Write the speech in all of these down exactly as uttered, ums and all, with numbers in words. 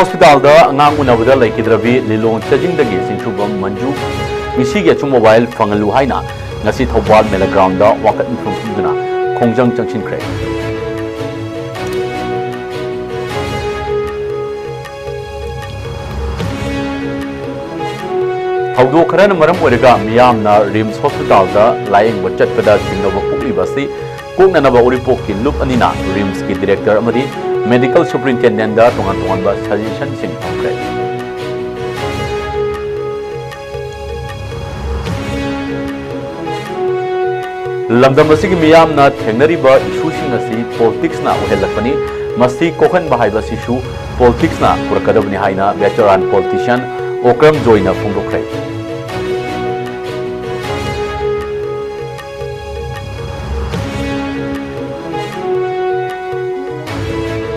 ꯍꯣꯁꯄꯤꯇꯥꯜꯗ ꯑꯉꯥꯡ ꯎꯅꯕꯗ ꯂꯩꯈꯤꯗ꯭ꯔꯕꯤ ꯂꯤꯂꯣꯡ ꯆꯥꯖꯤꯡꯗꯒꯤ ꯆꯤꯡꯁꯨꯕꯝ ꯃꯟꯖꯨ ꯃꯤꯁꯤꯒꯤ ꯑꯆꯨꯝꯕ ꯋꯥꯌꯦꯜ ꯐꯪꯍꯜꯂꯨ ꯍꯥꯏꯅ ꯉꯁꯤ ꯊꯧꯕꯥꯜ ꯃꯦꯂꯥ ꯒ꯭ꯔꯥꯎꯟꯗ ꯋꯥꯀꯠ ꯃꯤꯐꯝ ꯐꯝꯗꯨꯅ ꯈꯣꯡꯖꯪ ꯆꯪꯁꯤꯟꯈ꯭ꯔꯦ꯫ ꯊꯧꯗꯣꯛ ꯈꯔꯅ ꯃꯔꯝ ꯑꯣꯏꯔꯒ ꯃꯤꯌꯥꯝꯅ ꯔꯤꯝꯁ ꯍꯣꯁꯄꯤꯇꯥꯜꯗ ꯂꯥꯌꯦꯡꯕ ꯆꯠꯄꯗ ꯆꯤꯡꯅꯕ ꯄꯣꯛꯂꯤꯕ ꯑꯁꯤ ꯀꯣꯛꯅꯅꯕ ꯎꯔꯤꯄꯣꯛꯀꯤ ꯂꯨꯞ ꯑꯅꯤꯅ ꯔꯤꯝꯁꯀꯤ ꯗꯤꯔꯦꯛꯇꯔ ꯑꯃꯗꯤ ꯃꯦꯗꯤꯀꯦꯜ ꯁꯨꯄꯔꯤꯟꯇꯦꯟꯗꯦꯟꯗ ꯇꯣꯉꯥꯟ ꯇꯣꯉꯥꯟꯕ ꯁꯖꯦꯁꯟꯁꯤꯡ ꯐꯪꯈ꯭ꯔꯦ꯫ ꯂꯝꯗꯝ ꯑꯁꯤꯒꯤ ꯃꯤꯌꯥꯝꯅ ꯊꯦꯡꯅꯔꯤꯕ ꯏꯁꯨꯁꯤꯡ ꯑꯁꯤ ꯄꯣꯂꯤꯇꯤꯛꯁꯅ ꯑꯣꯏꯍꯜꯂꯛꯄꯅꯤ꯫ ꯃꯁꯤ ꯀꯣꯛꯍꯟꯕ ꯍꯥꯏꯕ ꯑꯁꯤꯁꯨ ꯄꯣꯂꯤꯇꯤꯛꯁꯅ ꯄꯨꯔꯛꯀꯗꯕꯅꯤ ꯍꯥꯏꯅ ꯚꯦꯇꯔꯥꯟ ꯄꯣꯂꯤꯇꯤꯁꯤꯌꯥꯟ ꯑꯣꯀ꯭ꯔꯝ ꯖꯣꯏꯅ ꯐꯣꯡꯗꯣꯛꯈ꯭ꯔꯦ꯫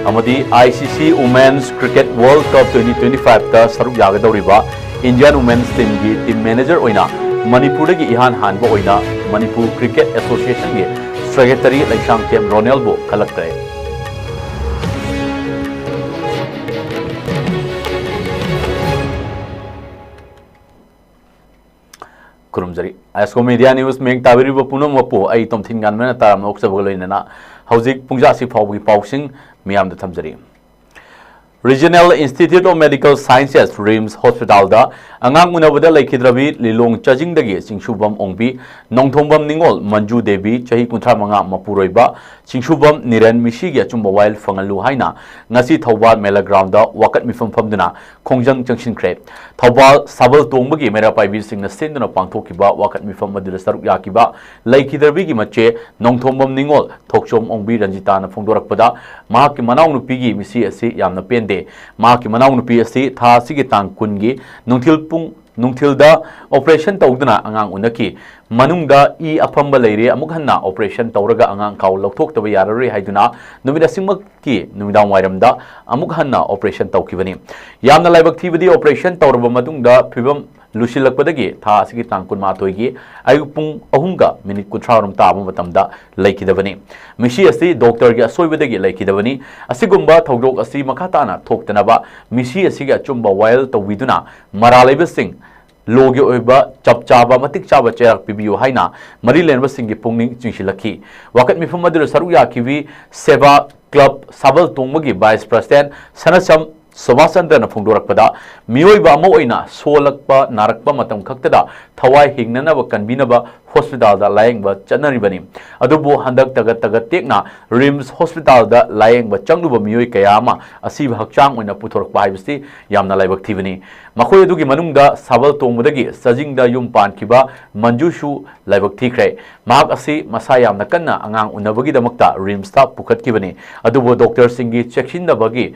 ꯑꯃꯗꯤ ICC Women's Cricket World Cup twenty twenty-five ꯇ ꯁꯔꯨꯛ ꯌꯥꯒꯗꯧꯔꯤꯕ Indian Women's Team ꯒꯤ team manager ꯑꯣꯏꯅ ꯃꯅꯤꯄꯨꯔꯗꯒꯤ ꯏꯍꯥꯟ ꯍꯥꯟꯕ ꯑꯣꯏꯅ ꯃꯅꯤꯄꯨꯔ Cricket Association ꯒꯤ Secretary ꯂꯩꯁꯥꯡꯊꯦꯝ ꯔꯣꯅꯦꯜꯕꯨ ꯈꯜꯂꯛꯈ꯭ꯔꯦ꯫ ꯈꯨꯔꯨꯝꯖꯔꯤ꯫ ꯑꯥꯏꯁꯀꯣ ꯃꯦꯗꯤꯌꯥ ꯅ꯭ꯌꯨꯁ ꯃꯤꯌꯦꯡ ꯇꯥꯕꯤꯔꯤꯕ ꯄꯨꯝꯅꯃꯛꯄꯨ ꯑꯩ ꯇꯣꯝꯊꯤꯟ ꯉꯥꯟꯕꯅ ꯇꯔꯥꯝꯅ ꯑꯣꯛꯆꯕꯒ ꯂꯣꯏꯅꯅ ꯍꯧꯖꯤꯛ ꯄꯨꯡꯖꯥꯁꯤ ꯐꯥꯎꯕꯒꯤ ꯄꯥꯎꯁꯤꯡ ꯃꯤꯌꯥꯝꯗ ꯊꯝꯖꯔꯤ꯫ Regional Institute of Medical Sciences, RIMS ꯍꯣꯁꯄꯤꯇꯥꯜꯗ ꯑꯉꯥꯡ ꯎꯅꯕꯗ ꯂꯩꯈꯤꯗ꯭ꯔꯕꯤ ꯂꯤꯂꯣꯡ ꯆꯥꯖꯤꯡꯗꯒꯤ ꯆꯤꯡꯁꯨꯕꯝ ꯑꯣꯡꯕꯤ ꯅꯣꯡꯊꯣꯝꯕꯝ ꯅꯤꯉꯣꯜ ꯃꯟꯖꯨ ꯗꯦꯕꯤ, ꯆꯍꯤ ꯀꯨꯟꯊ꯭ꯔꯥ ꯃꯉꯥ, ꯃꯄꯨꯔꯣꯏꯕ ꯆꯤꯡꯁꯨꯕꯝ ꯅꯤꯔꯟ ꯃꯤꯁꯤꯒꯤ ꯑꯆꯨꯝꯕ ꯋꯥꯌꯦꯜ ꯐꯪꯍꯜꯂꯨ ꯍꯥꯏꯅ ꯉꯁꯤ ꯊꯧꯕꯥꯜ ꯃꯦꯂꯥ ꯒ꯭ꯔꯥꯎꯟꯗ ꯋꯥꯀꯠ ꯃꯤꯐꯝ ꯐꯝꯗꯨꯅ ꯈꯣꯡꯖꯪ ꯆꯪꯁꯤꯟꯈ꯭ꯔꯦ꯫ ꯊꯧꯕꯥꯜ ꯁꯥꯕꯜ ꯇꯣꯡꯕꯒꯤ ꯃꯩꯔꯥ ꯄꯥꯏꯕꯤꯁꯤꯡꯅ ꯁꯤꯟꯗꯨꯅ ꯄꯥꯡꯊꯣꯛꯈꯤꯕ ꯋꯥꯀꯠ ꯃꯤꯐꯝ ꯑꯗꯨꯗ ꯁꯔꯨꯛ ꯌꯥꯈꯤꯕ ꯂꯩꯈꯤꯗ꯭ꯔꯕꯤꯒꯤ ꯃꯆꯦ ꯅꯣꯡꯊꯣꯝꯕꯝ ꯅꯤꯉꯣꯜ ꯊꯣꯛꯆꯣꯝ ꯑꯣꯡꯕꯤ ꯔꯟꯖꯤꯇꯥꯅ ꯐꯣꯡꯗꯣꯔꯛꯄꯗ, ꯃꯍꯥꯛꯀꯤ ꯃꯅꯥꯎꯅꯨꯄꯤꯒꯤ ꯃꯤꯁꯤ ꯑꯁꯤ ꯌꯥꯝꯅ ꯄꯦꯟꯗꯦ꯫ ꯃꯍꯥꯛꯀꯤ ꯃꯅꯥꯎꯅꯨꯄꯤ ꯑꯁꯤ ꯊꯥ ꯑꯁꯤꯒꯤ ꯇꯥꯡ ꯀꯨꯟꯒꯤ ꯅꯨꯡꯊꯤꯜ ꯄꯨꯡ, ꯅꯨꯡꯊꯤꯜꯗ operation ꯇꯧꯗꯨꯅ ꯑꯉꯥꯡ ꯎꯅꯈꯤ꯫ ꯃꯅꯨꯡꯗ ꯏ ꯑꯐꯝꯕ ꯂꯩꯔꯦ, ꯑꯃꯨꯛ ꯍꯟꯅ operation ꯇꯧꯔꯒ ꯑꯉꯥꯡ ꯈꯥꯎ ꯂꯧꯊꯣꯛꯇꯕ ꯌꯥꯔꯔꯣꯏ ꯍꯥꯏꯗꯨꯅ ꯅꯨꯃꯤꯠ ꯑꯁꯤꯃꯛꯀꯤ ꯅꯨꯃꯤꯗꯥꯡ ꯋꯥꯏꯔꯝꯗ ꯑꯃꯨꯛ ꯍꯟꯅ operation ꯇꯧꯈꯤꯕꯅꯤ꯫ ꯌꯥꯝꯅ ꯂꯥꯏꯕꯛ ꯊꯤꯕꯗꯤ, operation ꯇꯧꯔꯕ ꯃꯇꯨꯡꯗ ꯐꯤꯕꯝ ꯂꯨꯁꯤꯜꯂꯛꯄꯗꯒꯤ ꯊꯥ ꯑꯁꯤꯒꯤ ꯇꯥꯡ ꯀꯨꯟꯃꯥꯊꯣꯏꯒꯤ ꯑꯌꯨꯛ ꯄꯨꯡ ꯑꯍꯨꯝꯒ ꯃꯤꯅꯤꯠ ꯀꯨꯟꯊ꯭ꯔꯥ ꯔꯣꯝ ꯇꯥꯕ ꯃꯇꯝꯗ ꯂꯩꯈꯤꯗꯕꯅꯤ꯫ ꯃꯤꯁꯤ ꯑꯁꯤ ꯗꯣꯛꯇꯔꯒꯤ ꯑꯁꯣꯏꯕꯗꯒꯤ ꯂꯩꯈꯤꯗꯕꯅꯤ꯫ ꯑꯁꯤꯒꯨꯝꯕ ꯊꯧꯗꯣꯛ ꯑꯁꯤ ꯃꯈꯥ ꯇꯥꯅ ꯊꯣꯛꯇꯅꯕ ꯃꯤꯁꯤ ꯑꯁꯤꯒꯤ ꯑꯆꯨꯝꯕ ꯋꯥꯌꯦꯜ ꯇꯧꯕꯤꯗꯨꯅ ꯃꯔꯥꯜ ꯂꯩꯕꯁꯤꯡ ꯂꯣꯒꯤ ꯑꯣꯏꯕ ꯆꯞ ꯆꯥꯕ ꯃꯇꯤꯛ ꯆꯥꯕ ꯆꯩꯔꯥꯛ ꯄꯤꯕꯤꯌꯨ ꯍꯥꯏꯅ ꯃꯔꯤ ꯂꯩꯅꯕꯁꯤꯡꯒꯤ ꯄꯨꯛꯅꯤꯡ ꯆꯤꯡꯁꯤꯜꯂꯛꯈꯤ꯫ ꯋꯥꯀꯠ ꯃꯤꯐꯝ ꯑꯗꯨꯗ ꯁꯔꯨꯛ ꯌꯥꯈꯤꯕꯤ ꯁꯦꯕꯥ ꯀ꯭ꯂꯕ ꯁꯥꯕꯜ ꯇꯣꯡꯕꯒꯤ ꯚꯥꯏꯁ ꯄ꯭ꯔꯁꯤꯗꯦꯟ ꯁꯅꯁꯝ ꯁꯣꯚꯥꯁ ꯆꯟꯗ꯭ꯔꯅ ꯐꯣꯡꯗꯣꯔꯛꯄꯗ, ꯃꯤꯑꯣꯏꯕ ꯑꯃ ꯑꯣꯏꯅ ꯁꯣꯜꯂꯛꯄ ꯅꯥꯔꯛꯄ ꯃꯇꯝ ꯈꯛꯇꯗ ꯊꯋꯥꯏ ꯍꯤꯡꯅꯅꯕ ꯀꯟꯕꯤꯅꯕ ꯍꯣꯁꯄꯤꯇꯥꯜꯗ ꯂꯥꯌꯦꯡꯕ ꯆꯠꯅꯔꯤꯕꯅꯤ꯫ ꯑꯗꯨꯕꯨ ꯍꯟꯗꯛ ꯇꯒꯠ ꯇꯒꯠ ꯇꯦꯛꯅ ꯔꯤꯝꯁ ꯍꯣꯁꯄꯤꯇꯥꯜꯗ ꯂꯥꯌꯦꯡꯕ ꯆꯪꯂꯨꯕ ꯃꯤꯑꯣꯏ ꯀꯌꯥ ꯑꯃ ꯑꯁꯤꯕ ꯍꯛꯆꯥꯡ ꯑꯣꯏꯅ ꯄꯨꯊꯣꯔꯛꯄ ꯍꯥꯏꯕꯁꯤ ꯌꯥꯝꯅ ꯂꯥꯏꯕꯛ ꯊꯤꯕꯅꯤ꯫ ꯃꯈꯣꯏ ꯑꯗꯨꯒꯤ ꯃꯅꯨꯡꯗ ꯁꯥꯕꯜ ꯇꯣꯡꯕꯗꯒꯤ ꯆꯥꯖꯤꯡꯗ ꯌꯨꯝ ꯄꯥꯟꯈꯤꯕ ꯃꯟꯖꯨꯁꯨ ꯂꯥꯏꯕꯛ ꯊꯤꯈ꯭ꯔꯦ꯫ ꯃꯍꯥꯛ ꯑꯁꯤ ꯃꯁꯥ ꯌꯥꯝꯅ ꯀꯟꯅ ꯑꯉꯥꯡ ꯎꯅꯕꯒꯤꯗꯃꯛꯇ ꯔꯤꯝꯁꯇ ꯄꯨꯈꯠꯈꯤꯕꯅꯤ꯫ ꯑꯗꯨꯕꯨ ꯗꯣꯛꯇꯔꯁꯤꯡꯒꯤ ꯆꯦꯛꯁꯤꯟꯗꯕꯒꯤ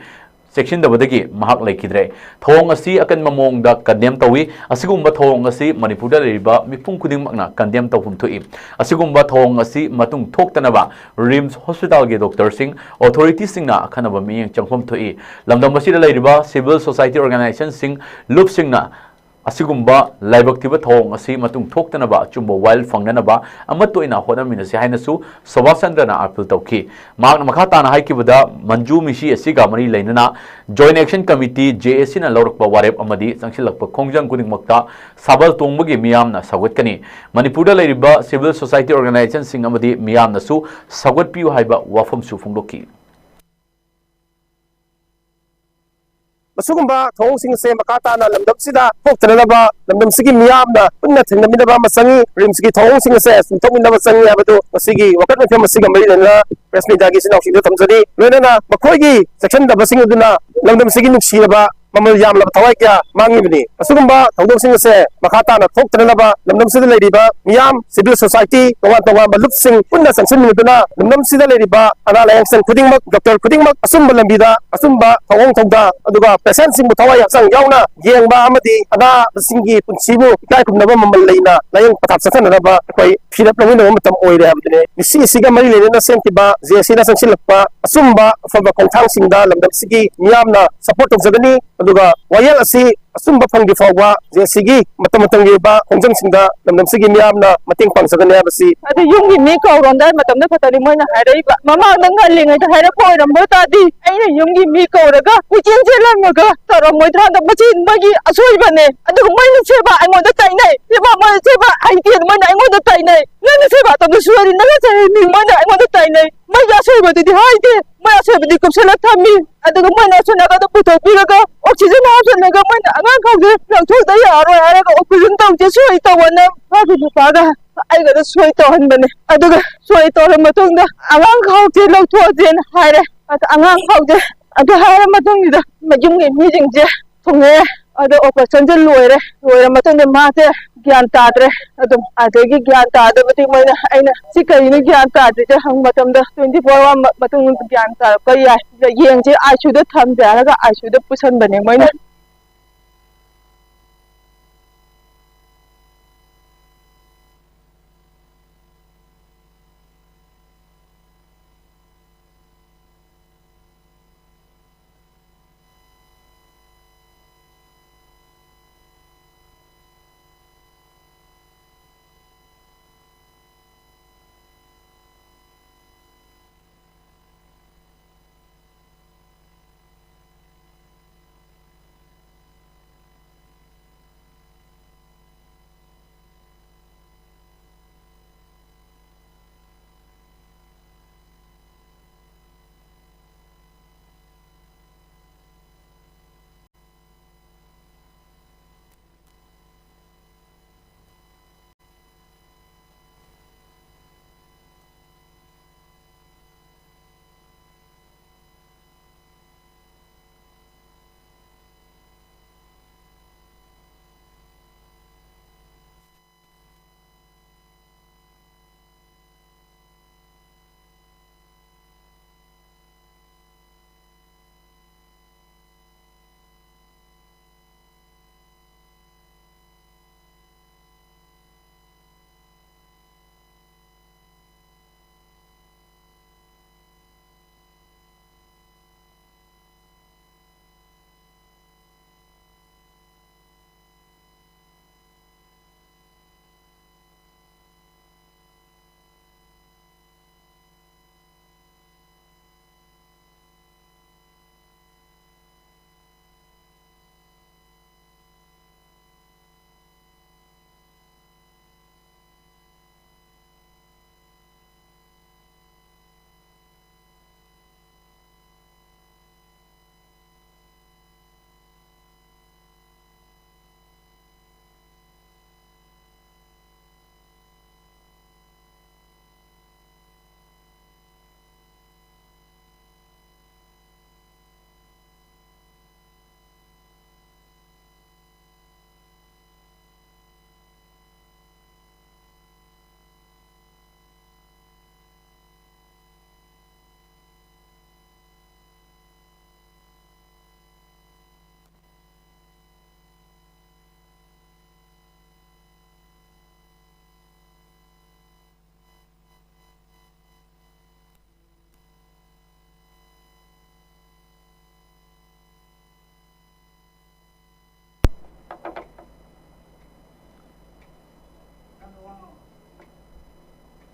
ꯆꯦꯛꯁꯤꯟꯗꯕꯗꯒꯤ ꯃꯍꯥꯛ ꯂꯩꯈꯤꯗ꯭ꯔꯦ꯫ ꯊꯧꯑꯣꯡ ꯑꯁꯤ ꯑꯀꯟꯕ ꯃꯑꯣꯡꯗ ꯀꯟꯗꯦꯝ ꯇꯧꯏ꯫ ꯑꯁꯤꯒꯨꯝꯕ ꯊꯧꯑꯣꯡ ꯑꯁꯤ ꯃꯅꯤꯄꯨꯔꯗ ꯂꯩꯔꯤꯕ ꯃꯤꯄꯨꯝ ꯈꯨꯗꯤꯡꯃꯛꯅ ꯀꯟꯗꯦꯝ ꯇꯧꯐꯝ ꯊꯣꯛꯏ꯫ ꯑꯁꯤꯒꯨꯝꯕ ꯊꯧꯑꯣꯡ ꯑꯁꯤ ꯃꯇꯨꯡ ꯊꯣꯛꯇꯅꯕ ꯔꯤꯝꯁ ꯍꯣꯁꯄꯤꯇꯥꯜꯒꯤ ꯗꯣꯛꯇꯔꯁꯤꯡ, ꯑꯣꯊꯣꯔꯤꯇꯤꯁꯤꯡꯅ ꯑꯈꯟꯅꯕ ꯃꯤꯠꯌꯦꯡ ꯆꯪꯐꯝ ꯊꯣꯛꯏ꯫ ꯂꯝꯗꯝ ꯑꯁꯤꯗ ꯂꯩꯔꯤꯕ ꯁꯤꯚꯤꯜ ꯁꯣꯁꯥꯏꯇꯤ ꯑꯣꯔꯒꯅꯥꯏꯖꯦꯁꯟꯁꯤꯡ, ꯂꯨꯞꯁꯤꯡꯅ ꯑꯁꯤꯒꯨꯝꯕ ꯂꯥꯏꯕꯛ ꯊꯤꯕ ꯊꯧꯑꯣꯡ ꯑꯁꯤ ꯃꯇꯨꯡ ꯊꯣꯛꯇꯅꯕ ꯑꯆꯨꯝꯕ ꯋꯥꯌꯦꯜ ꯐꯪꯅꯅꯕ ꯑꯃꯠꯇ ꯑꯣꯏꯅ ꯍꯣꯠꯅꯃꯤꯟꯅꯁꯤ ꯍꯥꯏꯅꯁꯨ ꯁꯣꯚꯥꯁ ꯆꯟꯗ꯭ꯔꯅ ꯑꯥꯄꯤꯜ ꯇꯧꯈꯤ꯫ ꯃꯍꯥꯛꯅ ꯃꯈꯥ ꯇꯥꯅ ꯍꯥꯏꯈꯤꯕꯗ, ꯃꯟꯖꯨ ꯃꯤꯁꯤ ꯑꯁꯤꯒ ꯃꯔꯤ ꯂꯩꯅꯅ ꯖꯣꯏꯟꯠ ꯑꯦꯛꯁꯟ ꯀꯃꯤꯇꯤ, ꯖꯦ ꯑꯦ ꯁꯤꯅ ꯂꯧꯔꯛꯄ ꯋꯥꯔꯦꯞ ꯑꯃꯗꯤ ꯆꯪꯁꯤꯜꯂꯛꯄ ꯈꯣꯡꯖꯪ ꯈꯨꯗꯤꯡꯃꯛꯇ ꯁꯥꯕꯜ ꯇꯣꯡꯕꯒꯤ ꯃꯤꯌꯥꯝꯅ ꯁꯧꯒꯠꯀꯅꯤ꯫ ꯃꯅꯤꯄꯨꯔꯗ ꯂꯩꯔꯤꯕ ꯁꯤꯚꯤꯜ ꯁꯣꯁꯥꯏꯇꯤ ꯑꯣꯔꯒꯅꯥꯏꯖꯦꯁꯟꯁꯤꯡ ꯑꯃꯗꯤ ꯃꯤꯌꯥꯝꯅꯁꯨ ꯁꯧꯒꯠꯄꯤꯌꯨ ꯍꯥꯏꯕ ꯋꯥꯐꯝꯁꯨ ꯐꯣꯡꯗꯣꯛꯈꯤ꯫ ꯃꯁꯤꯒꯨꯝꯕ ꯊꯧꯑꯣꯡꯁꯤꯡ ꯑꯁꯦ ꯃꯈꯥ ꯇꯥꯅ ꯂꯝꯗꯝꯁꯤꯗ ꯊꯣꯛꯇꯅꯅꯕ ꯂꯝꯗꯝꯁꯤꯒꯤ ꯃꯤꯌꯥꯝꯅ ꯄꯨꯟꯅ ꯊꯦꯡꯅꯃꯤꯟꯅꯕ ꯑꯃ ꯆꯪꯏ꯫ ꯔꯤꯝꯁꯀꯤ ꯊꯧꯑꯣꯡꯁꯤꯡ ꯑꯁꯦ ꯆꯨꯝꯊꯣꯛꯃꯤꯟꯅꯕ ꯆꯪꯏ ꯍꯥꯏꯕꯗꯨ ꯉꯁꯤꯒꯤ ꯋꯥꯀꯠ ꯃꯤꯐꯝ ꯑꯁꯤꯒ ꯃꯔꯤ ꯂꯩꯅꯅ ꯄ꯭ꯔꯦꯁ ꯃꯤꯗꯤꯌꯥꯒꯤ ꯏꯆꯤꯟ ꯏꯅꯥꯎꯁꯤꯡꯗ ꯊꯝꯖꯔꯤ꯫ ꯂꯣꯏꯅꯅ ꯃꯈꯣꯏꯒꯤ ꯆꯦꯛꯁꯤꯟꯗꯕꯁꯤꯡ ꯑꯗꯨꯅ ꯂꯝꯗꯝꯁꯤꯒꯤ ꯅꯨꯡꯁꯤꯔꯕ ꯃꯃꯜ ꯌꯥꯝꯂꯕ ꯊꯋꯥꯏ ꯀꯌꯥ ꯃꯥꯡꯉꯤꯕꯅꯤ꯫ ꯑꯁꯤꯒꯨꯝꯕ ꯊꯧꯗꯣꯛꯁꯤꯡ ꯑꯁꯦ ꯃꯈꯥ ꯇꯥꯅ ꯊꯣꯛꯇꯅꯅꯕ ꯂꯝꯗꯝꯁꯤꯗ ꯂꯩꯔꯤꯕ ꯃꯤꯌꯥꯝ, ꯁꯤꯚꯤꯜ ꯁꯣꯁꯥꯏꯇꯤ, ꯇꯣꯉꯥꯟ ꯇꯣꯉꯥꯟꯕ ꯂꯨꯞꯁꯤꯡ ꯄꯨꯟꯅ ꯆꯪꯁꯤꯟꯃꯤꯟꯅꯗꯨꯅ ꯂꯝꯗꯝꯁꯤꯗ ꯂꯩꯔꯤꯕ ꯑꯅꯥ ꯂꯥꯌꯦꯡꯁꯪ ꯈꯨꯗꯤꯡꯃꯛ, ꯗꯣꯛꯇꯔ ꯈꯨꯗꯤꯡꯃꯛ ꯑꯆꯨꯝꯕ ꯂꯝꯕꯤꯗ, ꯑꯆꯨꯝꯕ ꯊꯧꯑꯣꯡ ꯊꯧꯗꯥ, ꯑꯗꯨꯒ ꯄꯦꯁꯦꯟꯁꯤꯡꯕꯨ ꯊꯋꯥꯏ ꯍꯛꯆꯥꯡ ꯌꯥꯎꯅ ꯌꯦꯡꯕ ꯑꯃꯗꯤ ꯑꯅꯥꯕꯁꯤꯡꯒꯤ ꯄꯨꯟꯁꯤꯕꯨ ꯏꯀꯥꯏ ꯈꯨꯝꯅꯕ ꯃꯃꯜ ꯂꯩꯅ ꯂꯥꯌꯦꯡ ꯄꯊꯥꯞ ꯆꯠꯊꯅꯅꯕ ꯑꯩꯈꯣꯏ ꯐꯤꯔꯦꯞ ꯂꯧꯃꯤꯟꯅꯕ ꯃꯇꯝ ꯑꯣꯏꯔꯦ ꯍꯥꯏꯕꯗꯨꯅꯤ꯫ ꯃꯤꯁꯤ ꯑꯁꯤꯒ ꯃꯔꯤ ꯂꯩꯅꯅ ꯁꯦꯝꯈꯤꯕ ꯖꯦ ꯑꯦ ꯁꯤꯅ ꯆꯪꯁꯤꯜꯂꯛꯄ ꯑꯆꯨꯝꯕ ꯑꯐꯕ ꯈꯣꯡꯊꯥꯡꯁꯤꯡꯗ ꯂꯝꯗꯝꯁꯤꯒꯤ ꯃꯤꯌꯥꯝꯅ ꯁꯄꯣꯔꯠ ꯇꯧꯖꯒꯅꯤ꯫ ꯑꯗꯨꯒ ꯋꯥꯌꯦꯜ ꯑꯁꯤ ꯑꯆꯨꯝꯕ ꯐꯪꯗ꯭ꯔꯤ ꯐꯥꯎꯕ ꯖꯦ ꯁꯤꯒꯤ ꯃꯇꯝ ꯃꯇꯝꯒꯤ ꯑꯣꯏꯕ ꯈꯣꯡꯖꯪꯁꯤꯡꯗ ꯂꯝꯗꯝꯁꯤꯒꯤ ꯃꯤꯌꯥꯝꯅ ꯃꯇꯦꯡ ꯄꯥꯡꯖꯒꯅꯤ ꯍꯥꯏꯕꯁꯤ꯫ ꯑꯗꯨ ꯌꯨꯝꯒꯤ ꯃꯤ ꯀꯧꯔꯣꯝꯗꯥꯏ ꯃꯇꯝꯗ ꯈꯛꯇꯅꯤ ꯃꯣꯏꯅ ꯍꯥꯏꯔꯛꯏꯕ꯫ ꯃꯃꯥꯡꯗ ꯉꯜꯂꯤꯉꯩꯗ ꯍꯥꯏꯔꯛꯄ ꯑꯣꯏꯔꯝꯕ ꯇꯥꯔꯗꯤ ꯑꯩꯅ ꯌꯨꯝꯒꯤ ꯃꯤ ꯀꯧꯔꯒ ꯀꯣꯏꯆꯦꯟ ꯆꯦꯜꯂꯝꯃꯒ ꯇꯧꯔꯝꯃꯣꯏꯗ꯭ꯔꯥ? ꯍꯟꯗꯛ ꯃꯁꯤ ꯃꯣꯏꯒꯤ ꯑꯁꯣꯏꯕꯅꯦ꯫ ꯑꯗꯨꯒ ꯃꯣꯏꯅ ꯁꯦꯕ ꯑꯩꯉꯣꯟꯗ ꯇꯥꯏꯅꯩ, ꯁꯦꯕ ꯃꯣꯏꯅ ꯁꯦꯕ ꯍꯩꯇꯦꯅ ꯃꯣꯏꯅ ꯑꯩꯉꯣꯟꯗ ꯇꯥꯏꯅꯩ꯫ ꯅꯪꯅ ꯁꯦꯕ ꯇꯧꯗ ꯁꯣꯏꯔꯤ, ꯅꯪꯅ ꯆꯩꯔꯤ, ꯃꯣꯏꯅ ꯑꯩꯉꯣꯟꯗ ꯇꯥꯏꯅꯩ꯫ ꯃꯣꯏꯒꯤ ꯑꯁꯣꯏꯕꯗꯨꯗꯤ ꯍꯥꯏꯗꯦ, ꯃꯣꯏ ꯑꯁꯣꯏꯕꯗꯤ ꯀꯨꯞꯁꯜꯂ ꯊꯝꯃꯤ꯫ ꯑꯗꯨꯒ ꯃꯣꯏꯅ ꯑꯁꯣꯏ ꯅꯥꯀꯟꯗ ꯄꯨꯊꯣꯛꯄꯤꯔꯒ oxygen ꯍꯥꯞꯆꯜꯂꯒ ꯃꯣꯏꯅ ꯑꯉꯥꯡ ꯈꯥꯎꯁꯦ ꯂꯧꯊꯣꯛꯇ ꯌꯥꯔꯣꯏ ꯍꯥꯏꯔꯒ oxygen ꯇꯧꯁꯦ ꯁꯣꯏ ꯇꯧꯑꯣꯅ ꯃꯥꯒꯤ ꯅꯨꯄꯥꯒ ꯑꯩꯒꯗ ꯁꯣꯏ ꯇꯧꯍꯟꯕꯅꯦ꯫ ꯑꯗꯨꯒ ꯁꯣꯏ ꯇꯧꯔ ꯃꯇꯨꯡꯗ ꯑꯉꯥꯡ ꯈꯥꯎꯁꯦ ꯂꯧꯊꯣꯛꯑꯁꯦꯅ ꯍꯥꯏꯔꯦ꯫ ꯑꯗ ꯑꯉꯥꯡ ꯈꯥꯎꯁꯦ ꯑꯗꯨ ꯍꯥꯏꯔ ꯃꯇꯨꯡꯁꯤꯗ ꯃꯌꯨꯝꯒꯤ ꯃꯤꯁꯤꯡꯁꯦ ꯊꯨꯡꯉꯦ꯫ ꯑꯗꯣ operation ꯁꯦ ꯂꯣꯏꯔꯦ꯫ ꯂꯣꯏꯔ ꯃꯇꯨꯡꯗ ꯃꯥꯁꯦ ꯒ꯭ꯌꯥꯟ ꯇꯥꯗ꯭ꯔꯦ꯫ ꯑꯗꯨꯝ ꯑꯗꯒꯤ ꯒ꯭ꯌꯥꯟ ꯇꯥꯗꯕꯗꯤ ꯃꯣꯏꯅ, ꯑꯩꯅ "ꯁꯤ ꯀꯔꯤꯅꯣ ꯒ꯭ꯌꯥꯟ ꯇꯥꯗ꯭ꯔꯤꯁꯦ?" ꯍꯪꯕ ꯃꯇꯝꯗ twenty four hour ꯃ-, ꯃꯇꯨꯡ ꯒ꯭ꯌꯥꯟ ꯇꯥꯔꯛꯄ ꯌꯥꯏ꯫ ꯁꯤꯗ ꯌꯦꯡꯁꯦ ICU ꯗ ꯊꯝꯁꯦ ꯍꯥꯏꯔꯒ ICU ꯗ ꯄꯨꯁꯟꯕꯅꯦ ꯃꯣꯏꯅ꯫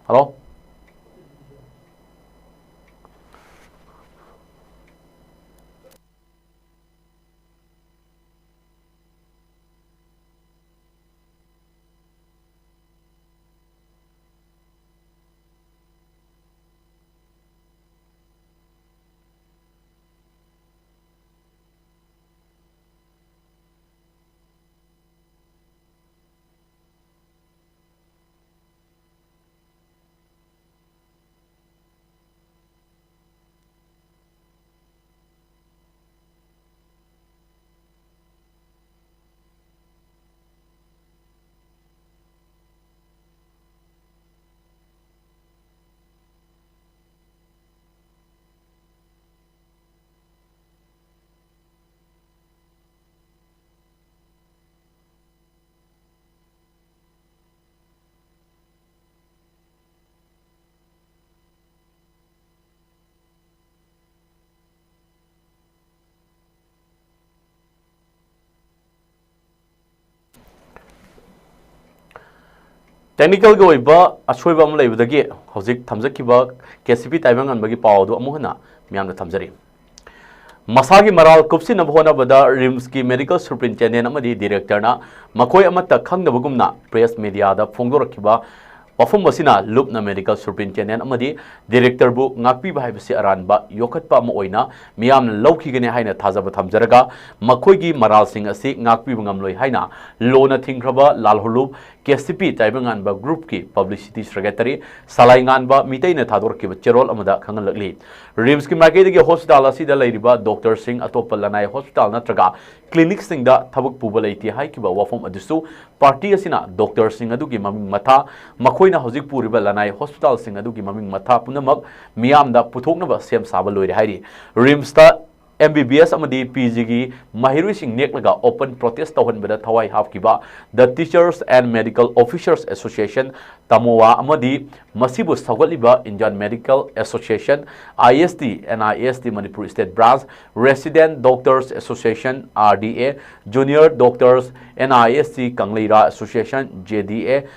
Hello? Technicalꯒꯤ ꯑꯣꯏꯕ ꯑꯁꯣꯏꯕ ꯑꯃ ꯂꯩꯕꯗꯒꯤ ꯍꯧꯖꯤꯛ ꯊꯝꯖꯈꯤꯕ ꯀꯦ ꯁꯤ ꯄꯤ ꯇꯥꯏꯕꯪꯉꯥꯟꯕꯒꯤ ꯄꯥꯎ ꯑꯗꯨ ꯑꯃꯨꯛ ꯍꯟꯅ ꯃꯤꯌꯥꯝꯗ ꯊꯝꯖꯔꯤ꯫ ꯃꯁꯥꯒꯤ ꯃꯔꯥꯜ ꯀꯨꯞꯁꯤꯟꯅꯕ ꯍꯣꯠꯅꯕꯗ ꯔꯤꯝꯁꯀꯤ medical superintendent ꯑꯃꯗꯤ directorꯅ ꯃꯈꯣꯏ ꯑꯃꯠꯇ ꯈꯪꯗꯕꯒꯨꯝꯅ press mediaꯗ ꯐꯣꯡꯗꯣꯔꯛꯈꯤꯕ ꯋꯥꯐꯝ ꯑꯁꯤꯅ ꯂꯨꯞꯅ medical superintendent ꯑꯃꯗꯤ directorꯕꯨ ꯉꯥꯛꯄꯤꯕ ꯍꯥꯏꯕꯁꯤ ꯑꯔꯥꯟꯕ ꯌꯣꯛꯈꯠꯄ ꯑꯃ ꯑꯣꯏꯅ ꯃꯤꯌꯥꯝꯅ ꯂꯧꯈꯤꯒꯅꯤ ꯍꯥꯏꯅ ꯊꯥꯖꯕ ꯊꯝꯖꯔꯒ, ꯃꯈꯣꯏꯒꯤ ꯃꯔꯥꯜꯁꯤꯡ ꯑꯁꯤ ꯉꯥꯛꯄꯤꯕ ꯉꯝꯂꯣꯏ ꯍꯥꯏꯅ ꯂꯣꯅ ꯊꯤꯡꯈ꯭ꯔꯕ ꯂꯥꯜꯍꯧꯂꯨꯞ ꯀꯦ ꯁꯤ ꯄꯤ ꯇꯥꯏꯕꯪꯉꯥꯟꯕ groupꯀꯤ publicity secretary ꯁꯂꯥꯏꯉꯥꯟꯕ ꯃꯤꯇꯩꯅ ꯊꯥꯗꯣꯔꯛꯈꯤꯕ ꯆꯦꯔꯣꯜ ꯑꯃꯗ ꯈꯪꯍꯜꯂꯛꯂꯤ꯫ ꯔꯤꯝꯁꯀꯤ ꯃꯥꯏꯀꯩꯗꯒꯤ hospital ꯑꯁꯤꯗ ꯂꯩꯔꯤꯕ doctorꯁꯤꯡ ꯑꯇꯣꯞꯄ ꯂꯅꯥꯏ hospital ꯅꯠꯇ꯭ꯔꯒ clinicꯁꯤꯡꯗ ꯊꯕꯛ ꯄꯨꯕ ꯂꯩꯇꯦ ꯍꯥꯏꯈꯤꯕ ꯋꯥꯐꯝ ꯑꯗꯨꯁꯨ party ꯑꯁꯤꯅ doctorꯁꯤꯡ ꯑꯗꯨꯒꯤ ꯃꯃꯤꯡ ꯃꯊꯥ, ꯃꯈꯣꯏꯅ ꯍꯧꯖꯤꯛ ꯄꯨꯔꯤꯕ ꯂꯅꯥꯏ hospitalꯁꯤꯡ ꯑꯗꯨꯒꯤ ꯃꯃꯤꯡ ꯃꯊꯥ ꯄꯨꯝꯅꯃꯛ ꯃꯤꯌꯥꯝꯗ ꯄꯨꯊꯣꯛꯅꯕ ꯁꯦꯝ ꯁꯥꯕ ꯂꯣꯏꯔꯦ ꯍꯥꯏꯔꯤ꯫ ꯔꯤꯝꯁꯇ ꯑꯦꯝ ꯕꯤ ꯕꯤ ꯑꯦꯁ ꯑꯃꯗꯤ ꯄꯤ ꯖꯤꯒꯤ ꯃꯍꯩꯔꯣꯏꯁꯤꯡ ꯅꯦꯛꯂꯒ open protest ꯇꯧꯍꯟꯕꯗ ꯊꯋꯥꯏ ꯍꯥꯞꯈꯤꯕ The Teachers and Medical Officers Association, ꯇꯃꯣꯋꯥ, ꯑꯃꯗꯤ ꯃꯁꯤꯕꯨ ꯁꯧꯒꯠꯂꯤꯕ Indian Medical Association, I S T, N I S T Manipur State Branch, Resident Doctors Association, R D A, Junior Doctors, N I S T Kangleira Association, J D A,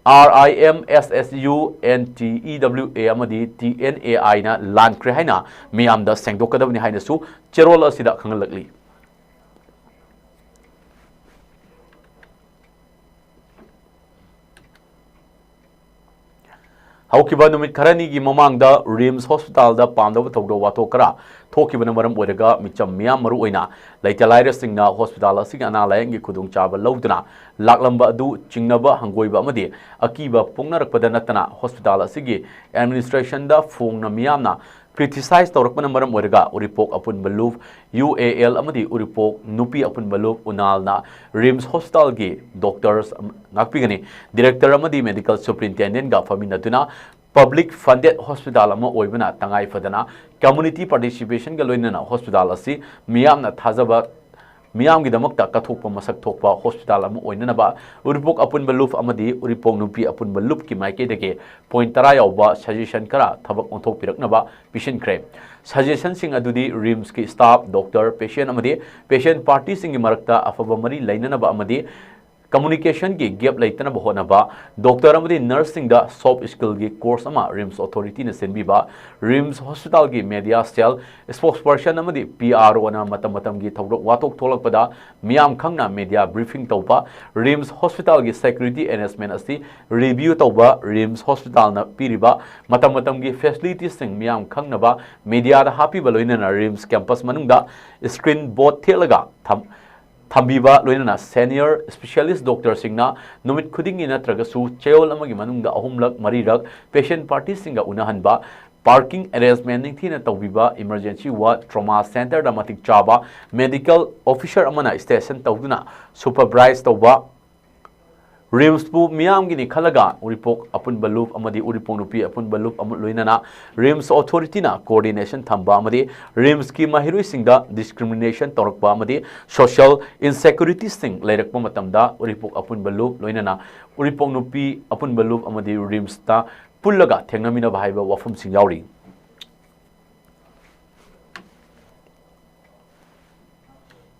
R I M S S U, N T E W A ꯑꯃꯗꯤ T N A I ꯅ ꯂꯥꯟꯈ꯭ꯔꯦ ꯍꯥꯏꯅ ꯃꯤꯌꯥꯝꯗ ꯁꯦꯡꯗꯣꯛꯀꯗꯕꯅꯤ ꯍꯥꯏꯅꯁꯨ ꯆꯦꯔꯣꯜ ꯑꯁꯤꯗ ꯈꯪꯍꯜꯂꯛꯂꯤ꯫ ꯍꯧꯈꯤꯕ ꯅꯨꯃꯤꯠ ꯈꯔꯅꯤꯒꯤ ꯃꯃꯥꯡꯗ ꯔꯤꯝꯁ ꯍꯣꯁꯄꯤꯇꯥꯜꯗ ꯄꯥꯝꯗꯕ ꯊꯧꯗꯣꯛ ꯋꯥꯊꯣꯛ ꯈꯔ ꯊꯣꯛꯈꯤꯕꯅ ꯃꯔꯝ ꯑꯣꯏꯔꯒ ꯃꯤꯆꯝ ꯃꯤꯌꯥꯝ, ꯃꯔꯨꯑꯣꯏꯅ ꯂꯩꯇ ꯂꯥꯏꯔꯁꯤꯡꯅ ꯍꯣꯁꯄꯤꯇꯥꯜ ꯑꯁꯤꯒꯤ ꯑꯅꯥ ꯂꯥꯌꯦꯡꯒꯤ ꯈꯨꯗꯣꯡꯆꯥꯕ ꯂꯧꯗꯨꯅ ꯂꯥꯛꯂꯝꯕ ꯑꯗꯨ ꯆꯤꯡꯅꯕ ꯍꯪꯒꯣꯏꯕ ꯑꯃꯗꯤ ꯑꯀꯤꯕ ꯄꯣꯛꯅꯔꯛꯄꯗ ꯅꯠꯇꯅ ꯍꯣꯁꯄꯤꯇꯥꯜ ꯑꯁꯤꯒꯤ ꯑꯦꯗꯃꯤꯅꯤꯁꯇ꯭ꯔꯦꯁꯟꯗ ꯐꯣꯡꯅ ꯃꯤꯌꯥꯝꯅ ꯀ꯭ꯔꯤꯇꯤꯁꯥꯏꯖ ꯇꯧꯔꯛꯄꯅ ꯃꯔꯝ ꯑꯣꯏꯔꯒ ꯎꯔꯤꯄꯣꯛ ꯑꯄꯨꯟꯕ ꯂꯨꯞ, ꯌꯨ ꯑꯦ ꯑꯦꯜ, ꯑꯃꯗꯤ ꯎꯔꯤꯄꯣꯛ ꯅꯨꯄꯤ ꯑꯄꯨꯟꯕ ꯂꯨꯞ, ꯎꯅꯥꯜꯅ ꯔꯤꯝꯁ ꯍꯣꯁꯄꯤꯇꯥꯜꯒꯤ ꯗꯣꯛꯇꯔꯁ, ꯉꯥꯛꯄꯤꯒꯅꯤ, ꯗꯤꯔꯦꯛꯇꯔ ꯑꯃꯗꯤ ꯃꯦꯗꯤꯀꯦꯜ ꯁꯨꯄ꯭ꯔꯤꯟꯇꯦꯟꯗꯦꯟꯒ ꯐꯝꯃꯤꯟꯅꯗꯨꯅ ꯄꯕ꯭ꯂꯤꯛ ꯐꯟꯗꯦꯗ ꯍꯣꯁꯄꯤꯇꯥꯜ ꯑꯃ ꯑꯣꯏꯕꯅ ꯇꯉꯥꯏ ꯐꯗꯅ ꯀꯝꯃꯨꯅꯤꯇꯤ ꯄꯥꯔꯇꯤꯁꯤꯄꯦꯁꯟꯒ ꯂꯣꯏꯅꯅ ꯍꯣꯁꯄꯤꯇꯥꯜ ꯑꯁꯤ ꯃꯤꯌꯥꯝꯅ ꯊꯥꯖꯕ, ꯃꯤꯌꯥꯝꯒꯤꯗꯃꯛꯇ ꯀꯠꯊꯣꯛꯄ ꯃꯁꯛ ꯊꯣꯛꯄ ꯍꯣꯁꯄꯤꯇꯥꯜ ꯑꯃ ꯑꯣꯏꯅꯅꯕ ꯎꯔꯤꯄꯣꯛ ꯑꯄꯨꯟꯕ ꯂꯨꯞ ꯑꯃꯗꯤ ꯎꯔꯤꯄꯣꯛ ꯅꯨꯄꯤ ꯑꯄꯨꯟꯕ ꯂꯨꯞꯀꯤ ꯃꯥꯏꯀꯩꯗꯒꯤ ꯄꯣꯏꯟ ꯇꯔꯥ ꯌꯥꯎꯕ ꯁꯖꯦꯁꯟ ꯈꯔ ꯊꯕꯛ ꯑꯣꯟꯊꯣꯛꯄꯤꯔꯛꯅꯕ ꯄꯤꯁꯤꯟꯈ꯭ꯔꯦ꯫ ꯁꯖꯦꯁꯟꯁꯤꯡ ꯑꯗꯨꯗꯤ ꯔꯤꯝꯁꯀꯤ ꯁ꯭ꯇꯥꯐ, ꯗꯣꯛꯇꯔ, ꯄꯦꯁꯦꯟ ꯑꯃꯗꯤ ꯄꯦꯁꯦꯟ ꯄꯥꯔꯇꯤꯁꯤꯡꯒꯤ ꯃꯔꯛꯇ ꯑꯐꯕ ꯃꯔꯤ ꯂꯩꯅꯅꯕ ꯑꯃꯗꯤ ꯀꯝꯃꯨꯅꯤꯀꯦꯁꯟꯒꯤ ꯒꯦꯞ ꯂꯩꯇꯅꯕ ꯍꯣꯠꯅꯕ, ꯗꯣꯛꯇꯔ ꯑꯃꯗꯤ ꯅꯔꯁꯁꯤꯡꯗ ꯁꯣꯐ ꯁ꯭ꯀꯤꯜꯒꯤ ꯀꯣꯔꯁ ꯑꯃ ꯔꯤꯝꯁ ꯑꯣꯊꯣꯔꯤꯇꯤꯅ ꯁꯤꯟꯕꯤꯕ, ꯔꯤꯝꯁ ꯍꯣꯁꯄꯤꯇꯥꯜꯒꯤ ꯃꯦꯗꯤꯌꯥ ꯁꯦꯜ, ꯁ꯭ꯄꯣꯛꯁꯄꯔꯁꯟ ꯑꯃꯗꯤ ꯄꯤ ꯑꯥꯔ ꯑꯣꯅ ꯃꯇꯝ ꯃꯇꯝꯒꯤ ꯊꯧꯗꯣꯛ ꯋꯥꯊꯣꯛ ꯊꯣꯛꯂꯛꯄꯗ ꯃꯤꯌꯥꯝ ꯈꯪꯅ ꯃꯦꯗꯤꯌꯥ ꯕ꯭ꯔꯤꯐꯤꯡ ꯇꯧꯕ, ꯔꯤꯝꯁ ꯍꯣꯁꯄꯤꯇꯥꯜꯒꯤ ꯁꯦꯀ꯭ꯌꯨꯔꯤꯇꯤ ꯑꯦꯔꯦꯟꯖꯃꯦꯟ ꯑꯁꯤ ꯔꯤꯚꯤꯌꯨ ꯇꯧꯕ, ꯔꯤꯝꯁ ꯍꯣꯁꯄꯤꯇꯥꯜꯅ ꯄꯤꯔꯤꯕ ꯃꯇꯝ ꯃꯇꯝꯒꯤ ꯐꯦꯁꯤꯂꯤꯇꯤꯁꯤꯡ ꯃꯤꯌꯥꯝ ꯈꯪꯅꯕ ꯃꯦꯗꯤꯌꯥꯗ ꯍꯥꯞꯄꯤꯕ, ꯂꯣꯏꯅꯅ ꯔꯤꯝꯁ ꯀꯦꯝꯄꯁ ꯃꯅꯨꯡꯗ ꯁ꯭ꯀ꯭ꯔꯤꯟ ꯕꯣꯔꯗ ꯊꯦꯠꯂꯒ ꯊꯝ-, ꯊꯝꯕꯤꯕ, ꯂꯣꯏꯅꯅ ꯁꯦꯅꯤꯌꯔ ꯁ꯭ꯄꯦꯁꯤꯌꯦꯂꯤꯁ ꯗꯣꯛꯇꯔꯁꯤꯡꯅ ꯅꯨꯃꯤꯠ ꯈꯨꯗꯤꯡꯒꯤ ꯅꯠꯇ꯭ꯔꯒꯁꯨ ꯆꯌꯣꯜ ꯑꯃꯒꯤ ꯃꯅꯨꯡꯗ ꯑꯍꯨꯝꯂꯛ ꯃꯔꯤꯔꯛ ꯄꯦꯁꯦꯟ ꯄꯥꯔꯇꯤꯁꯤꯡꯒ ꯎꯅꯍꯟꯕ, ꯄꯥꯔꯀꯤꯡ ꯑꯦꯔꯦꯟꯖꯃꯦꯟ ꯅꯤꯡꯊꯤꯅ ꯇꯧꯕꯤꯕ, ꯏꯃꯔꯖꯦꯟꯁꯤ ꯋꯥꯔꯗ, ꯇ꯭ꯔꯣꯃꯥ ꯁꯦꯟꯇꯔꯗ ꯃꯇꯤꯛ ꯆꯥꯕ ꯃꯦꯗꯤꯀꯦꯜ ꯑꯣꯐꯤꯁꯔ ꯑꯃꯅ ꯁ꯭ꯇꯦꯁꯟ ꯇꯧꯗꯨꯅ ꯁꯨꯄꯔꯚꯥꯏꯖ ꯇꯧꯕ, ꯔꯤꯝꯁꯄꯨ ꯃꯤꯌꯥꯝꯒꯤꯅꯤ ꯈꯜꯂꯒ ꯎꯔꯤꯄꯣꯛ ꯑꯄꯨꯟꯕ ꯂꯨꯞ ꯑꯃꯗꯤ ꯎꯔꯤꯄꯣꯛ ꯅꯨꯄꯤ ꯑꯄꯨꯟꯕ ꯂꯨꯞ ꯑꯃ ꯂꯣꯏꯅꯅ ꯔꯤꯝꯁ ꯑꯣꯊꯣꯔꯤꯇꯤꯅ ꯀꯣꯑꯣꯔꯗꯤꯅꯦꯁꯟ ꯊꯝꯕ ꯑꯃꯗꯤ ꯔꯤꯝꯁꯀꯤ ꯃꯍꯩꯔꯣꯏꯁꯤꯡꯗ ꯗꯤꯁꯀ꯭ꯔꯤꯃꯤꯅꯦꯁꯟ ꯇꯧꯔꯛꯄ ꯑꯃꯗꯤ ꯁꯣꯁꯤꯌꯦꯜ ꯏꯟꯁꯦꯀ꯭ꯌꯨꯔꯤꯇꯤꯁꯤꯡ ꯂꯩꯔꯛꯄ ꯃꯇꯝꯗ ꯎꯔꯤꯄꯣꯛ ꯑꯄꯨꯟꯕ ꯂꯨꯞ, ꯂꯣꯏꯅꯅ ꯎꯔꯤꯄꯣꯛ ꯅꯨꯄꯤ ꯑꯄꯨꯟꯕ ꯂꯨꯞ ꯑꯃꯗꯤ ꯔꯤꯝꯁꯇ ꯄꯨꯜꯂꯒ ꯊꯦꯡꯅꯃꯤꯟꯅꯕ ꯍꯥꯏꯕ ꯋꯥꯐꯝꯁꯤꯡ ꯌꯥꯎꯔꯤ꯫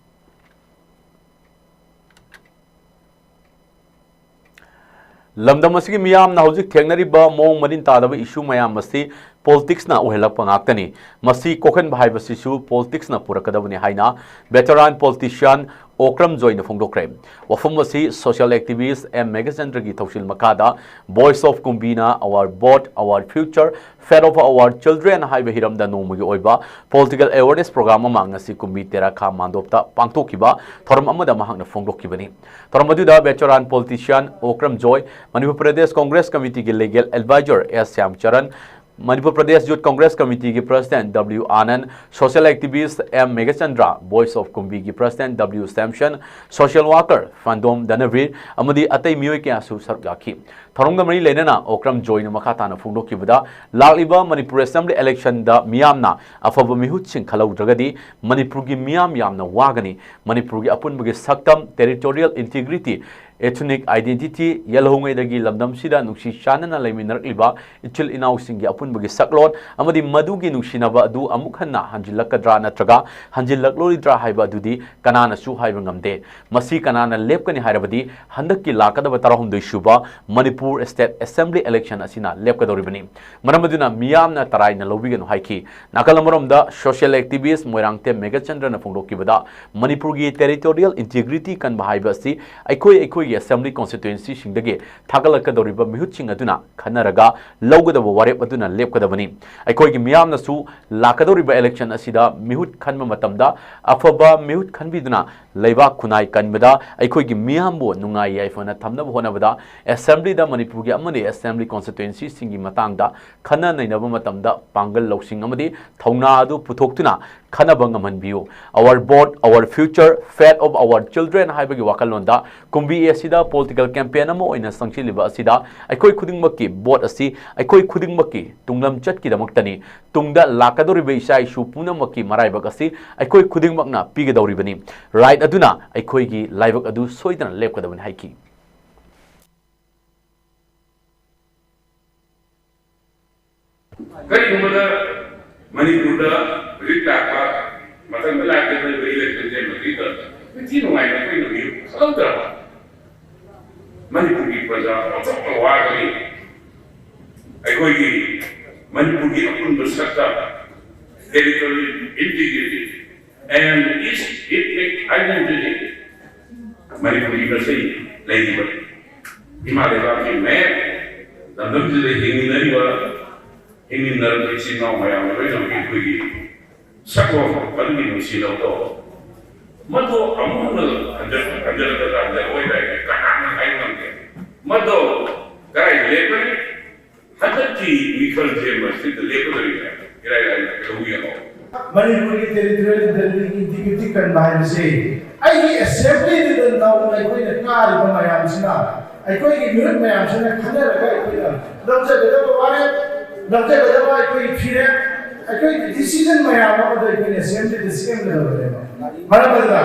ꯂꯝꯗꯝ ꯑꯁꯤꯒꯤ ꯃꯤꯌꯥꯝꯅ ꯍꯧꯖꯤꯛ ꯊꯦꯡꯅꯔꯤꯕ ꯃꯑꯣꯡ ꯃꯔꯤꯟ ꯇꯥꯗꯕ ꯏꯁꯨ ꯃꯌꯥꯝ ꯑꯁꯤ ꯄꯣꯂꯤꯇꯤꯛꯁꯅ ꯑꯣꯏꯍꯜꯂꯛꯄ ꯉꯥꯛꯇꯅꯤ꯫ ꯃꯁꯤ ꯀꯣꯛꯍꯟꯕ ꯍꯥꯏꯕꯁꯤꯁꯨ ꯄꯣꯂꯤꯇꯤꯛꯁꯅ ꯄꯨꯔꯛꯀꯗꯕꯅꯤ ꯍꯥꯏꯅ ꯚꯦꯇꯔꯥꯟ ꯄꯣꯂꯤꯇꯤꯁꯤꯌꯥꯟ ꯑꯣꯀ꯭ꯔꯝ ꯖꯣꯏꯅ ꯐꯣꯡꯗꯣꯛꯈ꯭ꯔꯦ꯫ ꯋꯥꯐꯝ ꯑꯁꯤ ꯁꯣꯁꯤꯌꯦꯜ ꯑꯦꯛꯇꯤꯚꯤꯁ꯭ꯠ ꯑꯦꯝ ꯃꯦꯘꯆꯟꯗ꯭ꯔꯒꯤ ꯊꯧꯁꯤꯜ ꯃꯈꯥꯗ Voice of Kumbina, Our Vote, Our Future, Fate of Our Children ꯍꯥꯏꯕ ꯍꯤꯔꯝꯗ ꯅꯣꯡꯃꯒꯤ ꯑꯣꯏꯕ ꯄꯣꯂꯤꯇꯤꯀꯦꯜ ꯑꯦꯋꯦꯔꯅꯦꯁ ꯄ꯭ꯔꯣꯒ꯭ꯔꯥꯝ ꯑꯃ ꯉꯁꯤ ꯀꯨꯝꯕꯤ ꯇꯦꯔꯥꯈꯥ ꯃꯥꯟꯗꯣꯞꯇ ꯄꯥꯡꯊꯣꯛꯈꯤꯕ ꯊꯧꯔꯝ ꯑꯃꯗ ꯃꯍꯥꯛꯅ ꯐꯣꯡꯗꯣꯛꯈꯤꯕꯅꯤ꯫ ꯊꯧꯔꯝ ꯑꯗꯨꯗ ꯚꯦꯇꯔꯥꯟ ꯄꯣꯂꯤꯇꯤꯁꯤꯌꯥꯟ ꯑꯣꯀ꯭ꯔꯝ ꯖꯣꯏ, ꯃꯅꯤꯄꯨꯔ ꯄ꯭ꯔꯗꯦꯁ ꯀꯣꯡꯒ꯭ꯔꯦꯁ ꯀꯃꯤꯇꯤꯒꯤ legal advisor S Shyamcharan, Manipur Pradesh youth Congress ꯀꯃꯤꯇꯤꯒꯤ president W Ananda, social activist M Meghachandra, voice of ꯀꯨꯝꯕꯤꯒꯤ president W Shyamson, social worker Phandom Dhanabir ꯑꯃꯗꯤ ꯑꯇꯩ ꯃꯤꯑꯣꯏ ꯀꯌꯥꯁꯨ ꯁꯔꯨꯛ ꯌꯥꯈꯤ꯫ ꯊꯧꯔꯝꯒ ꯃꯔꯤ ꯂꯩꯅꯅ ꯑꯣꯀ꯭ꯔꯝ ꯖꯣꯏꯅ ꯃꯈꯥ ꯇꯥꯅ ꯐꯣꯡꯗꯣꯛꯈꯤꯕꯗ, ꯂꯥꯛꯂꯤꯕ ꯃꯅꯤꯄꯨꯔ ꯑꯦꯁꯦꯝꯕ꯭ꯂꯤ ꯏꯂꯦꯛꯁꯟꯗ ꯃꯤꯌꯥꯝꯅ ꯑꯐꯕ ꯃꯤꯍꯨꯠꯁꯤꯡ ꯈꯜꯍꯧꯗ꯭ꯔꯒꯗꯤ ꯃꯅꯤꯄꯨꯔꯒꯤ ꯃꯤꯌꯥꯝ ꯌꯥꯝꯅ ꯋꯥꯒꯅꯤ꯫ ꯃꯅꯤꯄꯨꯔꯒꯤ ꯑꯄꯨꯟꯕꯒꯤ ꯁꯛꯇꯝ, ꯇꯦꯔꯤꯇꯣꯔꯤꯌꯦꯜ ꯏꯟꯇꯤꯒ꯭ꯔꯤꯇꯤ, ethnic identity ꯌꯦꯜꯍꯧꯉꯩꯗꯒꯤ ꯂꯝꯗꯝꯁꯤꯗ ꯅꯨꯡꯁꯤ ꯆꯥꯟꯅꯅ ꯂꯩꯃꯤꯟꯅꯔꯛꯂꯤꯕ ꯏꯆꯤꯜ ꯏꯅꯥꯎꯁꯤꯡꯒꯤ ꯑꯄꯨꯟꯕꯒꯤ ꯁꯛꯂꯣꯟ ꯑꯃꯗꯤ ꯃꯗꯨꯒꯤ ꯅꯨꯡꯁꯤꯅꯕ ꯑꯗꯨ ꯑꯃꯨꯛ ꯍꯟꯅ ꯍꯟꯖꯤꯜꯂꯛꯀꯗ꯭ꯔꯥ ꯅꯠꯇ꯭ꯔꯒ ꯍꯟꯖꯤꯜꯂꯛꯂꯣꯏꯗ꯭ꯔꯥ ꯍꯥꯏꯕ ꯑꯗꯨꯗꯤ ꯀꯅꯥꯅꯁꯨ ꯍꯥꯏꯕ ꯉꯝꯗꯦ꯫ ꯃꯁꯤ ꯀꯅꯥꯅ ꯂꯦꯞꯀꯅꯤ ꯍꯥꯏꯔꯕꯗꯤ ꯍꯟꯗꯛꯀꯤ ꯂꯥꯛꯀꯗꯕ ꯇꯔꯥꯍꯨꯝꯗꯣꯏ ꯁꯨꯕ ꯃꯅꯤꯄꯨꯔ ꯁ꯭ꯇꯦꯠ ꯑꯦꯁꯦꯝꯕ꯭ꯂꯤ ꯏꯂꯦꯛꯁꯟ ꯑꯁꯤꯅ ꯂꯦꯞꯀꯗꯧꯔꯤꯕꯅꯤ꯫ ꯃꯔꯝ ꯑꯗꯨꯅ ꯃꯤꯌꯥꯝꯅ ꯇꯔꯥꯏꯅ ꯂꯧꯕꯤꯒꯅꯨ ꯍꯥꯏꯈꯤ꯫ ꯅꯥꯀꯜ ꯑꯃꯔꯣꯝꯗ ꯁꯣꯁꯤꯌꯦꯜ ꯑꯦꯛꯇꯤꯚꯤꯁ꯭ꯠ ꯃꯣꯏꯔꯥꯡꯊꯦꯝ ꯃꯦꯘꯆꯟꯗ꯭ꯔꯅ ꯐꯣꯡꯗꯣꯛꯈꯤꯕꯗ, ꯃꯅꯤꯄꯨꯔꯒꯤ ꯇꯦꯔꯤꯇꯣꯔꯤꯌꯦꯜ ꯏꯟꯇꯤꯒ꯭ꯔꯤꯇꯤ ꯀꯟꯕ ꯍꯥꯏꯕ ꯑꯁꯤ ꯑꯩꯈꯣꯏ ꯑꯩꯈꯣꯏꯒꯤ ꯑꯦꯁꯦꯝꯕ꯭ꯂꯤ ꯀꯣꯟꯁꯇꯤꯇ꯭ꯋꯦꯟꯁꯤꯁꯤꯡꯗꯒꯤ ꯊꯥꯒꯠꯂꯛꯀꯗꯧꯔꯤꯕ ꯃꯤꯍꯨꯠꯁꯤꯡ ꯑꯗꯨꯅ ꯈꯟꯅꯔꯒ ꯂꯧꯒꯗꯕ ꯋꯥꯔꯦꯞ ꯑꯗꯨꯅ ꯂꯦꯞꯀꯗꯕꯅꯤ꯫ ꯑꯩꯈꯣꯏꯒꯤ ꯃꯤꯌꯥꯝꯅꯁꯨ ꯂꯥꯛꯀꯗꯧꯔꯤꯕ ꯏꯂꯦꯛꯁꯟ ꯑꯁꯤꯗ ꯃꯤꯍꯨꯠ ꯈꯟꯕ ꯃꯇꯝꯗ ꯑꯐꯕ ꯃꯤꯍꯨꯠ ꯈꯟꯕꯤꯗꯨꯅ ꯂꯩꯕꯥꯛ ꯈꯨꯟꯅꯥꯏ ꯀꯟꯕꯗ, ꯑꯩꯈꯣꯏꯒꯤ ꯃꯤꯌꯥꯝꯕꯨ ꯅꯨꯡꯉꯥꯏ ꯌꯥꯏꯐꯅ ꯊꯝꯅꯕ ꯍꯣꯠꯅꯕꯗ ꯑꯦꯁꯦꯝꯕ꯭ꯂꯤꯗ ꯃꯅꯤꯄꯨꯔꯒꯤ ꯑꯃꯗꯤ ꯑꯦꯁꯦꯝꯕ꯭ꯂꯤ ꯀꯣꯟꯁꯇꯤꯇ꯭ꯋꯦꯟꯁꯤꯁꯤꯡꯒꯤ ꯃꯇꯥꯡꯗ ꯈꯟꯅ ꯅꯩꯅꯕ ꯃꯇꯝꯗ ꯄꯥꯡꯒꯜ ꯂꯧꯁꯤꯡ ꯑꯃꯗꯤ ꯊꯧꯅꯥ ꯑꯗꯨ ꯄꯨꯊꯣꯛꯇꯨꯅ ꯈꯟꯅꯕ ꯉꯝꯍꯟꯕꯤꯌꯨ꯫ Our Vote, Our Future, Fate of Our Children ꯍꯥꯏꯕꯒꯤ ꯋꯥꯈꯜꯂꯣꯟꯗ ꯀꯨꯝꯕꯤ ꯑꯁꯤꯗ ꯄꯣꯂꯤꯇꯤꯀꯦꯜ ꯀꯦꯝꯄꯦꯟ ꯑꯃ ꯑꯣꯏꯅ ꯆꯪꯁꯤꯜꯂꯤꯕ ꯑꯁꯤꯗ ꯑꯩꯈꯣꯏ ꯈꯨꯗꯤꯡꯃꯛꯀꯤ ꯚꯣꯠ ꯑꯁꯤ ꯑꯩꯈꯣꯏ ꯈꯨꯗꯤꯡꯃꯛꯀꯤ ꯇꯨꯡꯂꯝꯆꯠꯀꯤꯗꯃꯛꯇꯅꯤ꯫ ꯇꯨꯡꯗ ꯂꯥꯛꯀꯗꯧꯔꯤꯕ ꯏꯆꯥ ꯏꯁꯨ ꯄꯨꯝꯅꯃꯛꯀꯤ ꯃꯔꯥꯏꯕꯛ ꯑꯁꯤ ꯑꯩꯈꯣꯏ ꯈꯨꯗꯤꯡꯃꯛꯅ ꯄꯤꯒꯗꯧꯔꯤꯕꯅꯤ꯫ ꯔꯥꯏꯠ ꯑꯗꯨꯅ ꯑꯩꯈꯣꯏꯒꯤ ꯂꯥꯏꯕꯛ ꯑꯗꯨ ꯁꯣꯏꯗꯅ ꯂꯦꯞꯀꯗꯕꯅꯤ ꯍꯥꯏꯈꯤ꯫ ꯀꯔꯤꯒꯨꯝꯕꯗ ꯃꯅꯤꯄꯨꯔꯗ ꯍꯧꯖꯤꯛ ꯂꯥꯛꯄ ꯃꯊꯪꯗ ꯂꯥꯛꯀꯗꯧꯔꯤꯕ ꯏꯂꯦꯛꯁꯟꯁꯦ ꯃꯁꯤꯗ ꯅꯤꯡꯊꯤ ꯅꯨꯡꯉꯥꯏꯅ ꯑꯩꯈꯣꯏꯅ ꯃꯤꯍꯨꯠ ꯈꯜꯍꯧꯗ꯭ꯔꯕ, ꯃꯅꯤꯄꯨꯔꯒꯤ ꯄ꯭ꯔꯖꯥ ꯑꯣꯟꯊꯣꯛꯅ ꯋꯥꯒꯅꯤ꯫ ꯑꯩꯈꯣꯏꯒꯤ ꯃꯅꯤꯄꯨꯔꯒꯤ ꯑꯄꯨꯟꯕ ꯁꯛꯇꯝ, territorial integrity and its ethnic identity, ꯃꯅꯤꯄꯨꯔꯒꯤ ꯃꯁꯦꯟ ꯂꯩꯔꯤꯕ ꯏꯃꯥ ꯂꯩꯕꯥꯛꯀꯤ ꯃꯌꯥꯝ, ꯂꯝꯗꯝꯁꯤꯗ ꯍꯤꯡꯃꯤꯟꯅꯔꯤꯕ, ꯍꯤꯡꯃꯤꯟꯅꯔꯤꯕ ꯏꯆꯤꯟ ꯏꯅꯥꯎ ꯃꯌꯥꯝ ꯂꯣꯏꯅꯃꯛ ꯑꯩꯈꯣꯏꯒꯤ ꯁꯛꯂꯣꯟ ꯑꯗꯨꯒꯤ ꯅꯨꯡꯁꯤꯅꯕꯗꯣ, ꯃꯗꯨ ꯑꯃꯨꯛ ꯍꯟꯅ ꯍꯟꯖ-, ꯍꯟꯖꯔꯛꯀꯗ꯭ꯔꯥ ꯍꯟꯖꯔꯛꯑꯣꯏꯗ꯭ꯔꯥ ꯍꯥꯏꯕꯗꯤ ꯀꯅꯥꯅ ꯍꯥꯏꯕ ꯉꯝꯗꯦ꯫ ꯃꯗꯣ ꯀꯗꯥꯏꯗ ꯂꯦꯞꯀꯅꯤ? ꯍꯟꯗꯛꯀꯤ ꯃꯤꯈꯜꯁꯦ ꯃꯁꯤꯗ ꯂꯦꯞꯀꯗꯧꯔꯤꯕ꯭ꯔꯥ? ꯏꯔꯥꯏ ꯂꯥꯏꯅ ꯀꯩꯗꯧꯕ ꯌꯥꯔꯣꯏ꯫ ꯃꯅꯤꯄꯨꯔꯒꯤ territorial integrity ꯀꯟꯕ ꯍꯥꯏꯕꯁꯤ ꯑꯩꯒꯤ assemblyꯗꯨꯗ ꯅꯧꯅ ꯑꯩꯈꯣꯏꯅ ꯀꯥꯔꯤꯕ ꯃꯌꯥꯝꯁꯤꯅ, ꯑꯩꯈꯣꯏꯒꯤ ꯃꯤꯍꯨꯠ ꯃꯌꯥꯝꯁꯤꯅ ꯈꯟꯅꯔꯒ ꯑꯩꯈꯣꯏꯅ ꯂꯧꯖꯒꯗꯕ ꯋꯥꯔꯦꯞ, ꯂꯧꯖꯒꯗꯕ ꯑꯩꯈꯣꯏꯒꯤ ꯐꯤꯔꯦꯞ, ꯑꯩꯈꯣꯏꯒꯤ decision ꯃꯌꯥꯝ ꯑꯃꯗ ꯑꯩꯈꯣꯏꯅ assemblyꯗ ꯁꯦꯝꯒꯗꯕꯅꯦꯕ꯫ ꯃꯔꯝ ꯑꯗꯨꯅ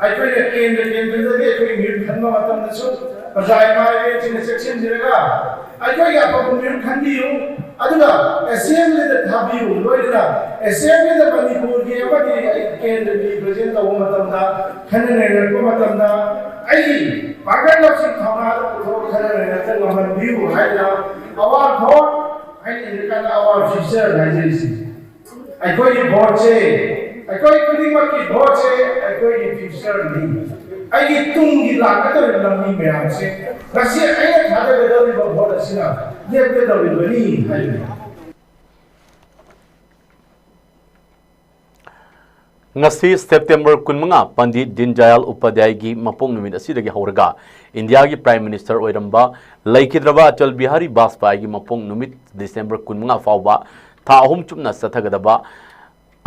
ꯑꯩꯈꯣꯏꯅ ꯀꯦꯟꯗ꯭ꯔ ꯀꯦꯟꯗ꯭ꯔꯗꯒꯤ ꯑꯩꯈꯣꯏ ꯃꯤꯍꯨꯠ ꯈꯟꯕ ꯃꯇꯝꯗꯁꯨ ꯄ꯭ꯔꯖꯥ ꯏꯃꯥ ꯏꯕꯦꯟꯁꯤꯡꯅ ꯆꯦꯛꯁꯤꯟꯕꯤꯔꯒ ꯑꯩꯈꯣꯏꯒꯤ ꯑꯐꯕ ꯃꯤꯍꯨꯠ ꯈꯟꯕꯤꯌꯨ, ꯑꯗꯨꯒ assemblyꯗ ꯊꯥꯕꯤꯌꯨ꯫ ꯂꯣꯏꯅꯅ assemblyꯗ ꯃꯅꯤꯄꯨꯔꯒꯤ ꯑꯃꯗꯤ ꯀꯦꯟꯗ꯭ꯔꯒꯤ represent ꯇꯧꯕ ꯃꯇꯝꯗ, ꯈꯟꯅ ꯅꯩꯅꯔꯛꯄ ꯃꯇꯝꯗ ꯑꯩꯒꯤ ꯄꯥꯡꯒꯜ ꯂꯧꯁꯤꯡ ꯊꯧꯅꯥꯗ ꯄꯨꯊꯣꯛꯑ ꯈꯟꯅ ꯅꯩꯅꯔꯛꯇ ꯉꯝꯍꯟꯕꯤꯌꯨ ꯍꯥꯏꯗꯅ our vote ꯍꯥꯏꯅ ꯏꯔꯀꯥꯟꯗ our future ꯍꯥꯏꯖꯔꯤꯁꯤ꯫ ꯑꯩꯈꯣꯏꯒꯤ voteꯁꯦ, ꯑꯩꯈꯣꯏ ꯈꯨꯗꯤꯡꯃꯛꯀꯤ voteꯁꯦ ꯑꯩꯈꯣꯏꯒꯤ futureꯅꯤ꯫ ꯑꯩꯒꯤ ꯇꯨꯡꯒꯤ ꯂꯥꯛꯀꯗꯧꯔꯤꯕ ꯂꯝꯕꯤ ꯃꯌꯥꯝꯁꯦ ꯉꯁꯤ ꯑꯩꯅ ꯊꯥꯗꯒꯗꯧꯔꯤꯕ vote ꯑꯁꯤꯅ ꯂꯦꯞꯀꯗꯧꯔꯤꯕꯅꯤ ꯍꯥꯏꯕꯅꯤ꯫ ꯉꯁꯤ ꯁꯦꯞꯇꯦꯝꯕꯔ ꯀꯨꯟꯃꯉꯥ ꯄꯟꯗꯤꯠ ꯗꯤꯟꯗꯌꯥꯜ ꯎꯄꯥꯙ꯭ꯌꯥꯌꯒꯤ ꯃꯄꯣꯛ ꯅꯨꯃꯤꯠ ꯑꯁꯤꯗꯒꯤ ꯍꯧꯔꯒ ꯏꯟꯗꯤꯌꯥꯒꯤ Prime Minister ꯑꯣꯏꯔꯝꯕ ꯂꯩꯈꯤꯗ꯭ꯔꯕ ꯑꯇꯜ ꯕꯤꯍꯥꯔꯤ ꯕꯥꯖꯄꯥꯏꯒꯤ ꯃꯄꯣꯛ ꯅꯨꯃꯤꯠ ꯗꯤꯁꯦꯝꯕꯔ ꯀꯨꯟꯃꯉꯥ ꯐꯥꯎꯕ ꯊꯥ ꯑꯍꯨꯝ ꯆꯨꯞꯅ ꯆꯠꯊꯒꯗꯕ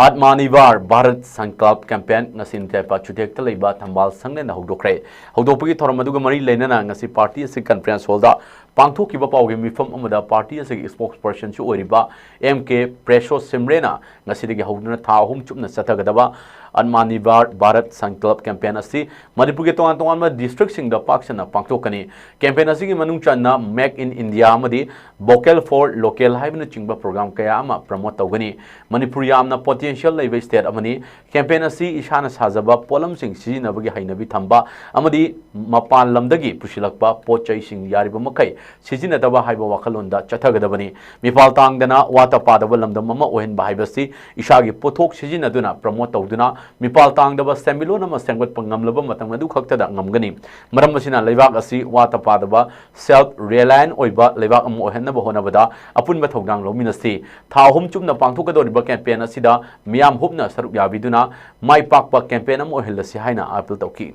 Atmanirbhar Bharat Sankalp Campaign ꯉꯁꯤ ꯅꯤꯡꯊꯧꯄꯥ ꯆꯨꯊꯦꯛꯇ ꯂꯩꯕ ꯊꯝꯕꯥꯜ ꯁꯪꯂꯦꯟꯗ ꯍꯧꯗꯣꯛꯈ꯭ꯔꯦ꯫ ꯍꯧꯗꯣꯛꯄꯒꯤ ꯊꯧꯔꯝ ꯑꯗꯨꯒ ꯃꯔꯤ ꯂꯩꯅꯅ ꯉꯁꯤ party ꯑꯁꯤ conference hallꯗ ꯄꯥꯡꯊꯣꯛꯈꯤꯕ ꯄꯥꯎꯒꯤ ꯃꯤꯐꯝ ꯑꯃꯗ ꯄꯥꯔꯇꯤ ꯑꯁꯤꯒꯤ spokespersonꯁꯨ ꯑꯣꯏꯔꯤꯕ ꯑꯦꯝ ꯀꯦ ꯄ꯭ꯔꯦꯁꯣ ꯁꯤꯝꯔꯦꯅ ꯉꯁꯤꯗꯒꯤ ꯍꯧꯗꯨꯅ ꯊꯥ ꯑꯍꯨꯝ ꯆꯨꯞꯅ ꯆꯠꯊꯒꯗꯕ ꯑꯠꯃꯥꯅꯤꯔꯚꯥꯔ ꯚꯥꯔꯠ ꯁꯪꯀꯜꯞ campaign ꯑꯁꯤ ꯃꯅꯤꯄꯨꯔꯒꯤ ꯇꯣꯉꯥꯟ ꯇꯣꯉꯥꯟꯕ districtꯁꯤꯡꯗ ꯄꯥꯛ ꯁꯟꯅ ꯄꯥꯡꯊꯣꯛꯀꯅꯤ꯫ Campaign ꯑꯁꯤꯒꯤ ꯃꯅꯨꯡ ꯆꯟꯅ Make in India ꯑꯃꯗꯤ Vocal for Local ꯍꯥꯏꯕꯅꯆꯤꯡꯕ program ꯀꯌꯥ ꯑꯃ promote ꯇꯧꯒꯅꯤ꯫ ꯃꯅꯤꯄꯨꯔ ꯌꯥꯝꯅ potential ꯂꯩꯕ state ꯑꯃꯅꯤ꯫ Campaign ꯑꯁꯤ ꯏꯁꯥꯅ ꯁꯥꯖꯕ ꯄꯣꯠꯂꯝꯁꯤꯡ ꯁꯤꯖꯤꯟꯅꯕꯒꯤ ꯍꯩꯅꯕꯤ ꯊꯝꯕ ꯑꯃꯗꯤ ꯃꯄꯥꯟ ꯂꯝꯗꯒꯤ ꯄꯨꯁꯤꯜꯂꯛꯄ ꯄꯣꯠ ꯆꯩꯁꯤꯡ ꯌꯥꯔꯤꯕ ꯃꯈꯩ ꯁꯤꯖꯤꯟꯅꯗꯕ ꯍꯥꯏꯕ ꯋꯥꯈꯜꯂꯣꯟꯗ ꯆꯠꯊꯒꯗꯕꯅꯤ꯫ ꯃꯤꯄꯥꯜ ꯇꯥꯡꯗꯅ ꯋꯥꯠꯇ ꯄꯥꯗꯕ ꯂꯝꯗꯝ ꯑꯃ ꯑꯣꯏꯍꯟꯕ ꯍꯥꯏꯕꯁꯤ ꯏꯁꯥꯒꯤ ꯄꯣꯠꯊꯣꯛ ꯁꯤꯖꯤꯟꯅꯗꯨꯅ promote ꯇꯧꯗꯨꯅ ꯃꯤꯄꯥꯜ ꯇꯥꯡꯗꯕ ꯁꯦꯟꯃꯤꯠꯂꯣꯟ ꯑꯃ ꯁꯦꯝꯒꯠꯄ ꯉꯝꯂꯕ ꯃꯇꯝ ꯑꯗꯨ ꯈꯛꯇꯗ ꯉꯝꯒꯅꯤ꯫ ꯃꯔꯝ ꯑꯁꯤꯅ ꯂꯩꯕꯥꯛ ꯑꯁꯤ ꯋꯥꯠꯇ ꯄꯥꯗꯕ self reliant ꯑꯣꯏꯕ ꯂꯩꯕꯥꯛ ꯑꯃ ꯑꯣꯏꯍꯟꯅꯕ ꯍꯣꯠꯅꯕꯗ ꯑꯄꯨꯟꯕ ꯊꯧꯗꯥꯡ ꯂꯧꯃꯤꯟꯅꯁꯤ꯫ ꯊꯥ ꯑꯍꯨꯝ ꯆꯨꯞꯅ ꯄꯥꯡꯊꯣꯛꯀꯗꯧꯔꯤꯕ campaign ꯑꯁꯤꯗ ꯃꯤꯌꯥꯝ ꯍꯨꯞꯅ ꯁꯔꯨꯛ ꯌꯥꯕꯤꯗꯨꯅ ꯃꯥꯏ ꯄꯥꯛꯄ campaign ꯑꯃ ꯑꯣꯏꯍꯜꯂꯁꯤ ꯍꯥꯏꯅ appeal ꯇꯧꯈꯤ꯫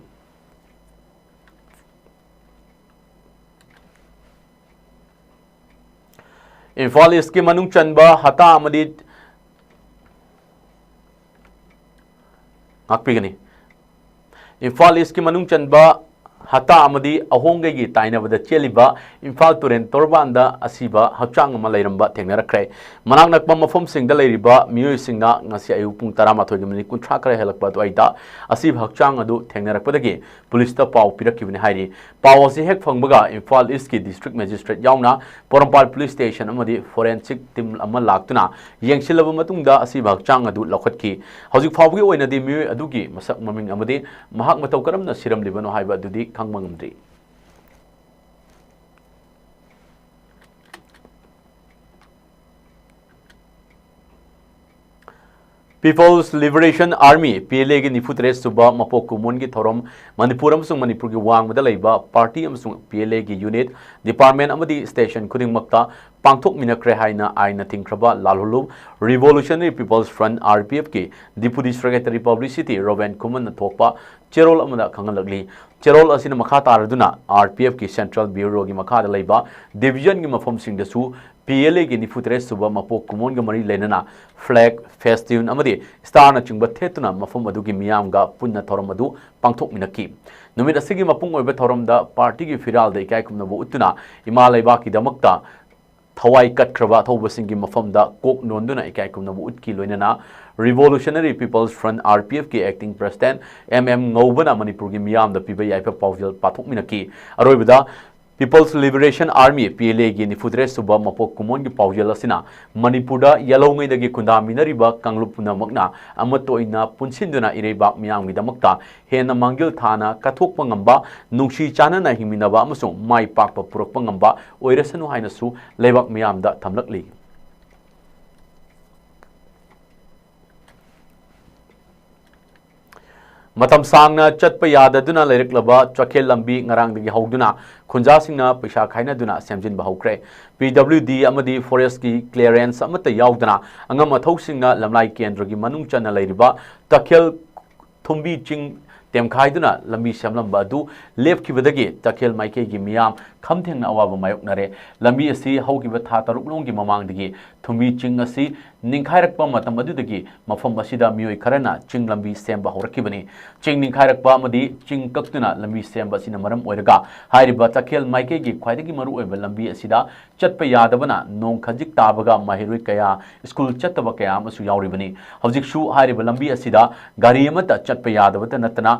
ꯏꯝꯐꯥꯜ ꯏꯁꯀꯤ ꯃꯅꯨꯡ ꯆꯟꯕ ꯍꯇꯥ ꯑꯃꯗꯤ ꯉꯥꯛꯄꯤꯒꯅꯤ꯫ ꯏꯝꯐꯥꯜ ꯏꯁꯀꯤ ꯃꯅꯨꯡ ꯆꯟꯕ ꯍꯇꯥ ꯑꯃꯗꯤ ꯑꯍꯣꯡꯒꯩꯒꯤ ꯇꯥꯏꯅꯕꯗ ꯆꯦꯜꯂꯤꯕ ꯏꯝꯐꯥꯜ ꯇꯨꯔꯦꯟ ꯇꯣꯔꯕꯥꯟꯗ ꯑꯁꯤꯕ ꯍꯛꯆꯥꯡ ꯑꯃ ꯂꯩꯔꯝꯕ ꯊꯦꯡꯅꯔꯛꯈ꯭ꯔꯦ꯫ ꯃꯅꯥꯛ ꯅꯛꯄ ꯃꯐꯝꯁꯤꯡꯗ ꯂꯩꯔꯤꯕ ꯃꯤꯑꯣꯏꯁꯤꯡꯅ ꯉꯁꯤ ꯑꯌꯨꯛ ꯄꯨꯡ ꯇꯔꯥꯃꯥꯊꯣꯏꯒ ꯃꯤꯅꯤꯠ ꯀꯨꯟꯊ꯭ꯔꯥ ꯈꯔ ꯍꯦꯜꯂꯛꯄ ꯑꯗꯨꯋꯥꯏꯗ ꯑꯁꯤꯕ ꯍꯛꯆꯥꯡ ꯑꯗꯨ ꯊꯦꯡꯅꯔꯛꯄꯗꯒꯤ ꯄꯨꯂꯤꯁꯇ ꯄꯥꯎ ꯄꯤꯔꯛꯈꯤꯕꯅꯤ ꯍꯥꯏꯔꯤ꯫ ꯄꯥꯎ ꯑꯁꯤ ꯍꯦꯛ ꯐꯪꯕꯒ ꯏꯝꯐꯥꯜ ꯏꯁꯀꯤ district magistrate ꯌꯥꯎꯅ ꯄꯣꯔꯣꯝꯄꯥꯠ police station ꯑꯃꯗꯤ forensic team ꯑꯃ ꯂꯥꯛꯇꯨꯅ ꯌꯦꯡꯁꯤꯜꯂꯕ ꯃꯇꯨꯡꯗ ꯑꯁꯤꯕ ꯍꯛꯆꯥꯡ ꯑꯗꯨ ꯂꯧꯈꯠꯈꯤ꯫ ꯍꯧꯖꯤꯛ ꯐꯥꯎꯕꯒꯤ ꯑꯣꯏꯅꯗꯤ ꯃꯤꯑꯣꯏ ꯑꯗꯨꯒꯤ ꯃꯁꯛ ꯃꯃꯤꯡ ꯑꯃꯗꯤ ꯃꯍꯥꯛ ꯃꯇꯧ ꯀꯔꯝꯅ ꯁꯤꯔꯝꯂꯤꯕꯅꯣ ꯍꯥꯏꯕ ꯑꯗꯨꯗꯤ ꯈꯪꯕ ꯉꯝꯗ꯭ꯔꯤ꯫ People's Liberation Army, P L Aꯒꯤ ꯅꯤꯐꯨ ꯇꯔꯦꯠ ꯁꯨꯕ ꯃꯄꯣꯛ ꯀꯨꯝꯑꯣꯟꯒꯤ ꯊꯧꯔꯝ ꯃꯅꯤꯄꯨꯔ ꯑꯃꯁꯨꯡ ꯃꯅꯤꯄꯨꯔꯒꯤ ꯋꯥꯡꯃꯗ ꯂꯩꯕ party ꯑꯃꯁꯨꯡ P L Aꯒꯤ unit, department ꯑꯃꯗꯤ station ꯈꯨꯗꯤꯡꯃꯛꯇ ꯄꯥꯡꯊꯣꯛꯃꯤꯟꯅꯈ꯭ꯔꯦ ꯍꯥꯏꯅ ꯑꯥꯏꯟꯅ ꯊꯤꯡꯈ꯭ꯔꯕ ꯂꯥꯜꯍꯧꯂꯨꯞ Revolutionary People's Front, R P F ꯀꯤ Deputy Secretary Publicity ꯔꯣꯕꯦꯟ ꯈꯨꯃꯟꯅ ꯊꯣꯛꯄ ꯆꯦꯔꯣꯜ ꯑꯃꯗ ꯈꯪꯍꯜꯂꯛꯂꯤ꯫ ꯆꯦꯔꯣꯜ ꯑꯁꯤꯅ ꯃꯈꯥ ꯇꯥꯔꯗꯨꯅ R P F ꯀꯤ Central Bureau ꯒꯤ ꯃꯈꯥꯗ ꯂꯩꯕ division ꯒꯤ ꯃꯐꯝꯁꯤꯡꯗꯁꯨ ꯄꯤ ꯑꯦꯜ ꯑꯦꯒꯤ ꯅꯤꯐꯨꯇꯔꯦꯠ ꯁꯨꯕ ꯃꯄꯣꯛ ꯀꯨꯝꯑꯣꯟꯒ ꯃꯔꯤ ꯂꯩꯅꯅ flag, festoon ꯑꯃꯗꯤ starꯅꯆꯤꯡꯕ ꯊꯦꯠꯇꯨꯅ ꯃꯐꯝ ꯑꯗꯨꯒꯤ ꯃꯤꯌꯥꯝꯒ ꯄꯨꯟꯅ ꯊꯧꯔꯝ ꯑꯗꯨ ꯄꯥꯡꯊꯣꯛꯃꯤꯟꯅꯈꯤ꯫ ꯅꯨꯃꯤꯠ ꯑꯁꯤꯒꯤ ꯃꯄꯨꯡ ꯑꯣꯏꯕ ꯊꯧꯔꯝꯗ partyꯒꯤ ꯐꯤꯔꯥꯜꯗ ꯏꯀꯥꯏ ꯈꯨꯝꯅꯕ ꯎꯠꯇꯨꯅ ꯏꯃꯥ ꯂꯩꯕꯥꯛꯀꯤꯗꯃꯛꯇ ꯊꯋꯥꯏ ꯀꯠꯈ꯭ꯔꯕ ꯑꯊꯧꯕꯁꯤꯡꯒꯤ ꯃꯐꯝꯗ ꯀꯣꯛ ꯅꯣꯟꯗꯨꯅ ꯏꯀꯥꯏ ꯈꯨꯝꯅꯕ ꯎꯠꯈꯤ꯫ ꯂꯣꯏꯅꯅ Revolutionary People's Front, RPFꯀꯤ acting president M M ꯉꯧꯕꯅ ꯃꯅꯤꯄꯨꯔꯒꯤ ꯃꯤꯌꯥꯝꯗ ꯄꯤꯕ ꯌꯥꯏꯐ ꯄꯥꯎꯖꯦꯜ ꯄꯥꯊꯣꯛꯃꯤꯟꯅꯈꯤ꯫ ꯑꯔꯣꯏꯕꯗ People's Liberation Army, PLAꯒꯤ ꯅꯤꯐꯨꯇꯔꯦꯠ ꯁꯨꯕ ꯃꯄꯣꯛ ꯀꯨꯝꯑꯣꯟꯒꯤ ꯄꯥꯎꯖꯦꯜ ꯑꯁꯤꯅ ꯃꯅꯤꯄꯨꯔꯗ ꯌꯥꯜꯍꯧꯉꯩꯗꯒꯤ ꯈꯨꯟꯗꯥꯃꯤꯟꯅꯔꯤꯕ ꯀꯥꯡꯂꯨꯞ ꯄꯨꯝꯅꯃꯛꯅ ꯑꯃꯠꯇ ꯑꯣꯏꯅ ꯄꯨꯟꯁꯤꯟꯗꯨꯅ ꯏꯔꯩꯕꯥꯛ ꯃꯤꯌꯥꯝꯒꯤꯗꯃꯛꯇ ꯍꯦꯟꯅ ꯃꯥꯡꯖꯤꯜ ꯊꯥꯅ ꯀꯠꯊꯣꯛꯄ ꯉꯝꯕ, ꯅꯨꯡꯁꯤ ꯆꯥꯟꯅꯅ ꯍꯤꯡꯃꯤꯟꯅꯕ ꯑꯃꯁꯨꯡ ꯃꯥꯏ ꯄꯥꯛꯄ ꯄꯨꯔꯛꯄ ꯉꯝꯕ ꯑꯣꯏꯔꯁꯅꯨ ꯍꯥꯏꯅꯁꯨ ꯂꯩꯕꯥꯛ ꯃꯤꯌꯥꯝꯗ ꯊꯝꯂꯛꯂꯤ꯫ ꯃꯇꯝ ꯁꯥꯡꯅ ꯆꯠꯄ ꯌꯥꯗꯗꯨꯅ ꯂꯩꯔꯛꯂꯕ ꯆꯥꯛꯈꯦꯜ ꯂꯝꯕꯤ ꯉꯔꯥꯡꯗꯒꯤ ꯍꯧꯗꯨꯅ ꯈꯨꯟꯖꯥꯁꯤꯡꯅ ꯄꯩꯁꯥ ꯈꯥꯏꯅꯗꯨꯅ ꯁꯦꯝꯖꯤꯟꯕ ꯍꯧꯈ꯭ꯔꯦ꯫ PWD ꯑꯃꯗꯤ forestꯀꯤ clearance ꯑꯃꯠꯇ ꯌꯥꯎꯗꯅ ꯑꯉꯝ ꯑꯊꯧꯁꯤꯡꯅ ꯂꯝꯂꯥꯏ ꯀꯦꯟꯗ꯭ꯔꯒꯤ ꯃꯅꯨꯡ ꯆꯟꯅ ꯂꯩꯔꯤꯕ ꯆꯥꯛꯈꯦꯜ ꯊꯨꯝꯕꯤ ꯆꯤꯡ ꯇꯦꯝꯈꯥꯏꯗꯨꯅ ꯂꯝꯕꯤ ꯁꯦꯝꯂꯝꯕ ꯑꯗꯨ ꯂꯦꯞꯈꯤꯕꯗꯒꯤ ꯆꯥꯛꯈꯦꯜ ꯃꯥꯏꯀꯩꯒꯤ ꯃꯤꯌꯥꯝ ꯈꯝ ꯊꯦꯡꯅ ꯑꯋꯥꯕ ꯃꯥꯌꯣꯛꯅꯔꯦ꯫ ꯂꯝꯕꯤ ꯑꯁꯤ ꯍꯧꯈꯤꯕ ꯊꯥ ꯇꯔꯨꯛ ꯂꯣꯝꯒꯤ ꯃꯃꯥꯡꯗꯒꯤ ꯊꯨꯝꯕꯤ ꯆꯤꯡ ꯑꯁꯤ ꯅꯤꯡꯈꯥꯏꯔꯛꯄ ꯃꯇꯝ ꯑꯗꯨꯗꯒꯤ ꯃꯐꯝ ꯑꯁꯤꯗ ꯃꯤꯑꯣꯏ ꯈꯔꯅ ꯆꯤꯡ ꯂꯝꯕꯤ ꯁꯦꯝꯕ ꯍꯧꯔꯛꯈꯤꯕꯅꯤ꯫ ꯆꯤꯡ ꯅꯤꯡꯈꯥꯏꯔꯛꯄ ꯑꯃꯗꯤ ꯆꯤꯡ ꯀꯛꯇꯨꯅ ꯂꯝꯕꯤ ꯁꯦꯝꯕ ꯑꯁꯤꯅ ꯃꯔꯝ ꯑꯣꯏꯔꯒ ꯍꯥꯏꯔꯤꯕ ꯆꯥꯛꯈꯦꯜ ꯃꯥꯏꯀꯩꯒꯤ ꯈ꯭ꯋꯥꯏꯗꯒꯤ ꯃꯔꯨꯑꯣꯏꯕ ꯂꯝꯕꯤ ꯑꯁꯤꯗ ꯆꯠꯄ ꯌꯥꯗꯕꯅ ꯅꯣꯡ ꯈꯖꯤꯛ ꯇꯥꯕꯒ ꯃꯍꯩꯔꯣꯏ ꯀꯌꯥ ꯁ꯭ꯀꯨꯜ ꯆꯠꯇꯕ ꯀꯌꯥ ꯑꯃꯁꯨ ꯌꯥꯎꯔꯤꯕꯅꯤ꯫ ꯍꯧꯖꯤꯛꯁꯨ ꯍꯥꯏꯔꯤꯕ ꯂꯝꯕꯤ ꯑꯁꯤꯗ ꯒꯥꯔꯤ ꯑꯃꯠꯇ ꯆꯠꯄ ꯌꯥꯗꯕꯇ ꯅꯠꯇꯅ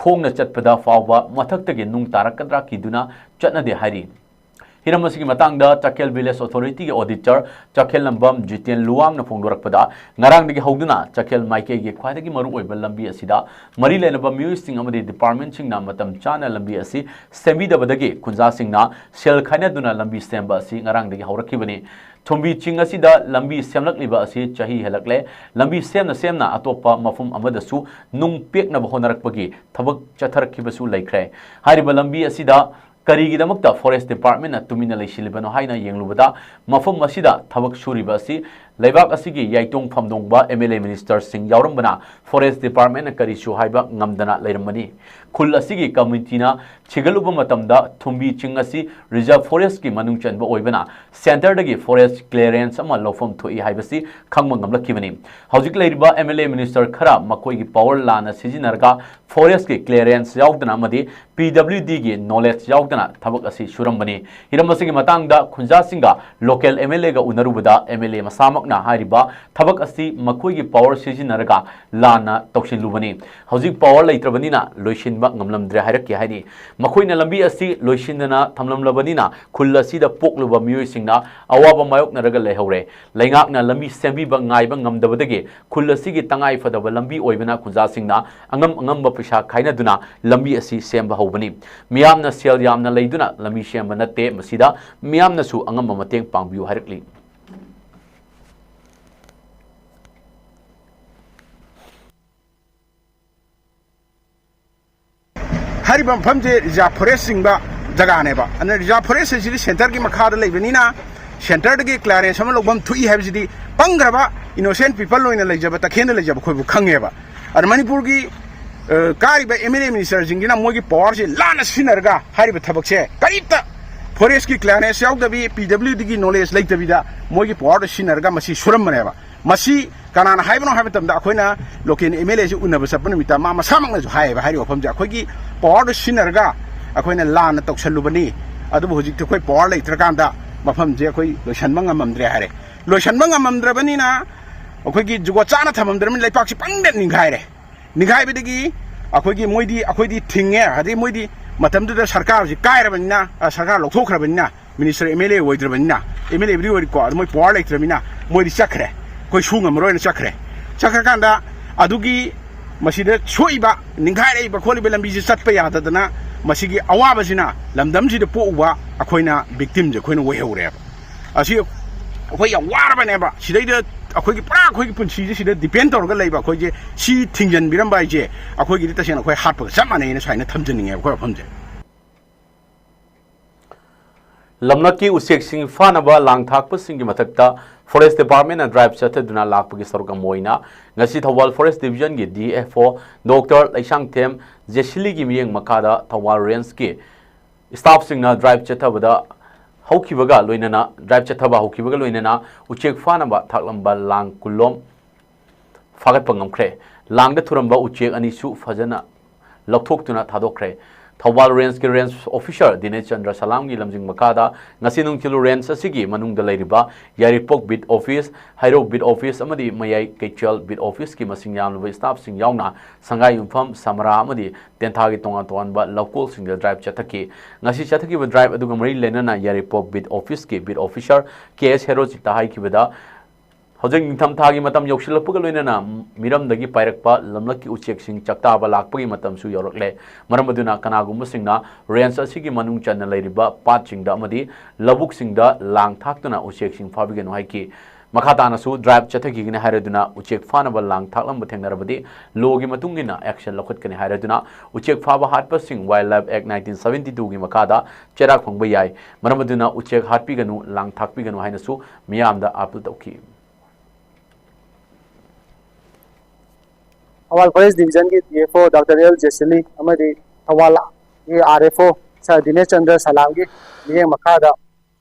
ꯈꯣꯡꯅ ꯆꯠꯄꯗ ꯐꯥꯎꯕ ꯃꯊꯛꯇꯒꯤ ꯅꯨꯡ ꯇꯥꯔꯛꯀꯗ꯭ꯔꯥ ꯀꯤꯗꯨꯅ ꯆꯠꯅꯗꯦ ꯍꯥꯏꯔꯤ꯫ ꯍꯤꯔꯝ ꯑꯁꯤꯒꯤ ꯃꯇꯥꯡꯗ ꯆꯥꯛꯈꯦꯜ village authorityꯒꯤ auditor ꯆꯥꯛꯈꯦꯜ ꯂꯝꯕꯝ ꯖꯤꯇꯦꯟ ꯂꯨꯋꯥꯡꯅ ꯐꯣꯡꯗꯣꯔꯛꯄꯗ, ꯉꯔꯥꯡꯗꯒꯤ ꯍꯧꯗꯨꯅ ꯆꯥꯛꯈꯦꯜ ꯃꯥꯏꯀꯩꯒꯤ ꯈ꯭ꯋꯥꯏꯗꯒꯤ ꯃꯔꯨꯑꯣꯏꯕ ꯂꯝꯕꯤ ꯑꯁꯤꯗ ꯃꯔꯤ ꯂꯩꯅꯕ ꯃꯤꯑꯣꯏꯁꯤꯡ ꯑꯃꯗꯤ departmentꯁꯤꯡꯅ ꯃꯇꯝ ꯆꯥꯅ ꯂꯝꯕꯤ ꯑꯁꯤ ꯁꯦꯝꯕꯤꯗꯕꯗꯒꯤ ꯈꯨꯟꯖꯥꯁꯤꯡꯅ ꯁꯦꯜ ꯈꯥꯏꯅꯗꯨꯅ ꯂꯝꯕꯤ ꯁꯦꯝꯕ ꯑꯁꯤ ꯉꯔꯥꯡꯗꯒꯤ ꯍꯧꯔꯛꯈꯤꯕꯅꯤ꯫ ꯊꯨꯝꯕꯤ ꯆꯤꯡ ꯑꯁꯤꯗ ꯂꯝꯕꯤ ꯁꯦꯝꯂꯛꯂꯤꯕ ꯑꯁꯤ ꯆꯍꯤ ꯍꯦꯜꯂꯛꯂꯦ꯫ ꯂꯝꯕꯤ ꯁꯦꯝꯅ ꯁꯦꯝꯅ ꯑꯇꯣꯞꯄ ꯃꯐꯝ ꯑꯃꯗꯁꯨ ꯅꯨꯡ ꯄꯦꯛꯅꯕ ꯍꯣꯠꯅꯔꯛꯄꯒꯤ ꯊꯕꯛ ꯆꯠꯊꯔꯛꯈꯤꯕꯁꯨ ꯂꯩꯈ꯭ꯔꯦ꯫ ꯍꯥꯏꯔꯤꯕ ꯂꯝꯕꯤ ꯑꯁꯤꯗ ꯀꯔꯤꯒꯤꯗꯃꯛꯇ forest departmentꯅ ꯇꯨꯃꯤꯟꯅ ꯂꯩꯁꯤꯜꯂꯤꯕꯅꯣ ꯍꯥꯏꯅ ꯌꯦꯡꯂꯨꯕꯗ, ꯃꯐꯝ ꯑꯁꯤꯗ ꯊꯕꯛ ꯁꯨꯔꯤꯕ ꯑꯁꯤ ꯂꯩꯕꯥꯛ ꯑꯁꯤꯒꯤ ꯌꯥꯏꯇꯣꯡ ꯐꯝꯗꯣꯡꯕ M L A minister ꯁꯤꯡ ꯌꯥꯎꯔꯝꯕꯅ Forest Department ꯅ ꯀꯔꯤꯁꯨ ꯍꯥꯏꯕ ꯉꯝꯗꯅ ꯂꯩꯔꯝꯕꯅꯤ꯫ ꯈꯨꯜ ꯑꯁꯤꯒꯤ committee ꯅ ꯊꯤꯒꯠꯂꯨꯕ ꯃꯇꯝꯗ ꯊꯨꯝꯕꯤ ꯆꯤꯡ ꯑꯁꯤ reserve forest ꯀꯤ ꯃꯅꯨꯡ ꯆꯟꯕ ꯑꯣꯏꯕꯅ centre ꯗꯒꯤ forest clearance ꯑꯃ ꯂꯧꯐꯝ ꯊꯣꯛꯏ ꯍꯥꯏꯕꯁꯤ ꯈꯪꯕ ꯉꯝꯂꯛꯈꯤꯕꯅꯤ꯫ ꯍꯧꯖꯤꯛ ꯂꯩꯔꯤꯕ M L A minister ꯈꯔ ꯃꯈꯣꯏꯒꯤ power ꯂꯥꯟꯅ ꯁꯤꯖꯤꯟꯅꯔꯒ forest ꯀꯤ clearance ꯌꯥꯎꯗꯅ ꯑꯃꯗꯤ P W D ꯒꯤ knowledge ꯌꯥꯎꯗꯅ ꯊꯕꯛ ꯑꯁꯤ ꯁꯨꯔꯝꯕꯅꯤ꯫ ꯍꯤꯔꯝ ꯑꯁꯤꯒꯤ ꯃꯇꯥꯡꯗ ꯈꯨꯟꯖꯥꯁꯤꯡꯒ local M L A ꯒ ꯎꯅꯔꯨꯕꯗ M L A ꯃꯁꯥꯃꯛꯅ ꯍꯥꯏꯔꯤꯕ ꯊꯕꯛ ꯑꯁꯤ ꯃꯈꯣꯏꯒꯤ power ꯁꯤꯖꯤꯟꯅꯔꯒ ꯂꯥꯟꯅ ꯇꯧꯁꯤꯜꯂꯨꯕꯅꯤ꯫ ꯍꯧꯖꯤꯛ power ꯂꯩꯇ꯭ꯔꯕꯅꯤꯅ ꯂꯣꯏꯁꯤꯟꯕ ꯉꯝꯂꯝꯗ꯭ꯔꯦ ꯍꯥꯏꯔꯛꯈꯤ ꯍꯥꯏꯅꯤ꯫ ꯃꯈꯣꯏꯅ ꯂꯝꯕꯤ ꯑꯁꯤ ꯂꯣꯏꯁꯤꯟꯗꯅ ꯊꯝꯂꯝꯂꯕꯅꯤꯅ ꯈꯨꯜ ꯑꯁꯤꯗ ꯄꯣꯛꯂꯨꯕ ꯃꯤꯑꯣꯏꯁꯤꯡꯅ ꯑꯋꯥꯕ ꯃꯥꯌꯣꯛꯅꯔꯒ ꯂꯩꯍꯧꯔꯦ꯫ ꯂꯩꯉꯥꯛꯅ ꯂꯝꯕꯤ ꯁꯦꯝꯕꯤꯕ ꯉꯥꯏꯕ ꯉꯝꯗꯕꯗꯒꯤ ꯈꯨꯜ ꯑꯁꯤꯒꯤ ꯇꯉꯥꯏ ꯐꯗꯕ ꯂꯝꯕꯤ ꯑꯣꯏꯕꯅ ꯈꯨꯟꯖꯥꯁꯤꯡꯅ ꯑꯉꯝ ꯑꯉꯝꯕ ꯄꯩꯁꯥ ꯈꯥꯏꯅꯗꯨꯅ ꯂꯝꯕꯤ ꯑꯁꯤ ꯁꯦꯝꯕ ꯍꯧꯕꯅꯤ꯫ ꯃꯤꯌꯥꯝꯅ ꯁꯦꯜ ꯌꯥꯝꯅ ꯂꯩꯗꯨꯅ ꯂꯝꯕꯤ ꯁꯦꯝꯕ ꯅꯠꯇꯦ, ꯃꯁꯤꯗ ꯃꯤꯌꯥꯝꯅꯁꯨ ꯑꯉꯝꯕ ꯃꯇꯦꯡ ꯄꯥꯡꯕꯤꯌꯨ ꯍꯥꯏꯔꯛꯂꯤ꯫ ꯍꯥꯏꯔꯤꯕ ꯃꯐꯝꯁꯦ reserve forest ꯆꯤꯡꯕ ꯖꯒꯥꯅꯦꯕ꯫ ꯑꯗꯨꯅ reserve forest ꯑꯁꯤꯗꯤ centre ꯒꯤ ꯃꯈꯥꯗ ꯂꯩꯕꯅꯤꯅ centre ꯗꯒꯤ clearance ꯑꯃ ꯂꯧꯐꯝ ꯊꯣꯛꯏ ꯍꯥꯏꯕꯁꯤꯗꯤ ꯄꯪꯈ꯭ꯔꯕ innocent people ꯑꯣꯏꯅ ꯂꯩꯖꯕ, ꯇꯈꯦꯜꯗ ꯂꯩꯖꯕ ꯑꯩꯈꯣꯏꯕꯨ ꯈꯪꯉꯦꯕ꯫ ꯑꯗ ꯃꯅꯤꯄꯨꯔꯒꯤ ꯑ, ꯀꯥꯔꯤꯕ M L A minister ꯁꯤꯡꯁꯤꯅ ꯃꯣꯏꯒꯤ power ꯁꯦ ꯂꯥꯟꯅ ꯁꯤꯖꯤꯟꯅꯔꯒ ꯍꯥꯏꯔꯤꯕ ꯊꯕꯛꯁꯦ ꯀꯔꯤꯝꯇ forest ꯀꯤ clearance ꯌꯥꯎꯗꯕꯤ, P W D ꯒꯤ knowledge ꯂꯩꯇꯕꯤꯗ ꯃꯣꯏꯒꯤ power ꯗꯣ ꯁꯤꯖꯤꯟꯅꯔꯒ ꯃꯁꯤ ꯁꯨꯔꯝꯕꯅꯦꯕ꯫ ꯃꯁꯤ ꯀꯅꯥꯅ ꯍꯥꯏꯕꯅꯣ ꯍꯥꯏꯕ ꯃꯇꯝꯗ ꯑꯩꯈꯣꯏꯅ local M L A ꯁꯤ ꯎꯅꯕ ꯆꯠꯄ ꯅꯨꯃꯤꯠꯇ ꯃꯥ ꯃꯁꯥꯃꯛꯅꯁꯨ ꯍꯥꯏꯌꯦꯕ, ꯍꯥꯏꯔꯤꯕ ꯋꯥꯐꯝꯁꯦ ꯑꯩꯈꯣꯏꯒꯤ power ꯗꯣ ꯁꯤꯖꯤꯟꯅꯔꯒ ꯑꯩꯈꯣꯏꯅ ꯂꯥꯟꯅ ꯇꯧꯁꯜꯂꯨꯕꯅꯤ, ꯑꯗꯨꯕꯨ ꯍꯧꯖꯤꯛꯇꯤ ꯑꯩꯈꯣꯏ power ꯂꯩꯇ꯭ꯔꯀꯥꯟꯗ ꯃꯐꯝꯁꯦ ꯑꯩꯈꯣꯏ ꯂꯣꯏꯁꯟꯕ ꯉꯝꯃꯝꯗ꯭ꯔꯦ ꯍꯥꯏꯔꯦ꯫ ꯂꯣꯏꯁꯟꯕ ꯉꯝꯃꯝꯗ꯭ꯔꯕꯅꯤꯅ ꯑꯩꯈꯣꯏꯒꯤ ꯖꯨꯒꯣꯠ ꯆꯥꯅ ꯊꯝꯃꯝꯗ꯭ꯔꯕꯅꯤꯅ ꯂꯩꯄꯥꯛꯁꯤ ꯄꯪꯗ ꯅꯤꯡꯈꯥꯏꯔꯦ꯫ ꯅꯤꯡꯈꯥꯏꯕꯗꯒꯤ ꯑꯩꯈꯣꯏꯒꯤ ꯃꯣꯏꯗꯤ ꯑꯩꯈꯣꯏꯗꯤ ꯊꯤꯡꯉꯦ, ꯑꯗꯩ ꯃꯣꯏꯗꯤ ꯃꯇꯝꯗꯨꯗ ꯁꯔꯀꯥꯔꯁꯤ ꯀꯥꯏꯔꯕꯅꯤꯅ, ꯑ, ꯁꯔꯀꯥꯔ ꯂꯧꯊꯣꯛꯈ꯭ꯔꯕꯅꯤꯅ, minister M L A ꯑꯣꯏꯗ꯭ꯔꯕꯅꯤꯅ, M L A ꯕꯨꯗꯤ ꯑꯣꯏꯔꯤꯀꯣ, ꯑꯗꯨ ꯃꯣꯏ power ꯂꯩꯇ꯭ꯔꯕꯅꯤꯅ ꯃꯣꯏꯗꯤ ꯆꯠꯈ꯭ꯔꯦ, ꯑꯩꯈꯣꯏ ꯁꯨ ꯉꯝꯃꯔꯣꯏꯅ ꯆꯠꯈ꯭ꯔꯦ꯫ ꯆꯠꯈ꯭ꯔꯀꯥꯟꯗ ꯑꯗꯨꯒꯤ ꯃꯁꯤꯗ ꯁꯣꯛꯏꯕ, ꯅꯤꯡꯈꯥꯏꯔꯛꯏꯕ ꯈꯣꯠꯂꯤꯕ ꯂꯝꯕꯤꯁꯤ ꯆꯠꯄ ꯌꯥꯗꯗꯅ ꯃꯁꯤꯒꯤ ꯑꯋꯥꯕꯁꯤꯅ ꯂꯝꯗꯝꯁꯤꯗ ꯄꯣꯛꯎꯕ ꯑꯩꯈꯣꯏꯅ victim ꯁꯦ ꯑꯩꯈꯣꯏꯅ ꯑꯣꯏꯍꯧꯔꯦꯕ꯫ ꯑꯁꯤ ꯑꯩꯈꯣꯏ ꯌꯥꯝ ꯋꯥꯔꯕꯅꯦꯕ꯫ ꯁꯤꯗꯩꯗ ꯑꯩꯈꯣꯏꯒꯤ ꯄꯨꯔꯥ ꯑꯩꯈꯣꯏꯒꯤ ꯄꯨꯟꯁꯤꯁꯦ ꯁꯤꯗ depend ꯇꯧꯔꯒ ꯂꯩꯕ ꯑꯩꯈꯣꯏꯁꯦ, ꯁꯤ ꯊꯤꯡꯖꯤꯟꯕꯤꯔꯝꯕ ꯍꯥꯏꯁꯦ ꯑꯩꯈꯣꯏꯒꯤꯗꯤ ꯇꯁꯦꯡꯅ ꯑꯩꯈꯣꯏ ꯍꯥꯠꯄꯒ ꯆꯞ ꯃꯥꯟꯅꯩꯅ ꯁꯨꯃꯥꯏꯅ ꯊꯝꯖꯅꯤꯡꯉꯦꯕ ꯑꯩꯈꯣꯏ ꯋꯥꯐꯝꯁꯦ꯫ ꯂꯝꯂꯛꯀꯤ ꯎꯆꯦꯛꯁꯤꯡ ꯐꯥꯅꯕ ꯂꯥꯡ ꯊꯥꯛꯄꯁꯤꯡꯒꯤ ꯃꯊꯛꯇ Forest Department ꯅ drive ꯆꯠꯊꯗꯨꯅ ꯂꯥꯛꯄꯒꯤ ꯁꯔꯨꯛ ꯑꯃ ꯑꯣꯏꯅ ꯉꯁꯤ ꯊꯧꯕꯥꯜ Forest Division ꯒꯤ D F O Doctor Leishangthem ꯖꯦꯁꯤꯂꯤꯒꯤ ꯃꯤꯠꯌꯦꯡ ꯃꯈꯥꯗ ꯊꯧꯕꯥꯜ Range ꯀꯤ staff ꯁꯤꯡꯅ drive ꯆꯠꯊꯕꯗ ꯍꯧꯈꯤꯕꯒ ꯂꯣꯏꯅꯅ, drive ꯆꯠꯊꯕ ꯍꯧꯈꯤꯕꯒ ꯂꯣꯏꯅꯅ ꯎꯆꯦꯛ ꯐꯥꯅꯕ ꯊꯥꯛꯂꯝꯕ ꯂꯥꯡ ꯀꯨꯟꯂꯣꯝ ꯐꯥꯒꯠꯄ ꯉꯝꯈ꯭ꯔꯦ꯫ ꯂꯥꯡꯗ ꯊꯨꯔꯝꯕ ꯎꯆꯦꯛ ꯑꯅꯤꯁꯨ ꯐꯖꯅ ꯂꯧꯊꯣꯛꯇꯨꯅ ꯊꯥꯗꯣꯛꯈ꯭ꯔꯦ꯫ ꯊꯧꯕꯥꯜ Range ꯀꯤ Range Officer ꯗꯤꯅꯦꯁ ꯆꯟꯗ꯭ꯔ ꯁꯂꯥꯝꯒꯤ ꯂꯝꯖꯤꯡ ꯃꯈꯥꯗ ꯉꯁꯤ ꯅꯨꯡꯊꯤꯜ range ꯑꯁꯤꯒꯤ ꯃꯅꯨꯡꯗ ꯂꯩꯔꯤꯕ ꯌꯥꯏꯔꯤꯄꯣꯛ Beat Office, ꯍꯩꯔꯣꯛ Beat Office ꯑꯃꯗꯤ ꯃꯌꯥꯏ ꯀꯩꯊꯦꯜ Beat Office ꯀꯤ ꯃꯁꯤꯡ ꯌꯥꯝꯂꯕ staff ꯁꯤꯡ ꯌꯥꯎꯅ ꯁꯪꯒꯥꯏ ꯌꯨꯝꯐꯝ, ꯁꯃꯔꯥ ꯑꯃꯗꯤ ꯇꯦꯟꯊꯥꯒꯤ ꯇꯣꯉꯥꯟ ꯇꯣꯉꯥꯟꯕ ꯂꯧꯀꯣꯜꯁꯤꯡꯗ drive ꯆꯠꯊꯈꯤ꯫ ꯉꯁꯤ ꯆꯠꯊꯈꯤꯕ drive ꯑꯗꯨꯒ ꯃꯔꯤ ꯂꯩꯅꯅ ꯌꯥꯏꯔꯤꯄꯣꯛ Beat Office ꯀꯤ Beat Officer ꯀꯦ ꯑꯦꯁ ꯍꯦꯔꯣꯖꯤꯠꯇ ꯍꯥꯏꯈꯤꯕꯗ, ꯍꯧꯖꯤꯛ ꯅꯤꯡꯊꯝꯊꯥꯒꯤ ꯃꯇꯝ ꯌꯧꯁꯤꯜꯂꯛꯄꯒ ꯂꯣꯏꯅꯅ ꯃꯤꯔꯝꯗꯒꯤ ꯄꯥꯏꯔꯛꯄ ꯂꯝꯂꯛꯀꯤ ꯎꯆꯦꯛꯁꯤꯡ ꯆꯥꯛꯇꯥꯕ ꯂꯥꯛꯄꯒꯤ ꯃꯇꯝꯁꯨ ꯌꯧꯔꯛꯂꯦ꯫ ꯃꯔꯝ ꯑꯗꯨꯅ ꯀꯅꯥꯒꯨꯝꯕꯁꯤꯡꯅ range ꯑꯁꯤꯒꯤ ꯃꯅꯨꯡ ꯆꯟꯅ ꯂꯩꯔꯤꯕ ꯄꯥꯠꯁꯤꯡꯗ ꯑꯃꯗꯤ ꯂꯧꯕꯨꯛꯁꯤꯡꯗ ꯂꯥꯡ ꯊꯥꯛꯇꯨꯅ ꯎꯆꯦꯛꯁꯤꯡ ꯐꯥꯕꯤꯒꯅꯨ ꯍꯥꯏꯈꯤ꯫ ꯃꯈꯥ ꯇꯥꯅꯁꯨ drive ꯆꯠꯊꯈꯤꯒꯅꯤ ꯍꯥꯏꯔꯗꯨꯅ ꯎꯆꯦꯛ ꯐꯥꯅꯕ ꯂꯥꯡ ꯊꯥꯛꯂꯝꯕ ꯊꯦꯡꯅꯔꯕꯗꯤ law ꯒꯤ ꯃꯇꯨꯡ ꯏꯟꯅ action ꯂꯧꯈꯠꯀꯅꯤ ꯍꯥꯏꯔꯗꯨꯅ ꯎꯆꯦꯛ ꯐꯥꯕ ꯍꯥꯠꯄꯁꯤꯡ Wildlife Act nineteen seventy two ꯒꯤ ꯃꯈꯥꯗ ꯆꯩꯔꯥꯛ ꯐꯪꯕ ꯌꯥꯏ꯫ ꯃꯔꯝ ꯑꯗꯨꯅ ꯎꯆꯦꯛ ꯍꯥꯠꯄꯤꯒꯅꯨ, ꯂꯥꯡ ꯊꯥꯛꯄꯤꯒꯅꯨ ꯍꯥꯏꯅꯁꯨ ꯃꯤꯌꯥꯝꯗ appeal ꯇꯧꯈꯤ꯫ ꯊꯧꯕꯥꯜ Forest Division ꯒꯤ D F O Doctor L ꯖꯦꯁꯤꯂꯤ ꯑꯃꯗꯤ ꯊꯧꯕꯥꯜꯒꯤ R F O Sir ꯗꯤꯅꯦꯁ ꯆꯟꯗ꯭ꯔ ꯁꯂꯥꯝꯒꯤ ꯃꯤꯠꯌꯦꯡ ꯃꯈꯥꯗ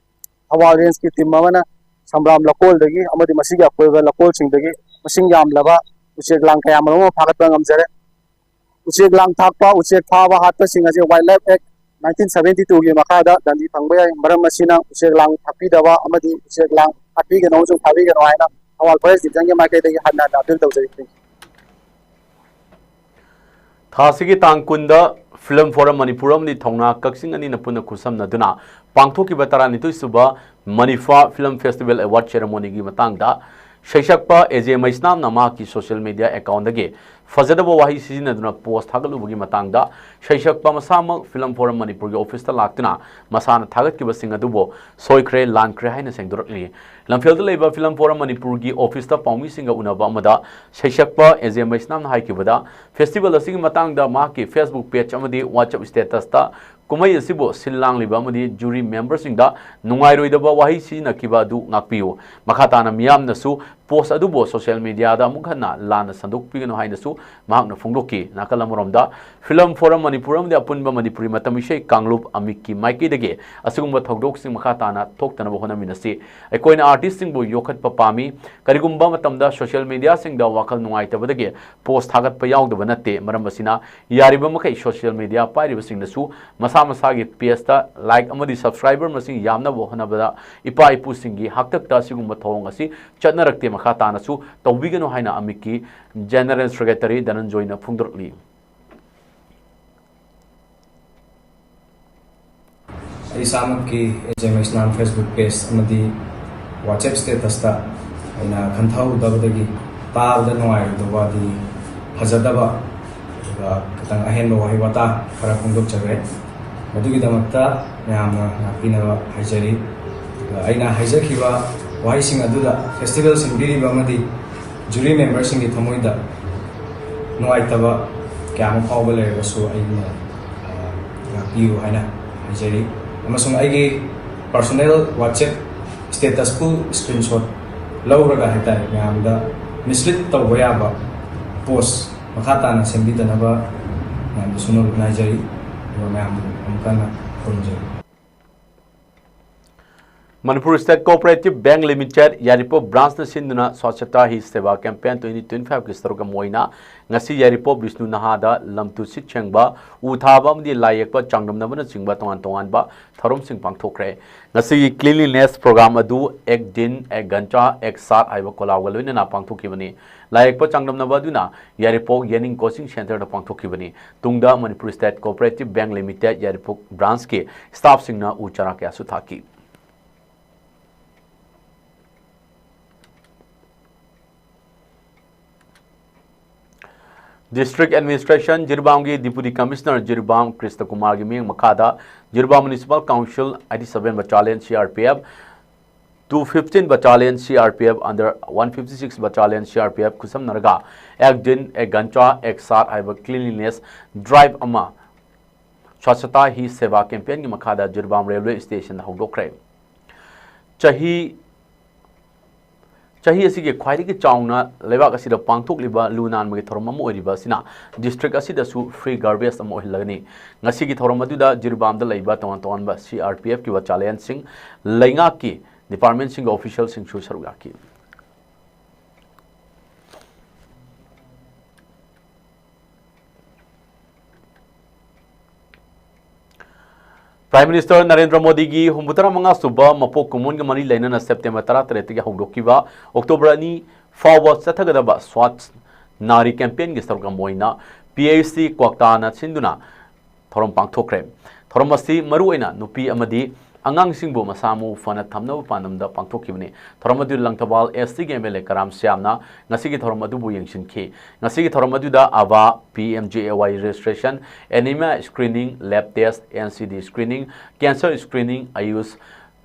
ꯊꯧꯕꯥꯜ Range ꯀꯤ team ꯑꯃꯅ ꯁꯝꯕ꯭ꯔꯥꯝ ꯂꯧꯀꯣꯜꯗꯒꯤ ꯑꯃꯗꯤ ꯃꯁꯤꯒꯤ ꯑꯀꯣꯏꯕ ꯂꯧꯀꯣꯜꯁꯤꯡꯗꯒꯤ ꯃꯁꯤꯡ ꯌꯥꯝꯂꯕ ꯎꯆꯦꯛ ꯂꯥꯡ ꯀꯌꯥ ꯃꯔꯨꯝ ꯑꯃ ꯐꯥꯒꯠꯄ ꯉꯝꯖꯔꯦ꯫ ꯎꯆꯦꯛ ꯂꯥꯡ ꯊꯥꯛꯄ, ꯎꯆꯦꯛ ꯐꯥꯕ, ꯍꯥꯠꯄꯁꯤꯡ ꯑꯁꯤ Wildlife Act nineteen seventy two ꯒꯤ ꯃꯈꯥꯗ ꯗꯟꯗꯤ ꯐꯪꯕ ꯌꯥꯏ꯫ ꯃꯔꯝ ꯑꯁꯤꯅ ꯎꯆꯦꯛ ꯂꯥꯡ ꯊꯥꯛꯄꯤꯗꯕ ꯑꯃꯗꯤ ꯎꯆꯦꯛ ꯂꯥꯡ ꯍꯥꯠꯄꯤꯒꯅꯨ ꯑꯃꯁꯨꯡ ꯐꯥꯕꯤꯒꯅꯨ ꯍꯥꯏꯅ ꯊꯧꯕꯥꯜ Forest Division ꯒꯤ ꯃꯥꯏꯀꯩꯗꯒꯤ ꯍꯟꯅ ꯍꯟꯅ appeal ꯇꯧꯖꯔꯤ꯫ ꯊꯥ ꯑꯁꯤꯒꯤ ꯇꯥꯡ ꯀꯨꯟꯗ Film Forum ꯃꯅꯤꯄꯨꯔ ꯑꯃꯗꯤ ꯊꯧꯅꯥ ꯀꯛꯆꯤꯡ ꯑꯅꯤꯅ ꯄꯨꯟꯅ ꯈꯨꯠꯁꯝꯅꯗꯨꯅ ꯄꯥꯡꯊꯣꯛꯈꯤꯕ ꯇꯔꯥꯅꯤꯊꯣꯏ ꯁꯨꯕ ꯃꯅꯤꯐꯥ Film Festival Award Ceremony ꯒꯤ ꯃꯇꯥꯡꯗ ꯁꯩꯁꯛꯄ ꯑꯦꯖꯦ ꯃꯩꯁꯅꯥꯝꯅ ꯃꯍꯥꯛꯀꯤ social media account ꯗꯒꯤ ꯐꯖꯗꯕ ꯋꯥꯍꯩ ꯁꯤꯖꯤꯟꯅꯗꯨꯅ post ꯊꯥꯒꯠꯂꯨꯕꯒꯤ ꯃꯇꯥꯡꯗ ꯁꯩꯁꯛꯄ ꯃꯁꯥꯃꯛ Film Forum ꯃꯅꯤꯄꯨꯔꯒꯤ office ꯇ ꯂꯥꯛꯇꯨꯅ ꯃꯁꯥꯅ ꯊꯥꯒꯠꯈꯤꯕꯁꯤꯡ ꯑꯗꯨꯕꯨ ꯁꯣꯏꯈ꯭ꯔꯦ, ꯂꯥꯟꯈ꯭ꯔꯦ ꯍꯥꯏꯅ ꯁꯦꯡꯗꯣꯔꯛꯂꯤ꯫ ꯂꯝꯐꯦꯜꯗ ꯂꯩꯕ Film Forum ꯃꯅꯤꯄꯨꯔꯒꯤ office ꯇ ꯄꯥꯎꯃꯤꯁꯤꯡꯒ ꯎꯅꯕ ꯑꯃꯗ ꯁꯩꯁꯛꯄ ꯑꯦꯖꯦ ꯃꯩꯁꯅꯥꯝꯅ ꯍꯥꯏꯈꯤꯕꯗ, festival ꯑꯁꯤꯒꯤ ꯃꯇꯥꯡꯗ ꯃꯍꯥꯛꯀꯤ Facebook page ꯑꯃꯗꯤ WhatsApp status ꯇ ꯀꯨꯝꯍꯩ ꯑꯁꯤꯕꯨ ꯁꯤꯜ ꯂꯥꯡꯂꯤꯕ ꯑꯃꯗꯤ ꯖꯨꯔꯤ ꯃꯦꯝꯕꯔꯁꯤꯡꯗ ꯅꯨꯡꯉꯥꯏꯔꯣꯏꯗꯕ ꯋꯥꯍꯩ ꯁꯤꯖꯤꯟꯅꯈꯤꯕ ꯑꯗꯨ ꯉꯥꯛꯄꯤꯌꯨ꯫ ꯃꯈꯥ ꯇꯥꯅ ꯃꯤꯌꯥꯝꯅꯁꯨ ꯄꯣꯁ ꯑꯗꯨꯕꯨ ꯁꯣꯁꯤꯌꯦꯜ ꯃꯤꯗꯤꯌꯥꯗ ꯑꯃꯨꯛ ꯍꯟꯅ ꯂꯥꯟꯅ ꯁꯟꯗꯣꯛꯄꯤꯒꯅꯨ ꯍꯥꯏꯅꯁꯨ ꯃꯍꯥꯛꯅ ꯐꯣꯡꯗꯣꯛꯈꯤ꯫ ꯅꯥꯀꯜ ꯑꯃꯔꯣꯝꯗ, ꯐꯤꯂꯝ ꯐꯣꯔꯝ ꯃꯅꯤꯄꯨꯔ ꯑꯃꯗꯤ ꯑꯄꯨꯟꯕ ꯃꯅꯤꯄꯨꯔꯤ ꯃꯇꯝ ꯏꯁꯩ ꯀꯥꯡꯂꯨꯞ ꯑꯃꯤꯛꯀꯤ ꯃꯥꯏꯀꯩꯗꯒꯤ ꯑꯁꯤꯒꯨꯝꯕ ꯊꯧꯗꯣꯛꯁꯤꯡ ꯃꯈꯥ ꯇꯥꯅ ꯊꯣꯛꯇꯅꯕ ꯍꯣꯠꯅꯃꯤꯟꯅꯁꯤ꯫ ꯑꯩꯈꯣꯏꯅ ꯑꯥꯔꯇꯤꯁꯁꯤꯡꯕꯨ ꯌꯣꯛꯈꯠꯄ ꯄꯥꯝꯃꯤ꯫ ꯀꯔꯤꯒꯨꯝꯕ ꯃꯇꯝꯗ ꯁꯣꯁꯤꯌꯦꯜ ꯃꯤꯗꯤꯌꯥꯁꯤꯡꯗ ꯋꯥꯈꯜ ꯅꯨꯡꯉꯥꯏꯇꯕꯗꯒꯤ ꯄꯣꯁ ꯊꯥꯒꯠꯄ ꯌꯥꯎꯗꯕ ꯅꯠꯇꯦ꯫ ꯃꯔꯝ ꯑꯁꯤꯅ, ꯌꯥꯔꯤꯕ ꯃꯈꯩ ꯁꯣꯁꯤꯌꯦꯜ ꯃꯤꯗꯤꯌꯥ ꯄꯥꯏꯔꯤꯕꯁꯤꯡꯅꯁꯨ ꯃꯁꯥ ꯃꯁꯥꯒꯤ ꯄꯦꯖꯇ ꯂꯥꯏꯛ ꯑꯃꯗꯤ ꯁꯕꯁꯀ꯭ꯔꯥꯏꯕꯔ ꯃꯁꯤꯡ ꯌꯥꯝꯅꯕ ꯍꯣꯠꯅꯕꯗ ꯏꯄꯥ ꯏꯄꯨꯁꯤꯡꯒꯤ ꯍꯥꯛꯇꯛꯇ ꯑꯁꯤꯒꯨꯝꯕ ꯊꯧꯑꯣꯡ ꯑꯁꯤ ꯆꯠꯅꯔꯛꯇꯦ꯫ ꯃꯈꯥ ꯇꯥꯅꯁꯨ ꯇꯧꯕꯤꯒꯅꯨ ꯍꯥꯏꯅ ꯑꯃꯤꯛꯀꯤ ꯖꯦꯅꯔꯦꯜ ꯁꯦꯀ꯭ꯔꯦꯇꯔꯤ ꯙꯅꯟꯖꯣꯏꯅ ꯐꯣꯡꯗꯣꯔꯛꯂꯤ꯫ ꯑꯩ ꯏꯁꯥꯃꯛꯀꯤ ꯑꯦꯖꯦ ꯃꯩꯁꯅꯥꯝ Facebook page ꯑꯃꯗꯤ WhatsApp statusꯇ ꯑꯩꯅ ꯈꯟꯊꯍꯧꯗꯕꯗꯒꯤ ꯇꯥꯕꯗ ꯅꯨꯡꯉꯥꯏꯔꯣꯏꯗꯧꯕ, ꯑꯗꯤ ꯐꯖꯗꯕ, ꯑꯗꯨꯒ ꯈꯤꯇꯪ ꯑꯍꯦꯟꯕ ꯋꯥꯍꯩ ꯋꯥꯇꯥ ꯈꯔ ꯐꯣꯡꯗꯣꯛꯆꯈ꯭ꯔꯦ꯫ ꯃꯗꯨꯒꯤꯗꯃꯛꯇ ꯃꯌꯥꯝꯅ ꯉꯥꯛꯄꯤꯅꯕ ꯍꯥꯏꯖꯔꯤ꯫ ꯑꯗꯨꯒ ꯑꯩꯅ ꯍꯥꯏꯖꯈꯤꯕ ꯋꯥꯍꯩꯁꯤꯡ ꯑꯗꯨꯗ ꯐꯦꯁꯇꯤꯚꯦꯜ ꯁꯤꯟꯕꯤꯔꯤꯕ ꯑꯃꯗꯤ ꯖꯨꯔꯤ ꯃꯦꯝꯕꯔꯁꯤꯡꯒꯤ ꯊꯃꯣꯏꯗ ꯅꯨꯡꯉꯥꯏꯇꯕ ꯀꯌꯥ ꯑꯃ ꯐꯥꯎꯕ ꯂꯩꯔꯒꯁꯨ ꯑꯩꯅ, ꯑ, ꯉꯥꯛꯄꯤꯌꯨ ꯍꯥꯏꯅ ꯍꯥꯏꯖꯔꯤ꯫ ꯑꯃꯁꯨꯡ ꯑꯩꯒꯤ personal WhatsApp statusꯄꯨ screenshot ꯂꯧꯔꯒ ꯍꯥꯏꯇꯥꯔꯦ, ꯃꯌꯥꯝꯗ mislead ꯇꯧꯕ ꯌꯥꯕ ꯄꯣꯁ ꯃꯈꯥ ꯇꯥꯅ ꯁꯦꯝꯕꯤꯗꯅꯕ ꯃꯌꯥꯝꯗꯁꯨ ꯅꯣꯂꯨꯛ ꯅꯥꯏꯖꯔꯤ꯫ ꯑꯗꯨꯒ ꯃꯌꯥꯝ ꯑꯃꯨꯛ ꯍꯟꯅ ꯈꯨꯔꯨꯝꯖꯔꯤ꯫ Manipur state cooperative bank limited Yairipok ꯕ꯭ꯔꯥꯟꯁꯅ ꯁꯤꯟꯗꯨꯅ ꯁ꯭ꯋꯥꯆꯇꯥ ꯍꯤ ꯁꯦꯕꯥ ꯀꯦꯝꯄꯦꯟ twenty twenty fiveꯀꯤ ꯁꯔꯨꯛ ꯑꯃ ꯑꯣꯏꯅ ꯉꯁꯤ ꯌꯥꯏꯔꯤꯄꯣꯛ ꯕꯤꯁꯅꯨ ꯅꯍꯥꯗ ꯂꯝ ꯇꯨ ꯁꯤꯠ ꯁꯦꯡꯕ, ꯎ ꯊꯥꯕ ꯑꯃꯗꯤ ꯂꯥꯏ ꯌꯦꯛꯄ ꯆꯥꯡꯗꯝꯅꯕꯅꯆꯤꯡꯕ ꯇꯣꯉꯥꯟ ꯇꯣꯉꯥꯟꯕ ꯊꯧꯔꯝꯁꯤꯡ ꯄꯥꯡꯊꯣꯛꯈ꯭ꯔꯦ꯫ ꯉꯁꯤꯒꯤ cleanliness program ꯑꯗꯨ ꯑꯦꯛ ꯗꯤꯟ, ꯑꯦꯛ ꯘꯟꯆꯥ, ꯑꯦꯛ ꯁꯥꯠ ꯍꯥꯏꯕ ꯈꯣꯜꯂꯥꯎꯒ ꯂꯣꯏꯅꯅ ꯄꯥꯡꯊꯣꯛꯈꯤꯕꯅꯤ꯫ ꯂꯥꯏ ꯌꯦꯛꯄ ꯆꯥꯡꯗꯝꯅꯕ ꯑꯗꯨꯅ ꯌꯥꯏꯔꯤꯄꯣꯛ ꯌꯦꯅꯤꯡ coaching centreꯗ ꯄꯥꯡꯊꯣꯛꯈꯤꯕꯅꯤ꯫ ꯇꯨꯡꯗ Manipur state cooperative bank limited Yairipok ꯕ꯭ꯔꯥꯟꯁꯀꯤ ꯁ꯭ꯇꯥꯐꯁꯤꯡꯅ ꯎ ꯆꯥꯔꯥ ꯀꯌꯥꯁꯨ ꯊꯥꯈꯤ꯫ District Administration, ꯖꯤꯔꯤꯕꯥꯝꯒꯤ Deputy Commissioner Jiribam Krishna ꯀꯨꯃꯥꯔꯒꯤ ꯃꯤꯠꯌꯦꯡ ꯃꯈꯥꯗ Jiribam Municipal Council eighty seven Battalion C R P F, two fifteen Battalion C R P F under one fifty six Battalion C R P F ꯈꯨꯠꯁꯝꯅꯔꯒ ꯑꯦꯛ ꯗꯤꯟ, ꯑꯦꯛ ꯘꯟꯆꯥ, ꯑꯦꯛ ꯁꯥꯠ ꯍꯥꯏꯕ cleanliness drive ꯑꯃ Swachhata Hi Seva campaignꯒꯤ ꯃꯈꯥꯗ Jiribam railway stationꯗ ꯍꯧꯗꯣꯛꯈ꯭ꯔꯦ꯫ ꯆꯍꯤ ꯆꯍꯤ ꯑꯁꯤꯒꯤ ꯈ꯭ꯋꯥꯏꯗꯒꯤ ꯆꯥꯎꯅ ꯂꯩꯕꯥꯛ ꯑꯁꯤꯗ ꯄꯥꯡꯊꯣꯛꯂꯤꯕ ꯂꯨ ꯅꯥꯟꯕꯒꯤ ꯊꯧꯔꯝ ꯑꯃ ꯑꯣꯏꯔꯤꯕ ꯑꯁꯤꯅ district ꯑꯁꯤꯗꯁꯨ free garbage ꯑꯃ ꯑꯣꯏꯍꯜꯂꯒꯅꯤ꯫ ꯉꯁꯤꯒꯤ ꯊꯧꯔꯝ ꯑꯗꯨꯗ ꯖꯤꯔꯤꯕꯥꯝꯗ ꯂꯩꯕ ꯇꯣꯉꯥꯟ ꯇꯣꯉꯥꯟꯕ CRPFꯀꯤ battalion ꯁꯤꯡ, ꯂꯩꯉꯥꯛꯀꯤ department ꯁꯤꯡꯒꯤ official ꯁꯤꯡꯁꯨ ꯁꯔꯨꯛ ꯌꯥꯈꯤ꯫ Prime Minister ꯅꯔꯦꯟꯗ꯭ꯔ ꯃꯣꯗꯤꯒꯤ ꯍꯨꯝꯐꯨꯇꯔꯥ ꯃꯉꯥ ꯁꯨꯕ ꯃꯄꯣꯛ ꯀꯨꯝꯑꯣꯟꯒ ꯃꯔꯤ ꯂꯩꯅꯅ September ꯇꯔꯥꯇꯔꯦꯠꯇꯒꯤ ꯍꯧꯗꯣꯛꯈꯤꯕ October ꯑꯅꯤ ꯐꯥꯎꯕ ꯆꯠꯊꯒꯗꯕ Swachh Nari campaignꯒꯤ ꯁꯔꯨꯛ ꯑꯃ ꯑꯣꯏꯅ PHC ꯀ꯭ꯋꯥꯛꯇꯥꯅ ꯁꯤꯟꯗꯨꯅ ꯊꯧꯔꯝ ꯄꯥꯡꯊꯣꯛꯈ꯭ꯔꯦ꯫ ꯊꯧꯔꯝ ꯑꯁꯤ ꯃꯔꯨꯑꯣꯏꯅ ꯅꯨꯄꯤ ꯑꯃꯗꯤ ꯑꯉꯥꯡꯁꯤꯡꯕꯨ ꯃꯁꯥ ꯃꯎ ꯐꯅ ꯊꯝꯅꯕ ꯄꯥꯟꯗꯝꯗ ꯄꯥꯡꯊꯣꯛꯈꯤꯕꯅꯤ꯫ ꯊꯧꯔꯝ ꯑꯗꯨ ꯂꯪꯊꯕꯥꯜ SCꯒꯤ MLA ꯀꯔꯥꯝ ꯁ꯭ꯌꯥꯝꯅ ꯉꯁꯤꯒꯤ ꯊꯧꯔꯝ ꯑꯗꯨꯕꯨ ꯌꯦꯡꯁꯤꯟꯈꯤ꯫ ꯉꯁꯤꯒꯤ ꯊꯧꯔꯝ ꯑꯗꯨꯗ ABHA, PMJAY registration, anemia screening, lab test, NCD screening, cancer screening, AYUSH,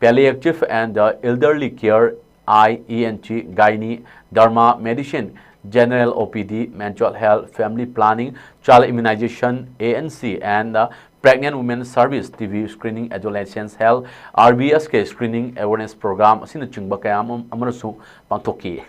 palliative and elderly care, eye, ENT, gynae, derma, medicine, general OPD, mental health, family planning, child immunization, ANC, and pregnant women service, TB screening, adolescent health, RBSK screening awareness program ꯑꯁꯤꯅꯆꯤꯡꯕ ꯀꯌꯥ ꯑꯃ ꯑꯃꯅꯁꯨ ꯄꯥꯡꯊꯣꯛꯈꯤ꯫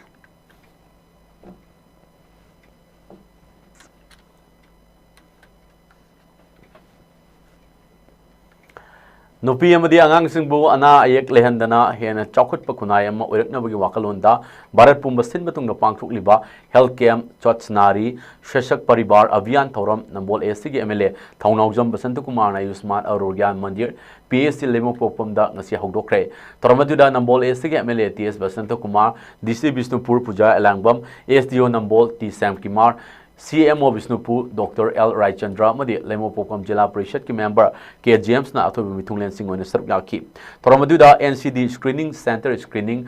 ꯅꯨꯄꯤ ꯑꯃꯗꯤ ꯑꯉꯥꯡꯁꯤꯡꯕꯨ ꯑꯅꯥ ꯑꯌꯦꯛ ꯂꯩꯍꯟꯗꯅ ꯍꯦꯟꯅ ꯆꯥꯎꯈꯠꯄ ꯈꯨꯟꯅꯥꯏ ꯑꯃ ꯑꯣꯏꯔꯛꯅꯕꯒꯤ ꯋꯥꯈꯜꯂꯣꯟꯗ ꯚꯥꯔꯠ ꯄꯨꯝꯕ ꯁꯤꯟꯕ ꯊꯨꯡꯅ ꯄꯥꯡꯊꯣꯛꯂꯤꯕ Health Camp Swachh Nari Sashakt Parivar Abhiyan ꯊꯧꯔꯝ ꯅꯝꯕꯣꯜ SCꯒꯤ MLA ꯊꯧꯅꯥꯎꯖꯝ ꯕꯁꯟꯇ ꯀꯨꯃꯥꯔꯅ ꯑꯌꯨꯁꯃꯥꯟ ꯑꯔꯣꯒ꯭ꯌꯥ ꯃꯟꯗꯤꯔ, PHC ꯂꯩꯃꯄꯣꯛꯐꯝꯗ ꯉꯁꯤ ꯍꯧꯗꯣꯛꯈ꯭ꯔꯦ꯫ ꯊꯧꯔꯝ ꯑꯗꯨꯗ ꯅꯝꯕꯣꯜ SCꯒꯤ MLA T S Basanta Kumar, DC Bishnupur Puja Elangbam, SDO Nambol T Shyam Kumar, CMO Bishnupur doctor L Raichandra ꯑꯃꯗꯤ ꯂꯩꯃꯄꯣꯛꯐꯝ ꯖꯤꯂꯥ ꯄꯔꯤꯁꯠꯀꯤ member ꯀꯦ ꯖꯦꯝꯁꯅ ꯑꯊꯣꯏꯕ ꯃꯤꯊꯨꯡꯂꯦꯟꯁꯤꯡ ꯑꯣꯏꯅ ꯁꯔꯨꯛ ꯌꯥꯈꯤ꯫ ꯊꯧꯔꯝ ꯑꯗꯨꯗ NCD screening, cancer screening,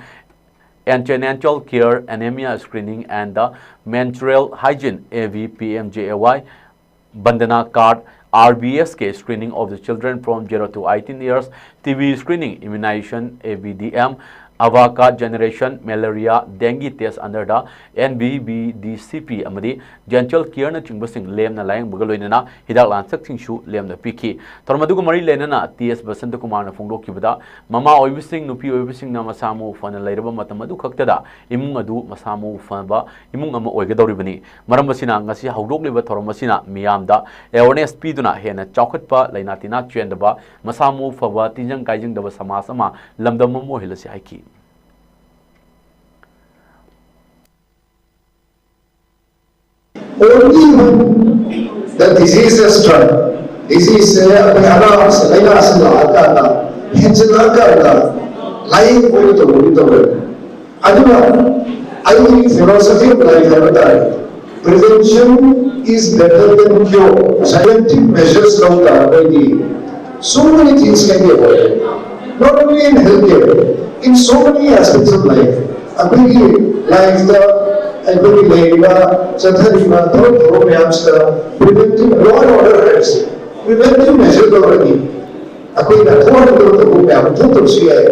antenatal care, anemia screening and menstrual hygiene, AV PMJAY, Vandana card, RBSK screening of the children from zero to eighteen years, TB screening, immunization, ABDM, Ava Card Generation, Malaria, Dengue Test under the N V V D C P ꯑꯃꯗꯤ Dental Care ꯅꯆꯤꯡꯕꯁꯤꯡ ꯂꯦꯝꯅ ꯂꯥꯌꯦꯡꯕꯒ ꯂꯣꯏꯅꯅ ꯍꯤꯗꯥꯛ ꯂꯥꯡꯊꯛꯁꯤꯡꯁꯨ ꯂꯦꯝꯅ ꯄꯤꯈꯤ꯫ ꯊꯧꯔꯝ ꯑꯗꯨꯒ ꯃꯔꯤ ꯂꯩꯅꯅ ꯇꯤ ꯑꯦꯁ ꯕꯁꯟꯇ ꯀꯨꯃꯥꯔꯅ ꯐꯣꯡꯗꯣꯛꯈꯤꯕꯗ, ꯃꯃꯥ ꯑꯣꯏꯕꯁꯤꯡ, ꯅꯨꯄꯤ ꯑꯣꯏꯕꯁꯤꯡꯅ ꯃꯁꯥ ꯃꯎ ꯐꯅ ꯂꯩꯔꯕ ꯃꯇꯝ ꯑꯗꯨ ꯈꯛꯇꯗ ꯏꯃꯨꯡ ꯑꯗꯨ ꯃꯁꯥ ꯃꯎ ꯐꯕ ꯏꯃꯨꯡ ꯑꯃ ꯑꯣꯏꯒꯗꯧꯔꯤꯕꯅꯤ꯫ ꯃꯔꯝ ꯑꯁꯤꯅ ꯉꯁꯤ ꯍꯧꯗꯣꯛꯂꯤꯕ ꯊꯧꯔꯝ ꯑꯁꯤꯅ ꯃꯤꯌꯥꯝꯗ awareness ꯄꯤꯗꯨꯅ ꯍꯦꯟꯅ ꯆꯥꯎꯈꯠꯄ, ꯂꯥꯏꯅꯥ ꯇꯤꯟꯅꯥ ꯆꯦꯟꯗꯕ, ꯃꯁꯥ ꯃꯎ ꯐꯕ, ꯇꯤꯟꯖꯪ ꯀꯥꯏꯖꯪꯗꯕ ꯁꯃꯥꯖ ꯑꯃ, ꯂꯝꯗꯝ ꯑꯃ ꯑꯣꯏꯍꯜꯂꯁꯤ ꯍꯥꯏꯈꯤ꯫ Only when the disease has turned, disease ꯁꯦ ꯑꯩꯈꯣꯏ ꯑꯅꯥꯕꯁꯦ, ꯂꯥꯏꯅꯥꯁꯤ ꯂꯥꯛꯑꯀꯥꯟꯗ, ꯍꯦꯟꯖꯤꯜꯂꯛꯑꯀꯥꯟꯗ ꯂꯥꯏꯌꯦꯡ ꯑꯣꯏꯅ ꯇꯧꯕꯒꯤ ꯇꯧꯋꯦ꯫ ꯑꯗꯨꯅ ꯑꯩꯒꯤ philosophy of life ꯍꯥꯏꯕ ꯇꯥꯔꯦ, prevention is better than cure꯫ Preventive measures ꯂꯧ ꯇꯥꯔꯒꯗꯤ so many things can be avoided, not only in healthcare, in so many aspects of life꯫ ꯑꯩꯈꯣꯏꯒꯤ ꯂꯥꯏꯐꯇ, ꯑꯩꯈꯣꯏꯒꯤ ꯂꯩꯔꯤꯕ, ꯆꯠꯊꯔꯤꯕ ꯊꯕꯛ ꯊꯧꯔꯝ ꯃꯌꯥꯝꯁꯤꯗ preventive, law and order ꯍꯥꯏꯕꯁꯤ preventive measure ꯇꯧꯔꯗꯤ ꯑꯩꯈꯣꯏꯅ ꯊꯣꯛꯍꯟꯒꯗꯕ ꯊꯧꯗꯣꯛ ꯃꯌꯥꯝ ꯊꯣꯛꯇꯕꯁꯨ ꯌꯥꯏ꯫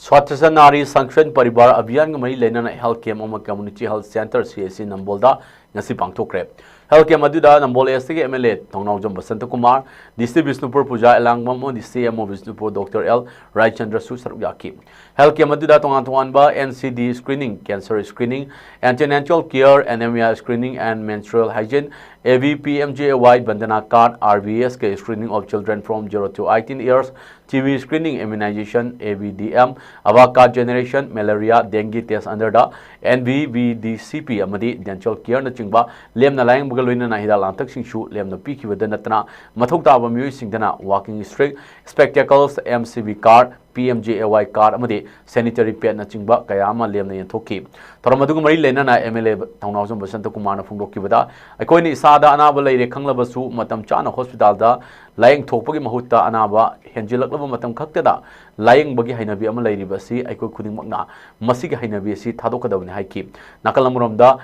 Swachhata Nari Sanrakshan Parivar Abhiyan ꯒ ꯃꯔꯤ ꯂꯩꯅꯅ health camp ꯑꯃ Community Health Centre, C H C, ꯅꯝꯕꯣꯜꯗ ꯉꯁꯤ ꯄꯥꯡꯊꯣꯛꯈ꯭ꯔꯦ꯫ Health camp ꯑꯗꯨꯗ ꯅꯝꯕꯣꯜ East ꯀꯤ M L A Thounaojam Basanta Kumar, D C Bishnupur Puja ꯑꯦꯂꯥꯡꯕꯝ ꯑꯃꯗꯤ C M O Bishnupur Doctor L ꯔꯥꯏꯆꯟꯗ꯭ꯔꯁꯨ ꯁꯔꯨꯛ ꯌꯥꯈꯤ꯫ Health camp ꯑꯗꯨꯗ ꯇꯣꯉꯥꯟ ꯇꯣꯉꯥꯟꯕ N C D screening, cancer screening, antenatal care, anemia screening and menstrual hygiene, A V P M J A Y Vandana card, R V S K screening of children from zero to eighteen years, T B screening, immunization, A V D M, Ava Card Generation, malaria, dengue test under the N V V D C P ꯑꯃꯗꯤ dental care ꯅꯆꯤꯡꯕ ꯂꯦꯝꯅ ꯂꯥꯌꯦꯡꯕꯒ ꯂꯣꯏꯅꯅ ꯍꯤꯗꯥꯛ ꯂꯥꯡꯊꯛꯁꯤꯡꯁꯨ ꯂꯦꯝꯅ ꯄꯤꯈꯤꯕꯗ ꯅꯠꯇꯅ, ꯃꯊꯧ ꯇꯥꯕ ꯃꯤꯑꯣꯏꯁꯤꯡꯗꯅ walking stick, spectacles, M C V card, P M J A Y card ꯑꯃꯗꯤ sanitary pad ꯅꯆꯤꯡꯕ ꯀꯌꯥ ꯑꯃ ꯂꯦꯝꯅ ꯌꯦꯟꯊꯣꯛꯈꯤ꯫ ꯊꯧꯔꯝ ꯑꯗꯨꯒ ꯃꯔꯤ ꯂꯩꯅꯅ M L A ꯊꯧꯅꯥꯎꯖꯝ ꯕꯁꯟꯇ ꯀꯨꯃꯥꯔꯅ ꯐꯣꯡꯗꯣꯛꯈꯤꯕꯗ, ꯑꯩꯈꯣꯏꯅ ꯏꯁꯥꯗ ꯑꯅꯥꯕ ꯂꯩꯔꯦ ꯈꯪꯂꯕꯁꯨ ꯃꯇꯝ ꯆꯥꯅ ꯍꯣꯁꯄꯤꯇꯥꯜꯗ ꯂꯥꯌꯦꯡ ꯊꯣꯛꯄꯒꯤ ꯃꯍꯨꯠꯇ ꯑꯅꯥꯕ ꯍꯦꯟꯖꯤꯜꯂꯛꯂꯕ ꯃꯇꯝ ꯈꯛꯇꯗ ꯂꯥꯌꯦꯡꯕꯒꯤ ꯍꯩꯅꯕꯤ ꯑꯃ ꯂꯩꯔꯤꯕ ꯑꯁꯤ ꯑꯩꯈꯣꯏ ꯈꯨꯗꯤꯡꯃꯛꯅ ꯃꯁꯤꯒꯤ ꯍꯩꯅꯕꯤ ꯑꯁꯤ ꯊꯥꯗꯣꯛꯀꯗꯕꯅꯤ ꯍꯥꯏꯈꯤ꯫ ꯅꯥꯀꯜ ꯑꯃꯔꯣꯝꯗ,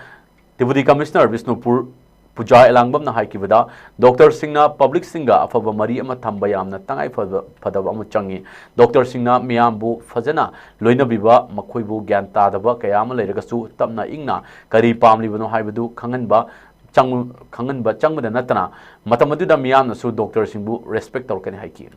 Deputy Commissioner ꯕꯤꯁꯅꯨꯄꯨꯔ ꯄꯨꯖꯥ ꯑꯦꯂꯥꯡꯕꯝꯅ ꯍꯥꯏꯈꯤꯕꯗ, ꯗꯣꯛꯇꯔꯁꯤꯡꯅ ꯄꯕ꯭ꯂꯤꯛꯁꯤꯡꯒ ꯑꯐꯕ ꯃꯔꯤ ꯑꯃ ꯊꯝꯕ ꯌꯥꯝꯅ ꯇꯉꯥꯏ ꯐꯕ, ꯐꯗꯕ ꯑꯃ ꯆꯪꯏ꯫ ꯗꯣꯛꯇꯔꯁꯤꯡꯅ ꯃꯤꯌꯥꯝꯕꯨ ꯐꯖꯅ ꯂꯣꯏꯅꯕꯤꯕ, ꯃꯈꯣꯏꯕꯨ ꯒ꯭ꯌꯥꯟ ꯇꯥꯗꯕ ꯀꯌꯥ ꯑꯃ ꯂꯩꯔꯒꯁꯨ ꯇꯞꯅ ꯏꯪꯅ ꯀꯔꯤ ꯄꯥꯝꯂꯤꯕꯅꯣ ꯍꯥꯏꯕꯗꯨ ꯈꯪꯍꯟꯕ, ꯆꯪ-, ꯈꯪꯍꯟꯕ ꯆꯪꯕꯗ ꯅꯠꯇꯅ ꯃꯇꯝ ꯑꯗꯨꯗ ꯃꯤꯌꯥꯝꯅꯁꯨ ꯗꯣꯛꯇꯔꯁꯤꯡꯕꯨ ꯔꯦꯁꯄꯦꯛ ꯇꯧꯔꯛꯀꯅꯤ ꯍꯥꯏꯈꯤ꯫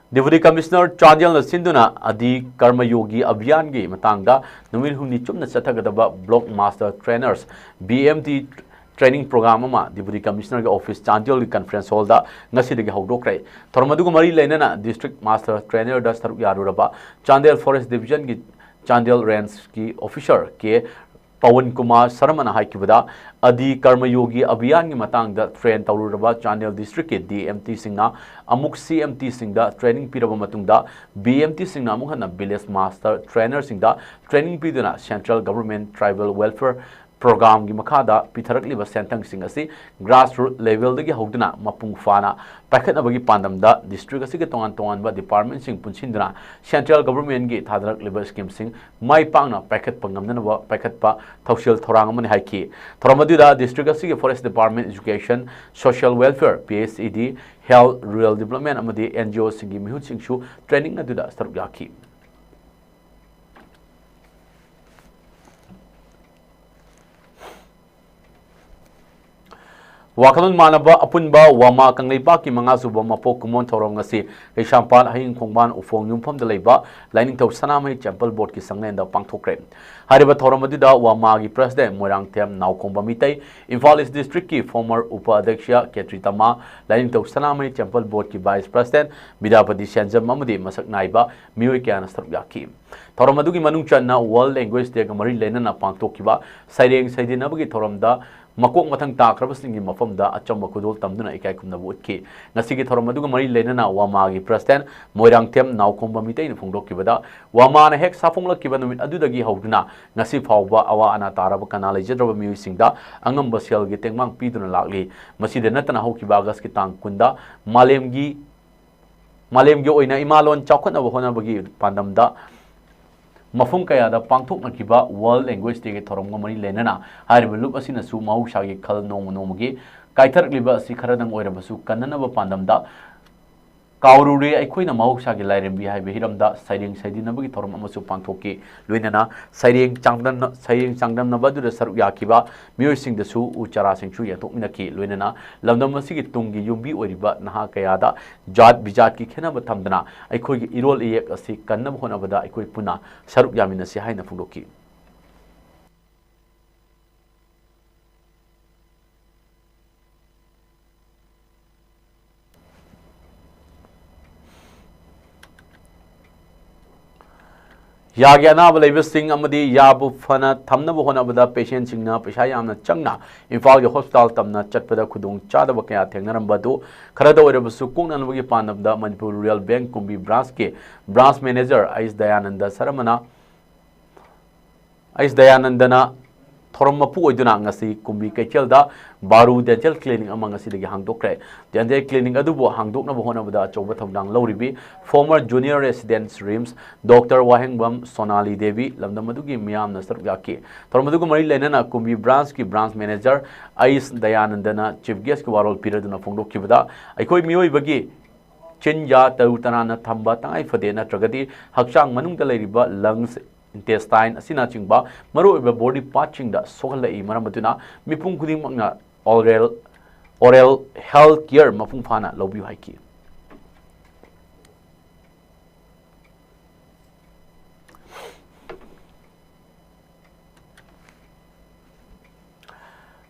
Deputy Commissioner ꯆꯥꯟꯗꯦꯜꯅ ꯁꯤꯟꯗꯨꯅ ꯑꯗꯤ ꯀꯔꯃꯌꯣꯒꯤ ꯑꯚꯤꯌꯥꯟꯒꯤ ꯃꯇꯥꯡꯗ ꯅꯨꯃꯤꯠ ꯍꯨꯝꯅꯤ ꯆꯨꯞꯅ ꯆꯠꯊꯒꯗꯕ Block Master Trainers, B M T training program ꯑꯃ Deputy Commissionerꯒꯤ office ꯆꯥꯟꯗꯦꯜꯒꯤ conference hallꯗ ꯉꯁꯤꯗꯒꯤ ꯍꯧꯗꯣꯛꯈ꯭ꯔꯦ꯫ ꯊꯧꯔꯝ ꯑꯗꯨꯒ ꯃꯔꯤ ꯂꯩꯅꯅ District Master Trainerꯗ ꯁꯔꯨꯛ ꯌꯥꯔꯨꯔꯕ ꯆꯥꯟꯗꯦꯜ Forest Divisionꯒꯤ ꯆꯥꯟꯗꯦꯜ Rangeꯀꯤ officer ꯀꯦ ꯄꯋꯟ ꯀꯨꯃꯥꯔ ꯁꯔꯃꯅ ꯍꯥꯏꯈꯤꯕꯗ, ꯑꯗꯤ ꯀꯔꯃꯌꯣꯒꯤ ꯑꯚꯤꯌꯥꯟꯒꯤ ꯃꯇꯥꯡꯗ train ꯇꯧꯔꯨꯔꯕ ꯆꯥꯟꯗꯦꯜ districtꯀꯤ D M Tꯁꯤꯡꯅ ꯑꯃꯨꯛ C M Tꯁꯤꯡꯗ training ꯄꯤꯔꯕ ꯃꯇꯨꯡꯗ, B M Tꯁꯤꯡꯅ ꯑꯃꯨꯛ ꯍꯟꯅ Village Master Trainerꯁꯤꯡꯗ training ꯄꯤꯗꯨꯅ Central Government Tribal Welfare Programꯒꯤ ꯃꯈꯥꯗ ꯄꯤꯊꯔꯛꯂꯤꯕ ꯁꯦꯟꯊꯪꯁꯤꯡ ꯑꯁꯤ grassroot levelꯗꯒꯤ ꯍꯧꯗꯨꯅ ꯃꯄꯨꯡ ꯐꯥꯅ ꯄꯥꯏꯈꯠꯅꯕꯒꯤ ꯄꯥꯟꯗꯝꯗ district ꯑꯁꯤꯒꯤ ꯇꯣꯉꯥꯟ ꯇꯣꯉꯥꯟꯕ departmentꯁꯤꯡ ꯄꯨꯟꯁꯤꯟꯗꯨꯅ Central Governmentꯒꯤ ꯊꯥꯗꯔꯛꯂꯤꯕ schemeꯁꯤꯡ ꯃꯥꯏ ꯄꯥꯛꯅ ꯄꯥꯏꯈꯠꯄ ꯉꯝꯅꯅꯕ ꯄꯥꯏꯈꯠꯄ ꯊꯧꯁꯤꯜ ꯊꯧꯔꯥꯡ ꯑꯃꯅꯤ ꯍꯥꯏꯈꯤ꯫ ꯊꯧꯔꯝ ꯑꯗꯨꯗ district ꯑꯁꯤꯒꯤ Forest Department, Education, Social Welfare, P H E D, Health, Rural Development ꯑꯃꯗꯤ N G Oꯁꯤꯡꯒꯤ ꯃꯤꯍꯨꯠꯁꯤꯡꯁꯨ training ꯑꯗꯨꯗ ꯁꯔꯨꯛ ꯌꯥꯈꯤ꯫ ꯋꯥꯈꯜꯂꯣꯟ ꯃꯥꯟꯅꯕ ꯑꯄꯨꯟꯕ ꯋꯥꯃꯥ ꯀꯪꯂꯩꯄꯥꯛꯀꯤ ꯃꯉꯥꯁꯨꯕ ꯃꯄꯣꯛ ꯀꯨꯝꯑꯣꯟ ꯊꯧꯔꯝ ꯉꯁꯤ ꯀꯩꯁꯥꯝꯄꯥꯠ ꯍꯌꯤꯡ ꯈꯣꯡꯕꯥꯟ ꯎꯐꯣꯡ ꯌꯨꯝꯐꯝꯗ ꯂꯩꯕ ꯂꯥꯏꯅꯤꯡꯊꯧ ꯁꯅꯥꯃꯍꯤ Temple Boardꯀꯤ ꯁꯪꯂꯦꯟꯗ ꯄꯥꯡꯊꯣꯛꯈ꯭ꯔꯦ꯫ ꯍꯥꯏꯔꯤꯕ ꯊꯧꯔꯝ ꯑꯗꯨꯗ ꯋꯥꯃꯥꯒꯤ President Moirangthem ꯅꯥꯎꯈꯣꯡꯕ Meitei, Imphal East Districtꯀꯤ former ꯎꯄ ꯑꯗ꯭ꯌꯛꯁ ꯀꯦꯇ꯭ꯔꯤ ꯇꯃꯥ, ꯂꯥꯏꯅꯤꯡꯊꯧ ꯁꯅꯥꯃꯍꯤ Temple Boardꯀꯤ Vice President ꯕꯤꯗ꯭ꯌꯥꯄꯇꯤ ꯁꯦꯟꯖꯝ ꯑꯃꯗꯤ ꯃꯁꯛ ꯅꯥꯏꯕ ꯃꯤꯑꯣꯏ ꯀꯌꯥꯅ ꯁꯔꯨꯛ ꯌꯥꯈꯤ꯫ ꯊꯧꯔꯝ ꯑꯗꯨꯒꯤ ꯃꯅꯨꯡ ꯆꯟꯅ World Language Dayꯒ ꯃꯔꯤ ꯂꯩꯅꯅ ꯄꯥꯡꯊꯣꯛꯈꯤꯕ ꯁꯩꯔꯦꯡ ꯁꯩꯗꯦꯡꯅꯕꯒꯤ ꯊꯧꯔꯝꯗ ꯃꯀꯣꯛ ꯃꯊꯪ ꯇꯥꯈ꯭ꯔꯕꯁꯤꯡꯒꯤ ꯃꯐꯝꯗ ꯑꯆꯝꯕ ꯈꯨꯗꯣꯜ ꯇꯝꯗꯨꯅ ꯏꯀꯥꯏ ꯈꯨꯝꯅꯕ ꯎꯠꯈꯤ꯫ ꯉꯁꯤꯒꯤ ꯊꯧꯔꯝ ꯑꯗꯨꯒ ꯃꯔꯤ ꯂꯩꯅꯅ ꯋꯥꯃꯥꯒꯤ President ꯃꯣꯏꯔꯥꯡꯊꯦꯝ ꯅꯥꯎꯈꯣꯡꯕ ꯃꯤꯇꯩꯅ ꯐꯣꯡꯗꯣꯛꯈꯤꯕꯗ, ꯋꯥꯃꯥꯅ ꯍꯦꯛ ꯁꯥꯐꯣꯡꯂꯛꯈꯤꯕ ꯅꯨꯃꯤꯠ ꯑꯗꯨꯗꯒꯤ ꯍꯧꯗꯨꯅ ꯉꯁꯤ ꯐꯥꯎꯕ ꯑꯋꯥ ꯑꯅꯥ ꯇꯥꯔꯕ ꯀꯅꯥ ꯂꯩꯖꯗ꯭ꯔꯕ ꯃꯤꯑꯣꯏꯁꯤꯡꯗ ꯑꯉꯝꯕ ꯁꯦꯜꯒꯤ ꯇꯦꯡꯕꯥꯡ ꯄꯤꯗꯨꯅ ꯂꯥꯛꯂꯤ꯫ ꯃꯁꯤꯗ ꯅꯠꯇꯅ ꯍꯧꯈꯤꯕ Augustꯀꯤ ꯇꯥꯡ ꯀꯨꯟꯗ ꯃꯥꯂꯦꯝꯒꯤ, ꯃꯥꯂꯦꯝꯒꯤ ꯑꯣꯏꯅ ꯏꯃꯥꯂꯣꯟ ꯆꯥꯎꯈꯠꯅꯕ ꯍꯣꯠꯅꯕꯒꯤ ꯄꯥꯟꯗꯝꯗ ꯃꯐꯝ ꯀꯌꯥꯗ ꯄꯥꯡꯊꯣꯛꯅꯈꯤꯕ World Language Dayꯒꯤ ꯊꯧꯔꯝꯒ ꯃꯔꯤ ꯂꯩꯅꯅ ꯍꯥꯏꯔꯤꯕ ꯂꯨꯞ ꯑꯁꯤꯅꯁꯨ ꯃꯍꯧꯁꯥꯒꯤ ꯈꯜ ꯅꯣꯡꯃ ꯅꯣꯡꯃꯒꯤ ꯀꯥꯏꯊꯔꯛꯂꯤꯕ ꯑꯁꯤ ꯈꯔꯗꯪ ꯑꯣꯏꯔꯕꯁꯨ ꯀꯟꯅꯅꯕ ꯄꯥꯟꯗꯝꯗ ꯀꯥꯎꯔꯨꯔꯦ ꯑꯩꯈꯣꯏꯅ ꯃꯍꯧꯁꯥꯒꯤ ꯂꯥꯏꯔꯦꯝꯕꯤ ꯍꯥꯏꯕ ꯍꯤꯔꯝꯗ ꯁꯩꯔꯦꯡ ꯁꯩꯗꯤꯅꯕꯒꯤ ꯊꯧꯔꯝ ꯑꯃꯁꯨ ꯄꯥꯡꯊꯣꯛꯈꯤ꯫ ꯂꯣꯏꯅꯅ ꯁꯩꯔꯦꯡ ꯆꯥꯡꯗꯝꯅ-, ꯁꯩꯔꯦꯡ ꯆꯥꯡꯗꯝꯅꯕ ꯑꯗꯨꯗ ꯁꯔꯨꯛ ꯌꯥꯈꯤꯕ ꯃꯤꯑꯣꯏꯁꯤꯡꯗꯁꯨ ꯎ ꯆꯥꯔꯥꯁꯤꯡꯁꯨ ꯌꯦꯟꯊꯣꯛꯃꯤꯟꯅꯈꯤ꯫ ꯂꯣꯏꯅꯅ ꯂꯝꯗꯝ ꯑꯁꯤꯒꯤ ꯇꯨꯡꯒꯤ ꯌꯨꯝꯕꯤ ꯑꯣꯏꯔꯤꯕ ꯅꯍꯥ ꯀꯌꯥꯗ ꯖꯥꯠ ꯕꯤꯖꯥꯠꯀꯤ ꯈꯦꯠꯅꯕ ꯊꯝꯗꯅ ꯑꯩꯈꯣꯏꯒꯤ ꯏꯔꯣꯜ ꯏꯌꯦꯛ ꯑꯁꯤ ꯀꯟꯅꯕ ꯍꯣꯠꯅꯕꯗ ꯑꯩꯈꯣꯏ ꯄꯨꯟꯅ ꯁꯔꯨꯛ ꯌꯥꯃꯤꯟꯅꯁꯤ ꯍꯥꯏꯅ ꯐꯣꯡꯗꯣꯛꯈꯤ꯫ ꯌꯥꯒꯤ ꯑꯅꯥꯕ ꯂꯩꯕꯁꯤꯡ ꯑꯃꯗꯤ ꯌꯥꯕꯨ ꯐꯅ ꯊꯝꯅꯕ ꯍꯣꯠꯅꯕꯗ ꯄꯦꯁꯦꯟꯁꯤꯡꯅ ꯄꯩꯁꯥ ꯌꯥꯝꯅ ꯆꯪꯅ ꯏꯝꯐꯥꯜꯒꯤ ꯍꯣꯁꯄꯤꯇꯥꯜ ꯇꯝꯅ ꯆꯠꯄꯗ ꯈꯨꯗꯣꯡ ꯆꯥꯗꯕ ꯀꯌꯥ ꯊꯦꯡꯅꯔꯝꯕ ꯑꯗꯨ ꯈꯔꯗ ꯑꯣꯏꯔꯕꯁꯨ ꯀꯣꯛꯅꯅꯕꯒꯤ ꯄꯥꯟꯗꯝꯗ ꯃꯅꯤꯄꯨꯔ ꯔꯨꯔꯦꯜ ꯕꯦꯡ ꯀꯨꯝꯕꯤ ꯕ꯭ꯔꯥꯟꯁꯀꯤ ꯕ꯭ꯔꯥꯟꯁ ꯃꯦꯅꯦꯖꯔ ꯑꯩꯁ ꯗꯌꯥꯅꯟꯗ ꯁꯔꯃꯅ ꯑꯩꯁ ꯗꯌꯥꯅꯟꯗꯅ ꯊꯧꯔꯝ ꯃꯄꯨ ꯑꯣꯏꯗꯨꯅ ꯉꯁꯤ ꯀꯨꯝꯕꯤ ꯀꯩꯊꯦꯜꯗ ꯕꯥꯔꯨ ꯗꯦꯟꯇꯦꯜ ꯀ꯭ꯂꯤꯅꯤꯛ ꯑꯃ ꯉꯁꯤꯗꯒꯤ ꯍꯥꯡꯗꯣꯛꯈ꯭ꯔꯦ꯫ ꯗꯦꯟꯇꯦꯜ ꯀ꯭ꯂꯤꯅꯤꯛ ꯑꯗꯨꯕꯨ ꯍꯥꯡꯗꯣꯛꯅꯕ ꯍꯣꯠꯅꯕꯗ ꯑꯆꯧꯕ ꯊꯧꯗꯥꯡ ꯂꯧꯔꯤꯕꯤ former junior resident RIMS doctor Wahengbam Sonali Devi ꯂꯝꯗꯝ ꯑꯗꯨꯒꯤ ꯃꯤꯌꯥꯝꯅ ꯁꯔꯨꯛ ꯌꯥꯈꯤ꯫ ꯊꯧꯔꯝ ꯑꯗꯨꯒ ꯃꯔꯤ ꯂꯩꯅꯅ ꯀꯨꯝꯕꯤ ꯕ꯭ꯔꯥꯟꯁꯀꯤ ꯕ꯭ꯔꯥꯟꯁ ꯃꯦꯅꯦꯖꯔ ꯑꯩꯁ ꯗꯌꯥꯅꯟꯗꯅ ꯆꯤꯐ ꯒꯦꯁꯀꯤ ꯋꯥꯔꯣꯜ ꯄꯤꯔꯗꯨꯅ ꯐꯣꯡꯗꯣꯛꯈꯤꯕꯗ ꯑꯩꯈꯣꯏ ꯃꯤꯑꯣꯏꯕꯒꯤ ꯆꯤꯟꯖꯥ ꯇꯔꯨ ꯇꯅꯥꯟꯅ ꯊꯝꯕ ꯇꯉꯥꯏ ꯐꯗꯦ, ꯅꯠꯇ꯭ꯔꯒꯗꯤ ꯍꯛꯆꯥꯡ ꯃꯅꯨꯡꯗ ꯂꯩꯔꯤꯕ lungs, intestine ꯑꯁꯤꯅꯆꯤꯡꯕ ꯃꯔꯨꯑꯣꯏꯕ body partꯁꯤꯡꯗ ꯁꯣꯛꯍꯜꯂꯛꯏ꯫ ꯃꯔꯝ ꯑꯗꯨꯅ ꯃꯤꯄꯨꯝ ꯈꯨꯗꯤꯡꯃꯛꯅ oral, oral health care ꯃꯄꯨꯡ ꯐꯥꯅ ꯂꯧꯕꯤꯌꯨ ꯍꯥꯏꯈꯤ꯫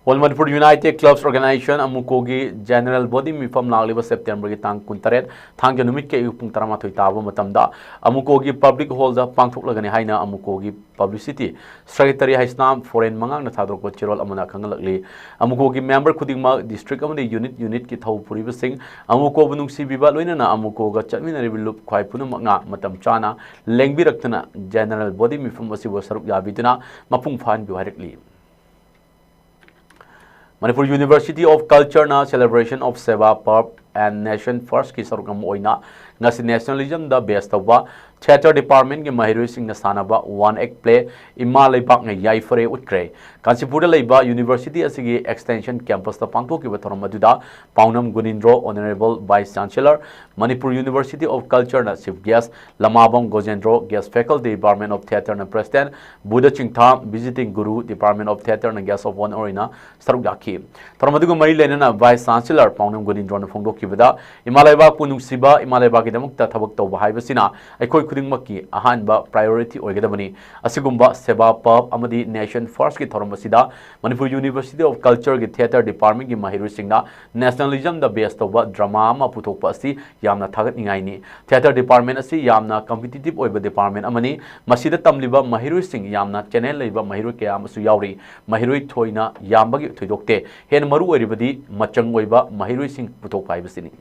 All Manipur United Clubs Organization, ꯑꯃꯨꯀꯣꯒꯤ general body ꯃꯤꯐꯝ ꯂꯥꯛꯂꯤꯕ ꯁꯦꯞꯇꯦꯝꯕꯔꯒꯤ ꯇꯥꯡ ꯀꯨꯟꯇꯔꯦꯠ, ꯊꯥꯡꯖ ꯅꯨꯃꯤꯠꯀꯤ ꯑꯌꯨꯛ ꯄꯨꯡ ꯇꯔꯥꯃꯥꯊꯣꯏ ꯇꯥꯕ ꯃꯇꯝꯗ ꯑꯃꯨꯀꯣꯒꯤ public hallꯗ ꯄꯥꯡꯊꯣꯛꯂꯒꯅꯤ ꯍꯥꯏꯅ ꯑꯃꯨꯀꯣꯒꯤ publicity secretary ꯍꯩꯁꯅꯥꯝ ꯐꯣꯔꯦꯟ ꯃꯉꯥꯡꯅ ꯊꯥꯗꯣꯔꯛꯄ ꯆꯦꯔꯣꯜ ꯑꯃꯅ ꯈꯪꯍꯜꯂꯛꯂꯤ꯫ ꯑꯃꯨꯀꯣꯒꯤ member ꯈꯨꯗꯤꯡꯃꯛ district ꯑꯃꯗꯤ unit unitꯀꯤ ꯊꯧ ꯄꯨꯔꯤꯕꯁꯤꯡ, ꯑꯃꯨꯀꯣꯕꯨ ꯅꯨꯡꯁꯤꯕꯤꯕ, ꯂꯣꯏꯅꯅ ꯑꯃꯨꯀꯣꯒ ꯆꯠꯃꯤꯟꯅꯔꯤꯕ ꯂꯨꯞ ꯈ꯭ꯋꯥꯏ ꯄꯨꯝꯅꯃꯛꯅ ꯃꯇꯝ ꯆꯥꯅ ꯂꯦꯡꯕꯤꯔꯛꯇꯨꯅ general body ꯃꯤꯐꯝ ꯑꯁꯤꯕꯨ ꯁꯔꯨꯛ ꯌꯥꯕꯤꯗꯨꯅ ꯃꯄꯨꯡ ꯐꯥꯍꯟꯕꯤꯌꯨ ꯍꯥꯏꯔꯛꯂꯤ꯫ Manipur University of Cultureꯅ Celebration of Seva Parv and Nation Firstꯀꯤ ꯁꯔꯨꯛ ꯑꯃ ꯑꯣꯏꯅ ꯉꯁꯤ ꯅꯦꯁꯅꯦꯂꯤꯖꯝꯗ ꯕꯦꯁ ꯇꯧꯕ ꯊꯤꯌꯦꯇꯔ ꯗꯤꯄꯥꯔꯠꯃꯦꯟꯒꯤ ꯃꯍꯩꯔꯣꯏꯁꯤꯡꯅ ꯁꯥꯟꯅꯕ ꯋꯥꯟ ꯑꯦꯛ ꯄ꯭ꯂꯦ ꯏꯃꯥ ꯂꯩꯕꯥꯛꯅ ꯌꯥꯏꯐꯔꯦ ꯎꯠꯈ꯭ꯔꯦ꯫ ꯀꯥꯟꯆꯤꯄꯨꯔꯗ ꯂꯩꯕ ꯌꯨꯅꯤꯚꯔꯁꯤꯇꯤ ꯑꯁꯤꯒꯤ ꯑꯦꯛꯁꯇꯦꯟꯁꯟ ꯀꯦꯝꯄꯁꯇ ꯄꯥꯡꯊꯣꯛꯈꯤꯕ ꯊꯧꯔꯝ ꯑꯗꯨꯗ Paonam Gunindro, honourable vice chancellor, Manipur university of ꯀꯜꯆꯔꯅ chief guest, Lamabam Gojendro, guest faculty, department of ꯊꯤꯌꯦꯇꯔꯅ president, Budha Chingtham, visiting guru, department of ꯊꯤꯌꯦꯇꯔꯅ ꯒꯦꯁ ꯑꯣꯐ ꯑꯣꯅꯔ ꯑꯣꯏꯅ ꯁꯔꯨꯛ ꯌꯥꯈꯤ꯫ ꯊꯧꯔꯝ ꯑꯗꯨꯒ ꯃꯔꯤ ꯂꯩꯅꯅ ꯚꯥꯏꯁ ꯆꯥꯟꯁꯦꯂꯔ ꯄꯥꯎꯅꯝ ꯒꯨꯅꯤꯟꯗ꯭ꯔꯣꯅ ꯐꯣꯡꯗꯣꯛꯈꯤꯕꯗ, ꯏꯃꯥ ꯂꯩꯕꯥꯛꯄꯨ ꯅꯨꯡꯁꯤꯕ, ꯏꯃꯥ ꯂꯩꯕꯥꯛꯀꯤꯗꯃꯛꯇ ꯊꯕꯛ ꯇꯧꯕ ꯍꯥꯏꯕꯁꯤꯅ ꯑꯩꯈꯣꯏ ꯈꯨꯗꯤꯡꯃꯛꯀꯤ ꯑꯍꯥꯟꯕ ꯄ꯭ꯔꯥꯏꯌꯣꯔꯤꯇꯤ ꯑꯣꯏꯒꯗꯕꯅꯤ꯫ ꯑꯁꯤꯒꯨꯝꯕ ꯁꯦꯕꯥ ꯄꯔꯕ ꯑꯃꯗꯤ ꯅꯦꯁꯟ ꯐꯥꯔꯁꯀꯤ ꯊꯧꯔꯝ ꯑꯁꯤꯗ ꯃꯅꯤꯄꯨꯔ ꯌꯨꯅꯤꯚꯔꯁꯤꯇꯤ ꯑꯣꯐ ꯀꯜꯆꯔꯒꯤ ꯊꯤꯌꯦꯇꯔ ꯗꯤꯄꯥꯔꯠꯃꯦꯟꯒꯤ ꯃꯍꯩꯔꯣꯏꯁꯤꯡꯅ ꯅꯦꯁꯅꯦꯂꯤꯖꯝꯗ ꯕꯦꯁ ꯇꯧꯕ ꯗ꯭ꯔꯃꯥ ꯑꯃ ꯄꯨꯊꯣꯛꯄ ꯑꯁꯤ ꯌꯥꯝꯅ ꯊꯥꯒꯠꯅꯤꯡꯉꯥꯏꯅꯤ꯫ ꯊꯤꯌꯦꯇꯔ ꯗꯤꯄꯥꯔꯠꯃꯦꯟ ꯑꯁꯤ ꯌꯥꯝꯅ ꯀꯝꯄꯤꯇꯤꯇꯤꯚ ꯑꯣꯏꯕ ꯗꯤꯄꯥꯔꯠꯃꯦꯟ ꯑꯃꯅꯤ꯫ ꯃꯁꯤꯗ ꯇꯝꯂꯤꯕ ꯃꯍꯩꯔꯣꯏꯁꯤꯡ ꯌꯥꯝꯅ ꯆꯦꯅꯦꯜ ꯂꯩꯕ ꯃꯍꯩꯔꯣꯏ ꯀꯌꯥ ꯑꯃꯁꯨ ꯌꯥꯎꯔꯤ꯫ ꯃꯍꯩꯔꯣꯏ ꯊꯣꯏꯅ ꯌꯥꯝꯕꯒꯤ ꯊꯣꯏꯗꯣꯛꯇꯦ꯫ ꯍꯦꯟꯅ ꯃꯔꯨ ꯑꯣꯏꯔꯤꯕꯗꯤ ꯃꯆꯪ ꯑꯣꯏꯕ ꯃꯍꯩꯔꯣꯏꯁꯤꯡ ꯄꯨꯊꯣꯛꯄ ꯍꯥꯏꯕꯁꯤꯅꯤ꯫